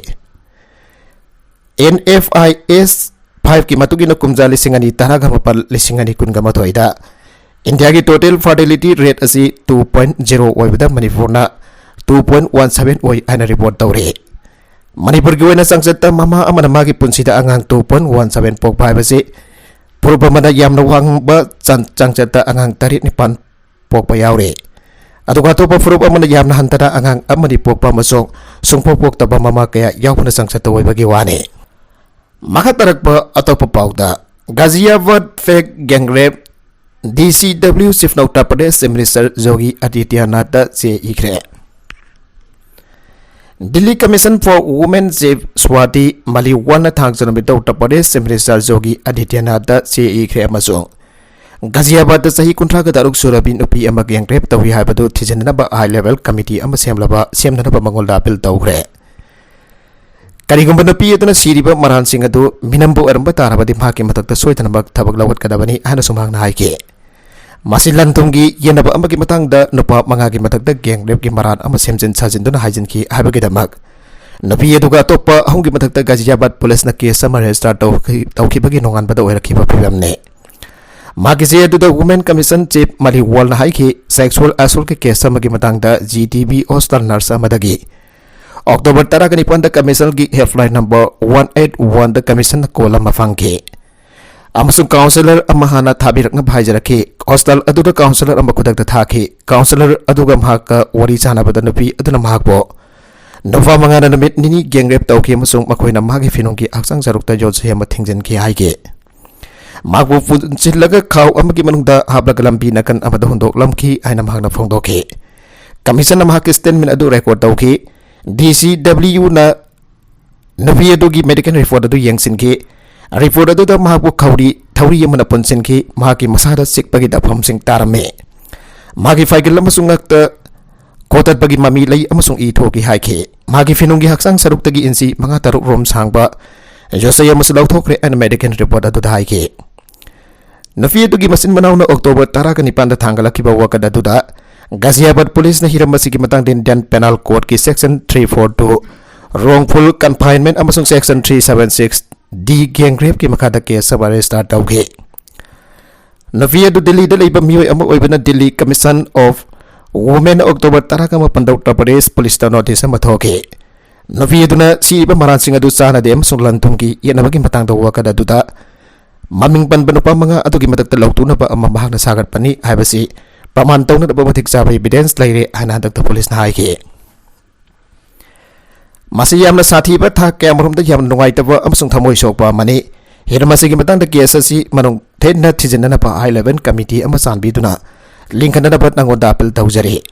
NFIS fiveꯀꯤ ꯃꯇꯨꯡ ꯏꯟꯅ ꯀꯨꯝꯖꯥ ꯂꯤꯁꯤꯡ ꯑꯅꯤ ꯇꯔꯥꯒ ꯃꯥꯄꯜ, ꯂꯤꯁꯤꯡ ꯑꯅꯤ ꯀꯨꯟꯒ ꯃꯥꯊꯣꯏꯗ ꯏꯟꯗꯤꯌꯥꯒꯤ total fertility rate ꯑꯁꯤ two point zero ꯑꯣꯏꯕꯗ ꯃꯅꯤꯄꯨꯔꯅ two point one seven ꯑꯣꯏ ꯍꯥꯏꯅ report ꯇꯧꯔꯤ꯫ ꯃꯅꯤꯄꯨꯔꯒꯤ ꯑꯣꯏꯅ ꯆꯥꯡꯆꯠꯇ ꯃꯃꯥ ꯑꯃꯅ ꯃꯥꯒꯤ ꯄꯨꯟꯁꯤꯗ ꯑꯉꯥꯡ two point one seven ꯄꯣꯛꯄ ꯍꯥꯏꯕꯁꯤ ꯐꯨꯔꯨꯞ ꯑꯃꯅ ꯌꯥꯝꯅ ꯋꯥꯡꯕ ꯆꯥꯡ-, ꯆꯥꯡꯆꯠꯇ ꯑꯉꯥꯡ ꯇꯔꯦꯠ ꯅꯤꯄꯥꯟ ꯄꯣꯛꯄ ꯌꯥꯎꯔꯦ꯫ ꯑꯗꯨꯒ ꯑꯇꯣꯞꯄ ꯐꯨꯔꯨꯞ ꯑꯃꯅ ꯌꯥꯝꯅ ꯍꯟꯊꯅ ꯑꯉꯥꯡ ꯑꯃꯅꯤ ꯄꯣꯛꯄ ꯑꯃꯁꯨꯡ ꯁꯨꯡꯄꯣꯛ ꯄꯣꯛꯇꯕ ꯃꯃꯥ ꯀꯌꯥ ꯌꯥꯎꯕꯅ ꯆꯥꯡꯆꯠꯇ ꯑꯣꯏꯕꯒꯤ ꯋꯥꯅꯤ꯫ ꯃꯈꯥ ꯇꯥꯔꯛꯄ ꯑꯇꯣꯞꯄ ꯄꯥꯎꯗ, ꯒꯥꯖꯤꯌꯥꯕꯥꯗ ꯐꯦꯛ ꯒꯦꯡꯔꯦꯞ, ꯗꯤ ꯁꯤ ꯗꯕ꯭ꯂꯤꯎ ꯆꯤꯐꯅ ꯎꯠꯇꯔ ꯄ꯭ꯔꯗꯦꯁ ꯆꯤꯐ ꯃꯤꯅꯤꯁꯇꯔ ꯌꯣꯒꯤ ꯑꯗꯤꯇ꯭ꯌꯅꯥꯊꯇ ꯆꯦ ꯏꯈ꯭ꯔꯦ꯫ Delhi Commission for Women Chief ꯁ꯭ꯋꯥꯇꯤ ꯃꯂꯤꯋꯥꯜꯅ ꯊꯥꯡꯖ ꯅꯨꯃꯤꯠꯇ ꯎꯠꯇꯔ ꯄ꯭ꯔꯗꯦꯁ ꯆꯤꯐ ꯃꯤꯅꯤꯁꯇꯔ ꯌꯣꯒꯤ ꯑꯗꯤꯇ꯭ꯌꯅꯥꯊꯇ ꯆꯦ ꯏꯈ꯭ꯔꯦ ꯑꯃꯁꯨꯡ ꯒꯥꯖꯤꯌꯥꯕꯥꯗꯇ ꯆꯍꯤ ꯀꯨꯟꯊ꯭ꯔꯥꯒ ꯇꯔꯨꯛ ꯁꯨꯔꯕꯤ ꯅꯨꯄꯤ ꯑꯃ ꯒꯦꯡꯔꯦꯞ ꯇꯧꯏ ꯍꯥꯏꯕꯗꯨ ꯊꯤꯖꯤꯟꯅꯅꯕ ꯍꯥꯏ ꯂꯦꯚꯦꯜ ꯀꯃꯤꯇꯤ ꯑꯃ ꯁꯦꯝꯂꯕ, ꯁꯦꯝꯅꯅꯕ ꯃꯉꯣꯟꯗ ꯑꯄꯤꯜ ꯇꯧꯈ꯭ꯔꯦ꯫ ꯀꯔꯤꯒꯨꯝꯕ ꯅꯨꯄꯤ ꯑꯗꯨꯅ ꯁꯤꯔꯤꯕ ꯃꯔꯥꯜꯁꯤꯡ ꯑꯗꯨ ꯃꯤꯅꯝꯕ ꯑꯣꯏꯔꯝꯕ ꯇꯥꯔꯕꯗꯤ, ꯃꯍꯥꯛꯀꯤ ꯃꯊꯛꯇ ꯁꯣꯏꯗꯅꯃꯛ ꯊꯕꯛ ꯂꯧꯈꯠꯀꯗꯕꯅꯤ ꯍꯥꯏꯅꯁꯨ ꯃꯍꯥꯛꯅ ꯍꯥꯏꯈꯤ꯫ ꯃꯁꯤ ꯂꯟ-ꯊꯨꯝꯒꯤ ꯌꯦꯟꯅꯕ ꯑꯃꯒꯤ ꯃꯇꯥꯡꯗ ꯅꯨꯄꯥ ꯃꯉꯥꯒꯤ ꯃꯊꯛꯇ ꯒꯦꯡꯔꯦꯞꯀꯤ ꯃꯔꯥꯜ ꯑꯃ ꯁꯦꯝꯖꯤꯟ ꯁꯥꯖꯤꯟꯗꯨꯅ ꯍꯥꯏꯖꯤꯟꯈꯤ ꯍꯥꯏꯕꯒꯤꯗꯃꯛ ꯅꯨꯄꯤ ꯑꯗꯨꯒ ꯑꯇꯣꯞꯄ ꯑꯍꯨꯝꯒꯤ ꯃꯊꯛꯇ ꯒꯥꯖꯤꯌꯥꯕꯥꯗ ꯄꯨꯂꯤꯁꯅ ꯀꯦꯁ ꯑꯃ ꯔꯦꯖꯤꯁꯇꯥꯔ ꯇꯧꯈꯤ-, ꯇꯧꯈꯤꯕꯒꯤ ꯅꯣꯡꯉꯥꯟꯕꯗ ꯑꯣꯏꯔꯛꯈꯤꯕ ꯐꯤꯕꯝꯅꯤ꯫ ꯃꯍꯥꯛꯀꯤ ꯆꯦ ꯑꯗꯨꯗ ꯋꯨꯃꯦꯟ ꯀꯃꯤꯁꯟ ꯆꯤꯐ ꯃꯂꯤꯋꯥꯜꯅ ꯍꯥꯏꯈꯤ, ꯁꯦꯛꯁꯨꯑꯦꯜ ꯑꯦꯁꯣꯜꯠꯀꯤ ꯀꯦꯁ ꯑꯃꯒꯤ ꯃꯇꯥꯡꯗ G T B hostel nurse ꯑꯃꯗꯒꯤ ꯑꯣꯛꯇꯣꯕꯔ ꯇꯔꯥꯒ ꯅꯤꯄꯥꯟꯗ ꯀꯃꯤꯁꯟꯒꯤ ꯍꯦꯜꯞꯂꯥꯏꯟ ꯅꯝꯕꯔ ꯋꯥꯟ ꯑꯩꯠ ꯋꯥꯟꯗ ꯀꯃꯤꯁꯟꯅ ꯀꯣꯜ ꯑꯃ ꯐꯪꯈꯤ꯫ ꯑꯃꯁꯨꯡ ꯀꯥꯎꯟꯁꯦꯂꯔ ꯑꯃ ꯍꯥꯟꯅ ꯊꯥꯕꯤꯔꯛꯅꯕ ꯍꯥꯏꯖꯔꯛꯈꯤ꯫ ꯍꯣꯁꯇꯦꯜ ꯑꯗꯨꯗ ꯀꯥꯎꯟꯁꯦꯂꯔ ꯑꯃ ꯈꯨꯗꯛꯇ ꯊꯥꯈꯤ꯫ ꯀꯥꯎꯟꯁꯦꯂꯔ ꯑꯗꯨꯒ ꯃꯍꯥꯛꯀ ꯋꯥꯔꯤ ꯁꯥꯟꯅꯕꯗ ꯅꯨꯄꯤ ꯑꯗꯨꯅ ꯃꯍꯥꯛꯄꯨ ꯅꯨꯄꯥ ꯃꯉꯥꯅ ꯅꯨꯃꯤꯠ ꯅꯤꯅꯤ ꯒꯦꯡꯔꯦꯞ ꯇꯧꯈꯤ ꯑꯃꯁꯨꯡ ꯃꯈꯣꯏꯅ ꯃꯍꯥꯛꯀꯤ ꯐꯤꯅꯨꯡꯒꯤ ꯍꯛꯆꯥꯡ ꯁꯔꯨꯛꯇ ꯌꯣꯠꯆꯩ ꯑꯃ ꯊꯤꯡꯖꯤꯟꯈꯤ ꯍꯥꯏꯈꯤ꯫ ꯃꯍꯥꯛꯄꯨ ꯄꯨꯟꯁꯤꯜꯂꯒ ꯈꯥꯎ ꯑꯃꯒꯤ ꯃꯅꯨꯡꯗ ꯍꯥꯞꯂꯒ ꯂꯝꯕꯤ ꯅꯥꯀꯟ ꯑꯃꯗ ꯍꯨꯟꯗꯣꯛꯂꯝꯈꯤ ꯍꯥꯏꯅ ꯃꯍꯥꯛꯅ ꯐꯣꯡꯗꯣꯛꯈꯤ꯫ ꯀꯃꯤꯁꯟꯅ ꯃꯍꯥꯛꯀꯤ ꯁ꯭ꯇꯦꯠꯃꯦꯟ ꯑꯗꯨ ꯔꯦꯀꯣꯔꯗ ꯇꯧꯈꯤ꯫ ꯗꯤ ꯁꯤ ꯗꯕ꯭ꯂꯤꯎꯅ ꯅꯨꯄꯤ ꯑꯗꯨꯒꯤ ꯃꯦꯗꯤꯀꯦꯜ ꯔꯤꯄꯣꯔꯠ ꯑꯗꯨ ꯌꯦꯡꯁꯤꯟꯈꯤ꯫ ꯔꯤꯄꯣꯔꯠ ꯑꯗꯨꯗ ꯃꯍꯥꯛꯄꯨ ꯈꯧꯔꯤ, ꯊꯧꯔꯤ ꯑꯃꯅ ꯄꯨꯟꯁꯤꯟꯈꯤ꯫ ꯃꯍꯥꯛꯀꯤ ꯃꯁꯥꯗ ꯆꯤꯛꯄꯒꯤ ꯗꯛꯐꯝꯁꯤꯡ ꯇꯥꯔꯝꯃꯤ꯫ ꯃꯍꯥꯛꯀꯤ ꯐꯥꯏꯒꯜ ꯑꯃꯁꯨꯡ ꯉꯛꯇ ꯀꯣꯇꯠꯄꯒꯤ ꯃꯃꯤ ꯂꯩ ꯑꯃꯁꯨꯡ ꯏ ꯊꯣꯛꯈꯤ ꯍꯥꯏꯈꯤ꯫ ꯃꯍꯥꯛꯀꯤ ꯐꯤꯅꯨꯡꯒꯤ ꯍꯛꯆꯥꯡ ꯁꯔꯨꯛꯇꯒꯤ ꯏꯟꯆꯤ ꯃꯉꯥ ꯇꯔꯨꯛ ꯔꯣꯝ ꯁꯥꯡꯕ ꯌꯣꯠꯆꯩ ꯑꯃꯁꯨ ꯂꯧꯊꯣꯛꯈ꯭ꯔꯦ ꯍꯥꯏꯅ ꯃꯦꯗꯤꯀꯦꯜ ꯔꯤꯄꯣꯔꯠ ꯑꯗꯨꯗ ꯍꯥꯏꯈꯤ꯫ ꯅꯨꯄꯤ ꯑꯗꯨꯒꯤ ꯃꯆꯤꯟ ꯃꯅꯥꯎꯅ ꯑꯣꯛꯇꯣꯕꯔ ꯇꯔꯥꯒ ꯅꯤꯄꯥꯟꯗ ꯊꯥꯡꯒꯠꯂꯛꯈꯤꯕ ꯋꯥꯀꯠ ꯑꯗꯨꯗ ꯒꯥꯖꯤꯌꯥꯕꯥꯗ ꯄꯨꯂꯤꯁꯅ ꯍꯤꯔꯝ ꯑꯁꯤꯒꯤ ꯃꯇꯥꯡꯗ ꯏꯟꯗꯤꯌꯟ ꯄꯦꯅꯥꯜ ꯀꯣꯗꯀꯤ section three four two, wrongful confinement ꯑꯃꯁꯨꯡ section three seven six D, ꯒꯦꯡꯔꯦꯞꯀꯤ ꯃꯈꯥꯗ ꯀꯦꯁ ꯑꯃ ꯔꯦꯖꯤꯁꯇꯥꯔ ꯇꯧꯈꯤ꯫ ꯅꯨꯄꯤ ꯑꯗꯨ ꯗꯤꯜꯂꯤꯗ ꯂꯩꯕ ꯃꯤꯑꯣꯏ ꯑꯃ ꯑꯣꯏꯕꯅ Delhi commission of women October ꯇꯔꯥꯒ ꯃꯥꯄꯟꯗ ꯎꯠꯇꯔ ꯄ꯭ꯔꯗꯦꯁ ꯄꯨꯂꯤꯁꯇ ꯅꯣꯇꯤꯁ ꯑꯃ ꯊꯣꯛꯈꯤ꯫ ꯅꯨꯄꯤ ꯑꯗꯨꯅ ꯁꯤꯔꯤꯕ ꯃꯔꯥꯜꯁꯤꯡ ꯑꯗꯨ ꯆꯥꯟꯅꯗꯦ ꯑꯃꯁꯨꯡ ꯂꯟ ꯊꯨꯝꯒꯤ ꯌꯦꯠꯅꯕꯒꯤ ꯃꯇꯥꯡꯗ ꯋꯥꯀꯠ ꯑꯗꯨꯗ ꯃꯃꯤꯡ ꯄꯟꯕ ꯅꯨꯄꯥ ꯃꯉꯥ ꯑꯗꯨꯒꯤ ꯃꯊꯛꯇ ꯂꯧꯊꯣꯛꯅꯕ ꯑꯃ ꯃꯍꯥꯛꯅ ꯁꯥꯒꯠꯄꯅꯤ ꯍꯥꯏꯕꯁꯤ ꯄ꯭ꯔꯃꯥꯟ ꯇꯧꯅꯅꯕ ꯃꯇꯤꯛ ꯆꯥꯕ evidence ꯂꯩꯔꯦ ꯍꯥꯏꯅ ꯍꯟꯗꯛꯇ ꯄꯨꯂꯤꯁꯅ ꯍꯥꯏꯈꯤ꯫ ꯃꯁꯤ ꯌꯥꯝꯅ ꯁꯥꯊꯤꯕ, ꯊꯥꯛ ꯀꯌꯥꯃꯔꯣꯝꯗ ꯌꯥꯝꯅ ꯅꯨꯡꯉꯥꯏꯇꯕ ꯑꯃꯁꯨꯡ ꯊꯃꯣꯏ ꯁꯣꯛꯄ ꯑꯃꯅꯤ꯫ ꯍꯤꯔꯝ ꯑꯁꯤꯒꯤ ꯃꯇꯥꯡꯗ case ꯑꯁꯤ ꯃꯅꯨꯡ ꯊꯦꯠꯅ ꯊꯤꯖꯤꯟꯅꯅꯕ high level committee ꯑꯃ ꯆꯥꯟꯕꯤꯗꯨꯅ ꯂꯤꯡꯈꯠꯅꯅꯕ ꯅꯉꯣꯟꯗ appeal ꯇꯧꯖꯔꯤ꯫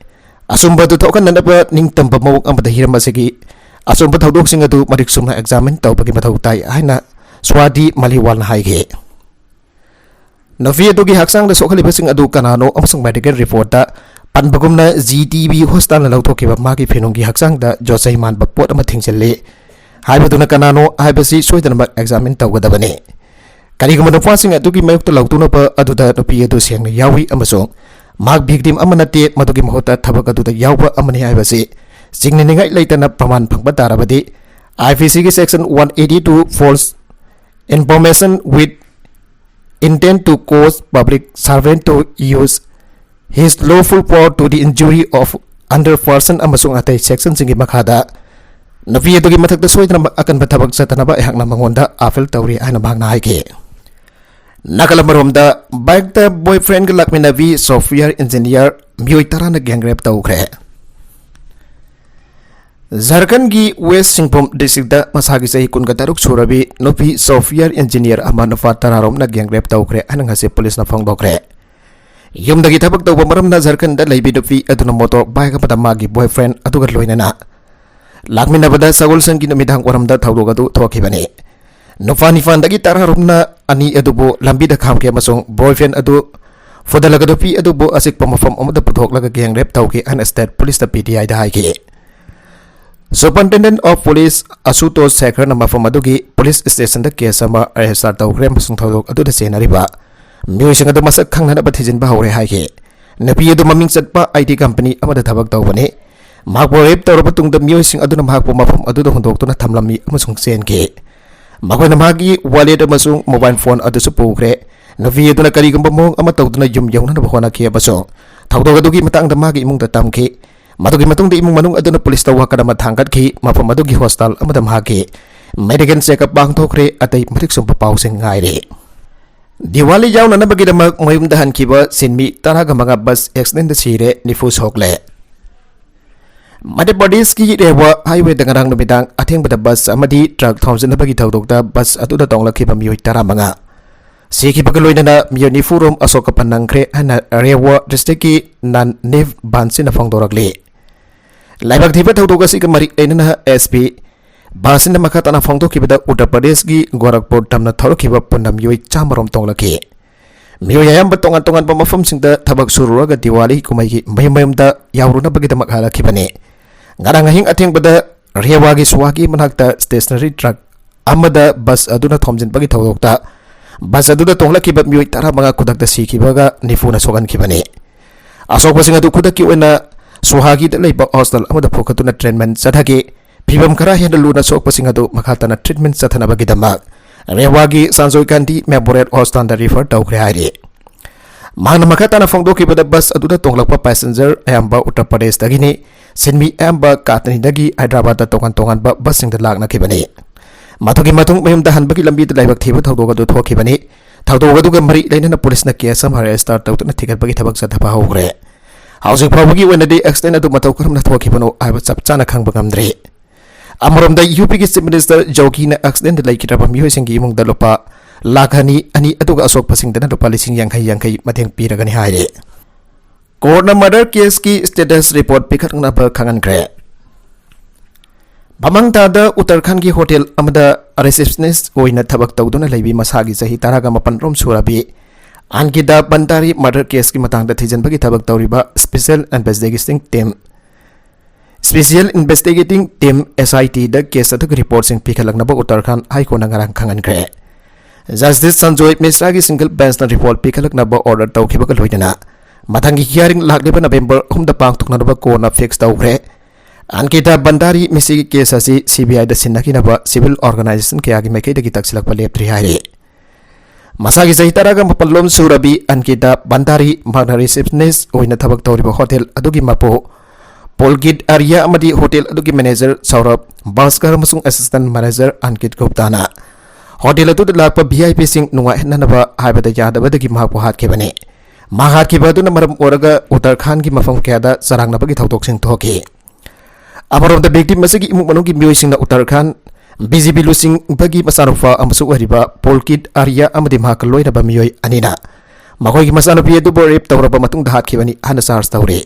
ꯑꯆꯨꯝꯕ ꯑꯗꯨ ꯊꯣꯛꯍꯟꯅꯅꯕ ꯅꯤꯡꯇꯝꯕ ꯃꯑꯣꯡ ꯑꯃꯗ ꯍꯤꯔꯝ ꯑꯁꯤꯒꯤ ꯑꯆꯨꯝꯕ ꯊꯧꯗꯣꯛꯁꯤꯡ ꯑꯗꯨ ꯃꯔꯤꯛ ꯆꯨꯝꯅ examine ꯇꯧꯕꯒꯤ ꯃꯊꯧ ꯇꯥꯏ ꯍꯥꯏꯅ ꯁ꯭ꯋꯥꯗꯤ ꯃꯂꯤꯋꯥꯜꯅ ꯍꯥꯏꯈꯤ꯫ ꯅꯨꯄꯤ ꯑꯗꯨꯒꯤ ꯍꯛꯆꯥꯡꯗ ꯁꯣꯛꯍꯜꯂꯤꯕꯁꯤꯡ ꯑꯗꯨ ꯀꯅꯥꯅꯣ ꯑꯃꯁꯨꯡ medical reportꯇ ꯄꯟꯕꯒꯨꯝꯅ G T B hospitalꯅ ꯂꯧꯊꯣꯛꯈꯤꯕ ꯃꯥꯒꯤ ꯐꯤꯅꯨꯡꯒꯤ ꯍꯛꯆꯥꯡꯗ ꯌꯣꯠꯆꯩ ꯃꯥꯟꯕ ꯄꯣꯠ ꯑꯃ ꯊꯤꯡꯖꯤꯜꯂꯤ ꯍꯥꯏꯕꯗꯨꯅ ꯀꯅꯥꯅꯣ ꯍꯥꯏꯕꯁꯤ ꯁꯣꯏꯗꯅꯃꯛ examine ꯇꯧꯒꯗꯕꯅꯤ꯫ ꯀꯔꯤꯒꯨꯝꯕ ꯅꯨꯄꯥꯁꯤꯡ ꯑꯗꯨꯒꯤ ꯃꯥꯌꯣꯛꯇ ꯂꯥꯎꯊꯣꯛꯅꯕ ꯑꯗꯨꯗ ꯅꯨꯄꯤ ꯑꯗꯨ ꯁꯦꯡꯅ ꯌꯥꯎꯏ ꯑꯃꯁꯨꯡ ꯃꯍꯥꯛ victim ꯑꯃ ꯅꯠꯇꯦ, ꯃꯗꯨꯒꯤ ꯃꯍꯨꯠꯇ ꯊꯕꯛ ꯑꯗꯨꯗ ꯌꯥꯎꯕ ꯑꯃꯅꯤ ꯍꯥꯏꯕꯁꯤ ꯆꯤꯡꯅꯅꯤꯡꯉꯥꯏ ꯂꯩꯇꯅ ꯄ꯭ꯔꯃꯥꯟ ꯐꯪꯕ ꯇꯥꯔꯕꯗꯤ, I P Cꯒꯤ section one eighty two, false information with intent to cause public servant to use his lawful power to the injury of under person ꯑꯃꯁꯨꯡ ꯑꯇꯩ sectionꯁꯤꯡꯒꯤ ꯃꯈꯥꯗ ꯅꯨꯄꯤ ꯑꯗꯨꯒꯤ ꯃꯊꯛꯇ ꯁꯣꯏꯗꯅ ꯑꯀꯟꯕ ꯊꯕꯛ ꯆꯠꯇꯅꯕ ꯑꯩꯍꯥꯛꯅ ꯃꯉꯣꯟꯗ appeal ꯇꯧꯔꯤ ꯍꯥꯏꯅ ꯃꯍꯥꯛꯅ ꯍꯥꯏꯈꯤ꯫ ꯅꯥꯀꯜ ꯑꯃꯔꯣꯝꯗ, bikeꯇ boyfriendꯒ ꯂꯥꯛꯃꯤꯟꯅꯕꯤ software engineer ꯃꯤꯑꯣꯏ ꯇꯔꯥꯅ gang rape ꯇꯧꯈ꯭ꯔꯦ꯫ ꯖꯔꯈꯟꯒꯤ ꯋꯦꯁ ꯁꯤꯡꯚꯨꯝ districtꯇ ꯃꯁꯥꯒꯤ ꯆꯍꯤ ꯀꯨꯟꯒ ꯇꯔꯨꯛ ꯁꯨꯔꯕꯤ ꯅꯨꯄꯤ software engineer ꯑꯃ ꯅꯨꯄꯥ ꯇꯔꯥꯔꯣꯝꯅ gang rape ꯇꯧꯈ꯭ꯔꯦ ꯍꯥꯏꯅ ꯉꯁꯤ ꯄꯨꯂꯤꯁꯅ ꯐꯣꯡꯗꯣꯛꯈ꯭ꯔꯦ꯫ ꯌꯨꯝꯗꯒꯤ ꯊꯕꯛ ꯇꯧꯕ ꯃꯔꯝꯅ ꯖꯔꯈꯟꯗ ꯂꯩꯕꯤ ꯅꯨꯄꯤ ꯑꯗꯨꯅ motor bike ꯑꯃꯗ ꯃꯥꯒꯤ boyfriend ꯑꯗꯨꯒ ꯂꯣꯏꯅꯅ ꯂꯥꯛꯃꯤꯟꯅꯕꯗ ꯁꯒꯣꯜꯁꯦꯟꯒꯤ ꯅꯨꯃꯤꯗꯥꯡ ꯋꯥꯏꯔꯝꯗ ꯊꯧꯗꯣꯛ ꯑꯗꯨ ꯊꯣꯛꯈꯤꯕꯅꯤ꯫ ꯅꯨꯄꯥ ꯅꯤꯄꯥꯟꯗꯒꯤ ꯇꯔꯥꯔꯣꯝꯅ ꯑꯅꯤ ꯑꯗꯨꯕꯨ ꯂꯝꯕꯤꯗ ꯈꯥꯝꯈꯤ ꯑꯃꯁꯨꯡ boyfriend ꯑꯗꯨ ꯐꯨꯗꯠꯂꯒ ꯅꯨꯄꯤ ꯑꯗꯨꯕꯨ ꯑꯆꯤꯛꯄ ꯃꯐꯝ ꯑꯃꯗ ꯄꯨꯊꯣꯛꯂꯒ gang rape ꯇꯧꯈꯤ ꯍꯥꯏꯅ state ꯄꯨꯂꯤꯁꯇ P T Iꯗ ꯍꯥꯏꯈꯤ꯫ Superintendent of Police ꯑꯁꯨꯇꯣꯁ ꯁꯦꯈꯔꯅ ꯃꯐꯝ ꯑꯗꯨꯒꯤ ꯄꯨꯂꯤꯁ ꯁ꯭ꯇꯦꯁꯟꯗ case ꯑꯃ register ꯇꯧꯈ꯭ꯔꯦ ꯑꯃꯁꯨꯡ ꯊꯧꯗꯣꯛ ꯑꯗꯨꯗ ꯆꯦꯟꯅꯔꯤꯕ ꯃꯤꯑꯣꯏꯁꯤꯡ ꯑꯗꯨ ꯃꯁꯛ ꯈꯪꯅꯅꯕ ꯊꯤꯖꯤꯟꯕ ꯍꯧꯔꯦ ꯍꯥꯏꯈꯤ꯫ ꯅꯨꯄꯤ ꯑꯗꯨ ꯃꯃꯤꯡ ꯆꯠꯄ I T company ꯑꯃꯗ ꯊꯕꯛ ꯇꯧꯕꯅꯤ꯫ ꯃꯍꯥꯛꯄꯨ rape ꯇꯧꯔꯕ ꯇꯨꯡꯗ ꯃꯤꯑꯣꯏꯁꯤꯡ ꯑꯗꯨꯅ ꯃꯍꯥꯛꯄꯨ ꯃꯐꯝ ꯑꯗꯨꯗ ꯍꯨꯟꯗꯣꯛꯇꯨꯅ ꯊꯝꯂꯝꯃꯤ ꯑꯃꯁꯨꯡ ꯆꯦꯟꯈꯤ꯫ ꯃꯈꯣꯏꯅ ꯃꯍꯥꯛꯀꯤ wallet ꯑꯃꯁꯨꯡ mobile phone ꯑꯗꯨꯁꯨ ꯄꯨꯈ꯭ꯔꯦ꯫ ꯅꯨꯄꯤ ꯑꯗꯨꯅ ꯀꯔꯤꯒꯨꯝꯕ ꯃꯑꯣꯡ ꯑꯃ ꯇꯧꯗꯨꯅ ꯌꯨꯝ ꯌꯧꯅꯅꯕ ꯍꯣꯠꯅꯈꯤ ꯑꯃꯁꯨꯡ ꯊꯧꯗꯣꯛ ꯑꯗꯨꯒꯤ ꯃꯇꯥꯡꯗ ꯃꯥꯒꯤ ꯏꯃꯨꯡꯗ ꯇꯝꯈꯤ꯫ ꯃꯗꯨꯒꯤ ꯃꯇꯨꯡꯗ ꯏꯃꯨꯡ ꯃꯅꯨꯡ ꯑꯗꯨꯅ ꯄꯨꯂꯤꯁꯇ ꯋꯥꯀꯠ ꯑꯃ ꯊꯥꯡꯒꯠꯈꯤ꯫ ꯃꯐꯝ ꯑꯗꯨꯒꯤ ꯍꯣꯁꯄꯤꯇꯥꯜ ꯑꯃꯗ ꯃꯍꯥꯛꯀꯤ medical checkup ꯄꯥꯡꯊꯣꯛꯈ꯭ꯔꯦ꯫ ꯑꯇꯩ ꯃꯔꯤꯛ ꯆꯨꯝꯕ ꯄꯥꯎꯁꯤꯡ ꯉꯥꯏꯔꯤ꯫ ꯗꯤꯋꯥꯂꯤ ꯌꯥꯎꯅꯅꯕꯒꯤꯗꯃꯛ ꯃꯌꯨꯝꯗ ꯍꯟꯈꯤꯕ ꯁꯤꯟꯃꯤ ꯇꯔꯥꯒ ꯃꯉꯥ bus accidentꯗ ꯁꯤꯔꯦ, ꯅꯤꯐꯨ ꯁꯣꯛꯂꯦ꯫ ꯃꯙ꯭ꯌ ꯄ꯭ꯔꯗꯦꯁꯀꯤ ꯔꯦꯋꯥ highwayꯗ ꯉꯔꯥꯡ ꯅꯨꯃꯤꯗꯥꯡ ꯑꯊꯦꯡꯕꯗ bus ꯑꯃꯗꯤ truck ꯊꯣꯝꯖꯤꯟꯅꯕꯒꯤ ꯊꯧꯗꯣꯛꯇ bus ꯑꯗꯨꯗ ꯇꯣꯡꯂꯛꯈꯤꯕ ꯃꯤꯑꯣꯏ ꯇꯔꯥꯃꯉꯥ ꯁꯤꯈꯤꯕꯒ ꯂꯣꯏꯅꯅ ꯃꯤꯑꯣꯏ ꯅꯤꯐꯨ ꯔꯣꯝ ꯑꯁꯣꯛ ꯑꯄꯟ ꯅꯪꯈ꯭ꯔꯦ ꯍꯥꯏꯅ ꯔꯦꯋꯥ districtꯀꯤ ꯅꯥꯟ ꯅꯤꯞ ꯕꯥꯟꯁꯤꯅ ꯐꯣꯡꯗꯣꯔꯛꯂꯤ꯫ ꯂꯥꯏꯕꯛ ꯊꯤꯕ ꯊꯧꯗꯣꯛ ꯑꯁꯤꯒ ꯃꯔꯤ ꯂꯩꯅꯅ S P ꯕꯥꯟꯁꯤꯅ ꯃꯈꯥ ꯇꯥꯅ ꯐꯣꯡꯗꯣꯛꯈꯤꯕꯗ, ꯎꯠꯇꯔ ꯄ꯭ꯔꯗꯦꯁꯀꯤ ꯒꯣꯔꯈꯄꯨꯔ ꯇꯝꯅ ꯊꯧꯔꯛꯈꯤꯕ ꯄꯨꯟꯅ ꯃꯤꯑꯣꯏ ꯆꯥꯝꯃ ꯔꯣꯝ ꯇꯣꯡꯂꯛꯈꯤ꯫ ꯃꯤꯑꯣꯏ ꯑꯌꯥꯝꯕ ꯇꯣꯉꯥꯟ ꯇꯣꯉꯥꯟꯕ ꯃꯐꯝꯁꯤꯡꯗ ꯊꯕꯛ ꯁꯨꯔꯨꯔꯒ ꯗꯤꯋꯥꯂꯤ ꯀꯨꯝꯍꯩꯒꯤ ꯃꯌꯨꯝ ꯃꯌꯨꯝꯗ ꯌꯥꯎꯔꯨꯅꯕꯒꯤꯗꯃꯛ ꯍꯜꯂꯛꯈꯤꯕꯅꯤ꯫ ꯉꯔꯥꯡ ꯑꯍꯤꯡ ꯑꯊꯦꯡꯕꯗ ꯔꯦꯋꯥꯒꯤ ꯁꯨꯍꯥꯒꯤ ꯃꯅꯥꯛꯇ stationary truck ꯑꯃꯗ bus ꯑꯗꯨꯅ ꯊꯣꯝꯖꯤꯟꯕꯒꯤ ꯊꯧꯗꯣꯛꯇ bus ꯑꯗꯨꯗ ꯇꯣꯡꯂꯛꯈꯤꯕ ꯃꯤꯑꯣꯏ ꯇꯔꯥꯃꯉꯥ ꯈꯨꯗꯛꯇ ꯁꯤꯈꯤꯕꯒ ꯅꯤꯐꯨꯅ ꯁꯣꯛꯍꯟꯈꯤꯕꯅꯤ꯫ ꯑꯁꯣꯛꯄꯁꯤꯡ ꯑꯗꯨ ꯈꯨꯗꯛꯀꯤ ꯑꯣꯏꯅ ꯁꯨꯍꯥꯒꯤꯗ ꯂꯩꯕ hospital ꯑꯃꯗ ꯄꯨꯈꯠꯇꯨꯅ treatment ꯆꯠꯊꯈꯤ꯫ ꯐꯤꯚꯝ ꯈꯔ ꯍꯦꯟꯅ ꯂꯨꯅ ꯁꯣꯛꯄꯁꯤꯡ ꯑꯗꯨ ꯃꯈꯥ ꯇꯥꯅ treatment ꯆꯠꯊꯅꯕꯒꯤꯗꯃꯛ ꯔꯦꯋꯥꯒꯤ Sanjoy Gandhi Memorial Hospitalꯗ refer ꯇꯧꯈ꯭ꯔꯦ ꯍꯥꯏꯔꯤ꯫ ꯃꯍꯥꯛꯅ ꯃꯈꯥ ꯇꯥꯅ ꯐꯣꯡꯗꯣꯛꯈꯤꯕꯗ, bus ꯑꯗꯨꯗ ꯇꯣꯡꯂꯛꯄ passenger ꯑꯌꯥꯝꯕ ꯎꯠꯇꯔ ꯄ꯭ꯔꯗꯦꯁꯇꯒꯤꯅꯤ꯫ ꯁꯤꯟꯃꯤ ꯑꯌꯥꯝꯕ ꯀꯥꯇꯅꯤꯗꯒꯤ ꯍꯥꯏꯗ꯭ꯔꯕꯥꯗꯇ ꯇꯣꯉꯥꯟ ꯇꯣꯉꯥꯟꯕ busꯁꯤꯡꯗ ꯂꯥꯛꯅꯈꯤꯕꯅꯤ꯫ ꯃꯗꯨꯒꯤ ꯃꯇꯨꯡ ꯃꯌꯨꯝꯗ ꯍꯟꯕꯒꯤ ꯂꯝꯕꯤꯗ ꯂꯥꯏꯕꯛ ꯊꯤꯕ ꯊꯧꯗꯣꯛ ꯑꯗꯨ ꯊꯣꯛꯈꯤꯕꯅꯤ꯫ ꯊꯧꯗꯣꯛ ꯑꯗꯨꯒ ꯃꯔꯤ ꯂꯩꯅꯅ ꯄꯨꯂꯤꯁꯅ case ꯑꯃ register ꯇꯧꯗꯨꯅ ꯊꯤꯒꯠꯄꯒꯤ ꯊꯕꯛ ꯆꯠꯊꯕ ꯍꯧꯈ꯭ꯔꯦ꯫ ꯍꯧꯖꯤꯛ ꯐꯥꯎꯕꯒꯤ ꯑꯣꯏꯅꯗꯤ accident ꯑꯗꯨ ꯃꯇꯧ ꯀꯔꯝꯅ ꯊꯣꯛꯈꯤꯕꯅꯣ ꯍꯥꯏꯕ ꯆꯞ ꯆꯥꯅ ꯈꯪꯕ ꯉꯝꯗ꯭ꯔꯤ꯫ ꯑꯃꯔꯣꯝꯗ, UPꯒꯤ Chief Minister ꯌꯣꯒꯤꯅ accidentꯗ ꯂꯩꯈꯤꯗ꯭ꯔꯕ ꯃꯤꯑꯣꯏꯁꯤꯡꯒꯤ ꯏꯃꯨꯡꯗ ꯂꯨꯄꯥ ꯂꯥꯈ ꯑꯅꯤ, ꯑꯅꯤ, ꯑꯗꯨꯒ ꯑꯁꯣꯛꯄꯁꯤꯡꯗꯅ ꯂꯨꯄꯥ ꯂꯤꯁꯤꯡ ꯌꯥꯡꯈꯩ ꯌꯥꯡꯈꯩ ꯃꯇꯦꯡ ꯄꯤꯔꯒꯅꯤ ꯍꯥꯏꯔꯤ꯫ Courtꯅ murder caseꯀꯤ status report ꯄꯤꯈꯠꯅꯕ ꯈꯪꯍꯟꯈ꯭ꯔꯦ꯫ ꯃꯃꯥꯡ ꯊꯥꯗ ꯎꯠꯇꯔꯈꯟꯒꯤ hotel ꯑꯃꯗ receptionist ꯑꯣꯏꯅ ꯊꯕꯛ ꯇꯧꯗꯨꯅ ꯂꯩꯕꯤ ꯃꯁꯥꯒꯤ ꯆꯍꯤ ꯇꯔꯥꯒ ꯃꯥꯄꯟ ꯔꯣꯝ ꯁꯨꯔꯕꯤ ꯑꯟꯀꯤꯇꯥ ꯚꯟꯗꯥꯔꯤ murder caseꯀꯤ ꯃꯇꯥꯡꯗ ꯊꯤꯖꯤꯟꯕꯒꯤ ꯊꯕꯛ ꯇꯧꯔꯤꯕ Special Investigating Team, Special Investigating Team, SITꯗ case ꯑꯗꯨꯒꯤ reportꯁꯤꯡ ꯄꯤꯈꯠꯂꯛꯅꯕ ꯎꯠꯇꯔꯈꯟ High Courtꯅ ꯉꯔꯥꯡ ꯈꯪꯍꯟꯈ꯭ꯔꯦ꯫ Justice Sanjoy ꯃꯤꯁ꯭ꯔꯥꯒꯤ single benchꯅ report ꯄꯤꯈꯠꯂꯛꯅꯕ order ꯇꯧꯈꯤꯕꯒ ꯂꯣꯏꯅꯅ ꯃꯊꯪꯒꯤ hearing ꯂꯥꯛꯂꯤꯕ November ꯑꯍꯨꯝꯗ ꯄꯥꯡꯊꯣꯛꯅꯅꯕ courtꯅ fix ꯇꯧꯈ꯭ꯔꯦ꯫ ꯑꯟꯀꯤꯇꯥ ꯚꯟꯗꯥꯔꯤ ꯃꯤꯁꯤꯒꯤ case ꯑꯁꯤ CBIꯗ ꯁꯤꯟꯅꯈꯤꯅꯕ civil organisation ꯀꯌꯥꯒꯤ ꯃꯥꯏꯀꯩꯗꯒꯤ ꯇꯛꯁꯤꯜꯂꯛꯄ ꯂꯦꯞꯇ꯭ꯔꯤ ꯍꯥꯏꯔꯤ꯫ ꯃꯁꯥꯒꯤ ꯆꯍꯤ ꯇꯔꯥꯒ ꯃꯥꯄꯜ ꯂꯣꯝ ꯁꯨꯔꯕꯤ ꯑꯟꯀꯤꯇꯥ ꯚꯟꯗꯥꯔꯤ ꯃꯍꯥꯛꯅ receptionist ꯑꯣꯏꯅ ꯊꯕꯛ ꯇꯧꯔꯤꯕ hotel ꯑꯗꯨꯒꯤ ꯃꯄꯨ ꯄꯨꯜꯀꯤꯠ ꯑꯥꯔꯌꯥ ꯑꯃꯗꯤ ꯍꯣꯇꯦꯜ ꯑꯗꯨꯒꯤ ꯃꯦꯅꯦꯖꯔ ꯁꯧꯔꯚ ꯚꯥꯁꯀꯔ ꯑꯃꯁꯨꯡ ꯑꯦꯁꯤꯁꯇꯦꯟ ꯃꯦꯅꯦꯖꯔ ꯑꯟꯀꯤꯠ ꯒꯨꯞꯇꯥꯅ ꯍꯣꯇꯦꯜ ꯑꯗꯨꯗ ꯂꯥꯛꯄ ꯚꯤ ꯑꯥꯏ ꯄꯤꯁꯤꯡ ꯅꯨꯡꯉꯥꯏꯍꯟꯅꯅꯕ ꯍꯥꯏꯕꯗ ꯌꯥꯗꯕꯗꯒꯤ ꯃꯍꯥꯛꯄꯨ ꯍꯥꯠꯈꯤꯕꯅꯤ꯫ ꯃꯍꯥꯛ ꯍꯥꯠꯈꯤꯕ ꯑꯗꯨꯅ ꯃꯔꯝ ꯑꯣꯏꯔꯒ ꯎꯠꯇꯔꯈꯥꯟꯒꯤ ꯃꯐꯝ ꯀꯌꯥꯗ ꯆꯔꯥꯡꯅꯕꯒꯤ ꯊꯧꯗꯣꯛꯁꯤꯡ ꯊꯣꯛꯈꯤ꯫ ꯑꯃꯔꯣꯝꯗ, ꯚꯤꯛꯇꯤꯝ ꯑꯁꯤꯒꯤ ꯏꯃꯨꯡ ꯃꯅꯨꯡꯒꯤ ꯃꯤꯑꯣꯏꯁꯤꯡꯅ ꯎꯠꯇꯔꯈꯥꯟ ꯕꯤ ꯖꯦ ꯄꯤ ꯂꯨꯆꯤꯡꯕꯒꯤ ꯃꯆꯥꯅꯨꯄꯥ ꯑꯃꯁꯨ ꯑꯣꯏꯔꯤꯕ ꯄꯨꯜꯀꯤꯠ ꯑꯥꯔꯌꯥ ꯑꯃꯗꯤ ꯃꯍꯥꯛꯀ ꯂꯣꯏꯅꯕ ꯃꯤꯑꯣꯏ ꯑꯅꯤꯅ ꯃꯈꯣꯏꯒꯤ ꯃꯆꯥꯅꯨꯄꯤ ꯑꯗꯨꯕꯨ ꯔꯦꯞ ꯇꯧꯔꯕ ꯃꯇꯨꯡꯗ ꯍꯥꯠꯈꯤꯕꯅꯤ ꯍꯥꯏꯅ ꯆꯥꯔꯖ ꯇꯧꯔꯤ꯫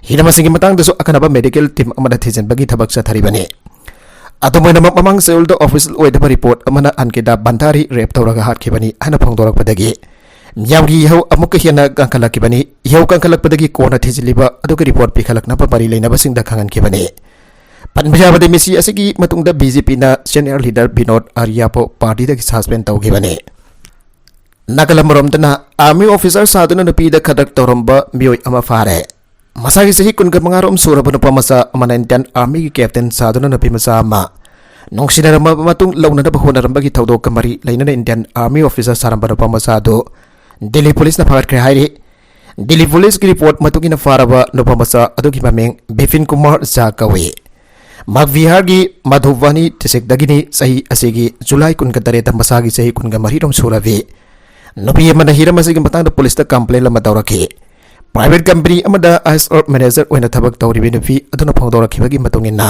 ꯍꯤꯔꯝ ꯑꯁꯤꯒꯤ ꯃꯇꯥꯡꯗꯁꯨ ꯑꯈꯟꯅꯕ ꯃꯦꯗꯤꯀꯦꯜ ꯇꯤꯝ ꯑꯃꯅ ꯊꯤꯖꯤꯟꯕꯒꯤ ꯊꯕꯛ ꯆꯠꯊꯔꯤꯕꯅꯤ꯫ ꯑꯗꯨꯝ ꯑꯣꯏꯅꯃꯛ, ꯃꯃꯥꯡ ꯆꯌꯣꯜꯗ ꯑꯣꯐꯤꯁꯤꯌꯦꯜ ꯑꯣꯏꯗꯕ ꯔꯤꯄꯣꯔꯠ ꯑꯃꯅ ꯑꯟꯀꯤꯇꯥ ꯚꯟꯗꯥꯔꯤ ꯔꯦꯞ ꯇꯧꯔꯒ ꯍꯥꯠꯈꯤꯕꯅꯤ ꯍꯥꯏꯅ ꯐꯣꯡꯗꯣꯔꯛꯄꯗꯒꯤ ꯃꯤꯌꯥꯝꯒꯤ ꯏꯍꯧ ꯑꯃꯨꯛꯀ ꯍꯦꯟꯅ ꯀꯟꯈꯠꯂꯛꯈꯤꯕꯅꯤ꯫ ꯏꯍꯧ ꯀꯟꯈꯠꯂꯛꯄꯗꯒꯤ ꯀꯣꯟꯅ ꯊꯤꯖꯤꯜꯂꯤꯕ ꯑꯗꯨꯒꯤ ꯔꯤꯄꯣꯔꯠ ꯄꯤꯈꯠꯂꯛꯅꯕ ꯃꯔꯤ ꯂꯩꯅꯕꯁꯤꯡꯗ ꯈꯪꯍꯟꯈꯤꯕꯅꯤ꯫ ꯄꯟꯕ ꯌꯥꯕꯗꯤ, ꯃꯤꯁꯤ ꯑꯁꯤꯒꯤ ꯃꯇꯨꯡꯗ B J P senior leader Binod ꯑꯥꯔꯌꯥꯕꯨ ꯄꯥꯔꯇꯤꯗꯒꯤ ꯁꯁꯄꯦꯟ ꯇꯧꯈꯤꯕꯅꯤ꯫ ꯅꯥꯀꯜ ꯑꯃꯔꯣꯝꯗꯅ, ꯑꯥꯔꯃꯤ ꯑꯣꯐꯤꯁꯥꯔ ꯁꯥꯗꯨꯅ ꯅꯨꯄꯤꯗ ꯈꯗ꯭ꯔꯛ ꯇꯧꯔꯝꯕ ꯃꯤꯑꯣꯏ ꯑꯃ ꯐꯥꯔꯦ꯫ ꯃꯁꯥꯒꯤ ꯆꯍꯤ ꯀꯨꯟꯒ ꯃꯉꯥ ꯔꯣꯝ ꯁꯨꯔꯕ ꯅꯨꯄꯥ ꯃꯆꯥ ꯑꯃꯅ ꯏꯟꯗꯤꯌꯟ ꯑꯥꯔꯃꯤꯒꯤ ꯀꯦꯞꯇꯦꯟ ꯁꯥꯗꯨꯅ ꯅꯨꯄꯤ ꯃꯆꯥ ꯑꯃ ꯅꯨꯡꯁꯤꯅꯔꯝꯃꯕ ꯃꯇꯨꯡ ꯂꯧꯅꯅꯕ ꯍꯣꯠꯅꯔꯝꯕꯒꯤ ꯊꯧꯗꯣꯛꯀ ꯃꯔꯤ ꯂꯩꯅꯅ ꯏꯟꯗꯤꯌꯟ ꯑꯥꯔꯃꯤ ꯑꯣꯐꯤꯁꯥꯔ ꯁꯥꯔꯝꯕ ꯅꯨꯄꯥ ꯃꯆꯥ ꯑꯗꯨ ꯗꯤꯜꯂꯤ ꯄꯨꯂꯤꯁꯅ ꯐꯥꯒꯠꯈ꯭ꯔꯦ ꯍꯥꯏꯔꯤ꯫ ꯗꯤꯜꯂꯤ ꯄꯨꯂꯤꯁꯀꯤ ꯔꯤꯄꯣꯔꯠ ꯃꯇꯨꯡ ꯏꯟꯅ, ꯐꯥꯔꯕ ꯅꯨꯄꯥ ꯃꯆꯥ ꯑꯗꯨꯒꯤ ꯃꯃꯤꯡ ꯕꯤꯄꯤꯟ ꯀꯨꯃꯥꯔ ꯖꯥ ꯀꯧꯏ꯫ ꯃꯥꯒ ꯕꯤꯍꯥꯔꯒꯤ ꯃꯙꯨꯕꯥꯅꯤ ꯗꯤꯁꯇ꯭ꯔꯤꯛꯇꯒꯤꯅꯤ꯫ ꯆꯍꯤ ꯑꯁꯤꯒꯤ ꯖꯨꯂꯥꯏ ꯀꯨꯟꯒ ꯇꯔꯦꯠꯇ ꯃꯁꯥꯒꯤ ꯆꯍꯤ ꯀꯨꯟꯒ ꯃꯔꯤ ꯔꯣꯝ ꯁꯨꯔꯕꯤ ꯅꯨꯄꯤ ꯑꯃꯅ ꯍꯤꯔꯝ ꯑꯁꯤꯒꯤ ꯃꯇꯥꯡꯗ ꯄꯨꯂꯤꯁꯇ ꯀꯝꯄ꯭ꯂꯦꯟ ꯑꯃ ꯇꯧꯔꯛꯈꯤ꯫ ꯄ꯭ꯔꯥꯏꯚꯦꯠ ꯀꯝꯄꯅꯤ ꯑꯃꯗ ꯑꯥꯏ ꯑꯦꯁ ꯑꯥꯔ ꯃꯦꯅꯦꯖꯔ ꯑꯣꯏꯅ ꯊꯕꯛ ꯇꯧꯔꯤꯕꯤ ꯅꯨꯄꯤ ꯑꯗꯨꯅ ꯐꯣꯡꯗꯣꯔꯛꯈꯤꯕꯒꯤ ꯃꯇꯨꯡ ꯏꯟꯅ,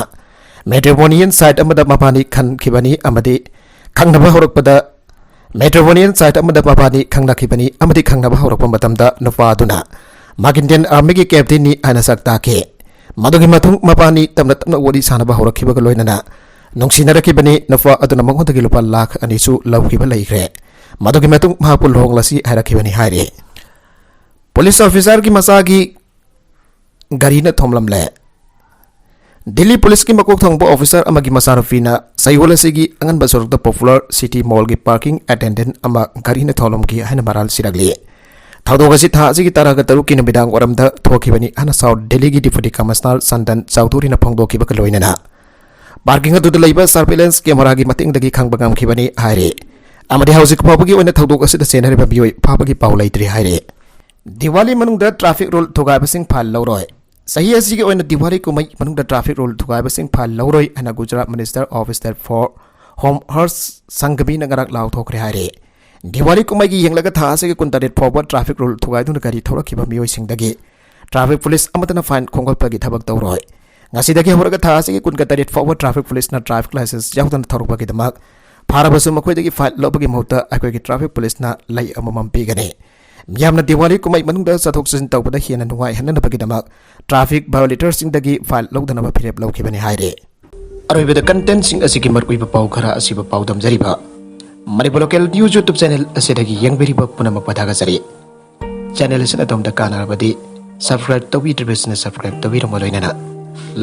ꯃꯦꯇ꯭ꯔꯤꯃꯣꯅꯤꯌꯦꯜ ꯁꯥꯏꯠ ꯑꯃꯗ ꯃꯕꯥꯅꯤ ꯈꯟꯈꯤꯕꯅꯤ ꯑꯃꯗꯤ ꯈꯪꯅꯕ ꯍꯧꯔꯛꯄꯗ, ꯃꯦꯇ꯭ꯔꯤꯃꯣꯅꯤꯌꯦꯜ ꯁꯥꯏꯠ ꯑꯃꯗ ꯃꯕꯥꯅꯤ ꯈꯪꯅꯈꯤꯕꯅꯤ ꯑꯃꯗꯤ ꯈꯪꯅꯕ ꯍꯧꯔꯛꯄ ꯃꯇꯝꯗ ꯅꯨꯄꯥ ꯑꯗꯨꯅ ꯃꯥꯒ ꯏꯟꯗꯤꯌꯟ ꯑꯥꯔꯃꯤꯒꯤ ꯀꯦꯞꯇꯦꯟꯅꯤ ꯍꯥꯏꯅ ꯁꯛ ꯇꯥꯛꯈꯤ꯫ ꯃꯗꯨꯒꯤ ꯃꯇꯨꯡ ꯃꯕꯥꯅꯤ ꯇꯞꯅ ꯇꯞꯅ ꯋꯥꯔꯤ ꯁꯥꯅꯕ ꯍꯧꯔꯛꯈꯤꯕꯒ ꯂꯣꯏꯅꯅ ꯅꯨꯡꯁꯤꯅꯔꯛꯈꯤꯕꯅꯤ꯫ ꯅꯨꯄꯥ ꯑꯗꯨꯅ ꯃꯉꯣꯟꯗꯒꯤ ꯂꯨꯄꯥ ꯂꯥꯈ ꯑꯅꯤꯁꯨ ꯂꯧꯈꯤꯕ ꯂꯩꯈ꯭ꯔꯦ꯫ ꯃꯗꯨꯒꯤ ꯃꯇꯨꯡ ꯃꯍꯥꯛꯄꯨ ꯂꯨꯍꯣꯡꯂꯁꯤ ꯍꯥꯏꯔꯛꯈꯤꯕꯅꯤ ꯍꯥꯏꯔꯤ꯫ ꯄꯨꯂꯤꯁ ꯑꯣꯐꯤꯁꯥꯔꯒꯤ ꯃꯆꯥꯒꯤ ꯒꯥꯔꯤꯅ ꯊꯣꯝꯂꯝꯂꯦ꯫ ꯗꯤꯜꯂꯤ ꯄꯨꯂꯤꯁꯀꯤ ꯃꯀꯣꯛ ꯊꯣꯡꯕ ꯑꯣꯐꯤꯁꯥꯔ ꯑꯃꯒꯤ ꯃꯆꯥꯅꯨꯄꯤꯅ ꯆꯌꯣꯜ ꯑꯁꯤꯒꯤ ꯑꯉꯟꯕ ꯁꯔꯨꯛꯇ ꯄꯣꯄꯨꯂꯔ ꯁꯤꯇꯤ ꯃꯣꯜꯒꯤ ꯄꯥꯔꯀꯤꯡ ꯑꯦꯇꯦꯟꯗꯦꯟꯠ ꯑꯃ ꯒꯥꯔꯤꯅ ꯊꯣꯝꯂꯝꯈꯤ ꯍꯥꯏꯅ ꯃꯔꯥꯜ ꯁꯤꯔꯛꯂꯤ꯫ ꯊꯧꯗꯣꯛ ꯑꯁꯤ ꯊꯥ ꯑꯁꯤꯒꯤ ꯇꯔꯥꯒ ꯇꯔꯨꯛꯀꯤ ꯅꯨꯃꯤꯗꯥꯡ ꯋꯥꯏꯔꯝꯗ ꯊꯣꯛꯈꯤꯕꯅꯤ ꯍꯥꯏꯅ ꯁꯥꯎꯠ ꯗꯤꯜꯂꯤꯒꯤ ꯗꯤꯄꯨꯇꯤ ꯀꯃꯤꯁꯅꯔ ꯆꯟꯗꯟ ꯆꯧꯙꯨꯔꯤꯅ ꯐꯣꯡꯗꯣꯛꯈꯤꯕꯒ ꯂꯣꯏꯅꯅ ꯄꯥꯔꯀꯤꯡ ꯑꯗꯨꯗ ꯂꯩꯕ ꯁꯔꯚꯤꯂꯦꯟꯁ ꯀꯦꯃꯦꯔꯥꯒꯤ ꯃꯇꯦꯡꯗꯒꯤ ꯈꯪꯕ ꯉꯝꯈꯤꯕꯅꯤ ꯍꯥꯏꯔꯤ꯫ ꯑꯃꯗꯤ ꯍꯧꯖꯤꯛ ꯐꯥꯎꯕꯒꯤ ꯑꯣꯏꯅ ꯊꯧꯗꯣꯛ ꯑꯁꯤꯗ ꯆꯦꯟꯅꯔꯤꯕ ꯃꯤꯑꯣꯏ ꯐꯥꯕꯒꯤ ꯄꯥꯎ ꯂꯩꯇ꯭ꯔꯤ ꯍꯥꯏꯔꯤ꯫ ꯗꯤꯋꯥꯂꯤ ꯃꯅꯨꯡꯗ ꯇ꯭ꯔꯥꯐꯤꯛ ꯔꯨꯜ ꯊꯨꯒꯥꯏꯕꯁꯤꯡ ꯐꯥꯏꯟ ꯂꯧꯔꯣꯏ꯫ ꯆꯍꯤ ꯑꯁꯤꯒꯤ ꯑꯣꯏꯅ ꯗꯤꯋꯥꯂꯤ ꯀꯨꯝꯍꯩ ꯃꯅꯨꯡꯗ traffic rule ꯊꯨꯒꯥꯏꯕꯁꯤꯡ fine ꯂꯧꯔꯣꯏ ꯍꯥꯏꯅ Gujarat Minister of State for Home Harsh Sanghaviꯅ ꯉꯔꯥꯡ ꯂꯥꯎꯊꯣꯛꯈ꯭ꯔꯦ ꯍꯥꯏꯔꯦ꯫ ꯗꯤꯋꯥꯂꯤ ꯀꯨꯝꯍꯩꯒꯤ ꯌꯦꯡꯂꯒ ꯊꯥ ꯑꯁꯤꯒꯤ ꯀꯨꯟꯇꯔꯦꯠ ꯐꯥꯎꯕ traffic rule ꯊꯨꯒꯥꯏꯗꯨꯅ ꯒꯥꯔꯤ ꯊꯧꯔꯛꯈꯤꯕ ꯃꯤꯑꯣꯏꯁꯤꯡꯗꯒꯤ traffic police ꯑꯃꯠꯇꯅ fine ꯈꯣꯝꯒꯠꯄꯒꯤ ꯊꯕꯛ ꯇꯧꯔꯣꯏ꯫ ꯉꯁꯤꯗꯒꯤ ꯍꯧꯔꯒ ꯊꯥ ꯑꯁꯤꯒꯤ ꯀꯨꯟꯒ ꯇꯔꯦꯠ ꯐꯥꯎꯕ traffic policeꯅ traffic license ꯌꯥꯎꯗꯅ ꯊꯧꯔꯛꯄꯒꯤꯗꯃꯛ ꯐꯥꯔꯕꯁꯨ ꯃꯈꯣꯏꯗꯒꯤ fine ꯂꯧꯕꯒꯤ ꯃꯍꯨꯠꯇ ꯑꯩꯈꯣꯏꯒꯤ traffic policeꯅ ꯂꯩ ꯑꯃꯃꯝ ꯄꯤꯒꯅꯤ꯫ ꯃꯤꯌꯥꯝꯅ ꯗꯤꯋꯥꯂꯤ ꯀꯨꯝꯍꯩ ꯃꯅꯨꯡꯗ ꯆꯠꯊꯣꯛ ꯆꯠꯁꯤꯟ ꯇꯧꯕꯗ ꯍꯦꯟꯅ ꯅꯨꯡꯉꯥꯏꯍꯟꯅꯅꯕꯒꯤꯗꯃꯛ traffic violatorꯁꯤꯡꯗꯒꯤ fine ꯂꯧꯗꯅꯕ ꯐꯤꯔꯦꯞ ꯂꯧꯈꯤꯕꯅꯤ ꯍꯥꯏꯔꯤ꯫ ꯑꯔꯣꯏꯕꯗ contentꯁꯤꯡ ꯑꯁꯤꯒꯤ ꯃꯔꯨꯑꯣꯏꯕ ꯄꯥꯎ ꯈꯔ ꯑꯁꯤꯕꯨ ꯄꯥꯎꯗꯝꯖꯔꯤꯕ Manipur Local News YouTube channel ꯑꯁꯤꯗꯒꯤ ꯌꯦꯡꯕꯤꯔꯤꯕ ꯄꯨꯝꯅꯃꯛꯄꯨ ꯊꯥꯒꯠꯆꯔꯤ꯫ Channel ꯑꯁꯤꯅ ꯑꯗꯣꯝꯗ ꯀꯥꯟꯅꯔꯕꯗꯤ subscribe ꯇꯧꯕꯤꯗ꯭ꯔꯤꯕꯁꯤꯡꯅ subscribe ꯇꯧꯕꯤꯔꯝꯕ ꯂꯣꯏꯅꯅ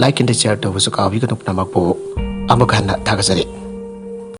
like and share ꯇꯧꯕꯁꯨ ꯀꯥꯎꯕꯤꯒꯅꯨ꯫ ꯄꯨꯝꯅꯃꯛꯄꯨ ꯑꯃꯨꯛ ꯍꯟꯅ ꯊꯥꯒꯠꯆꯔꯤ꯫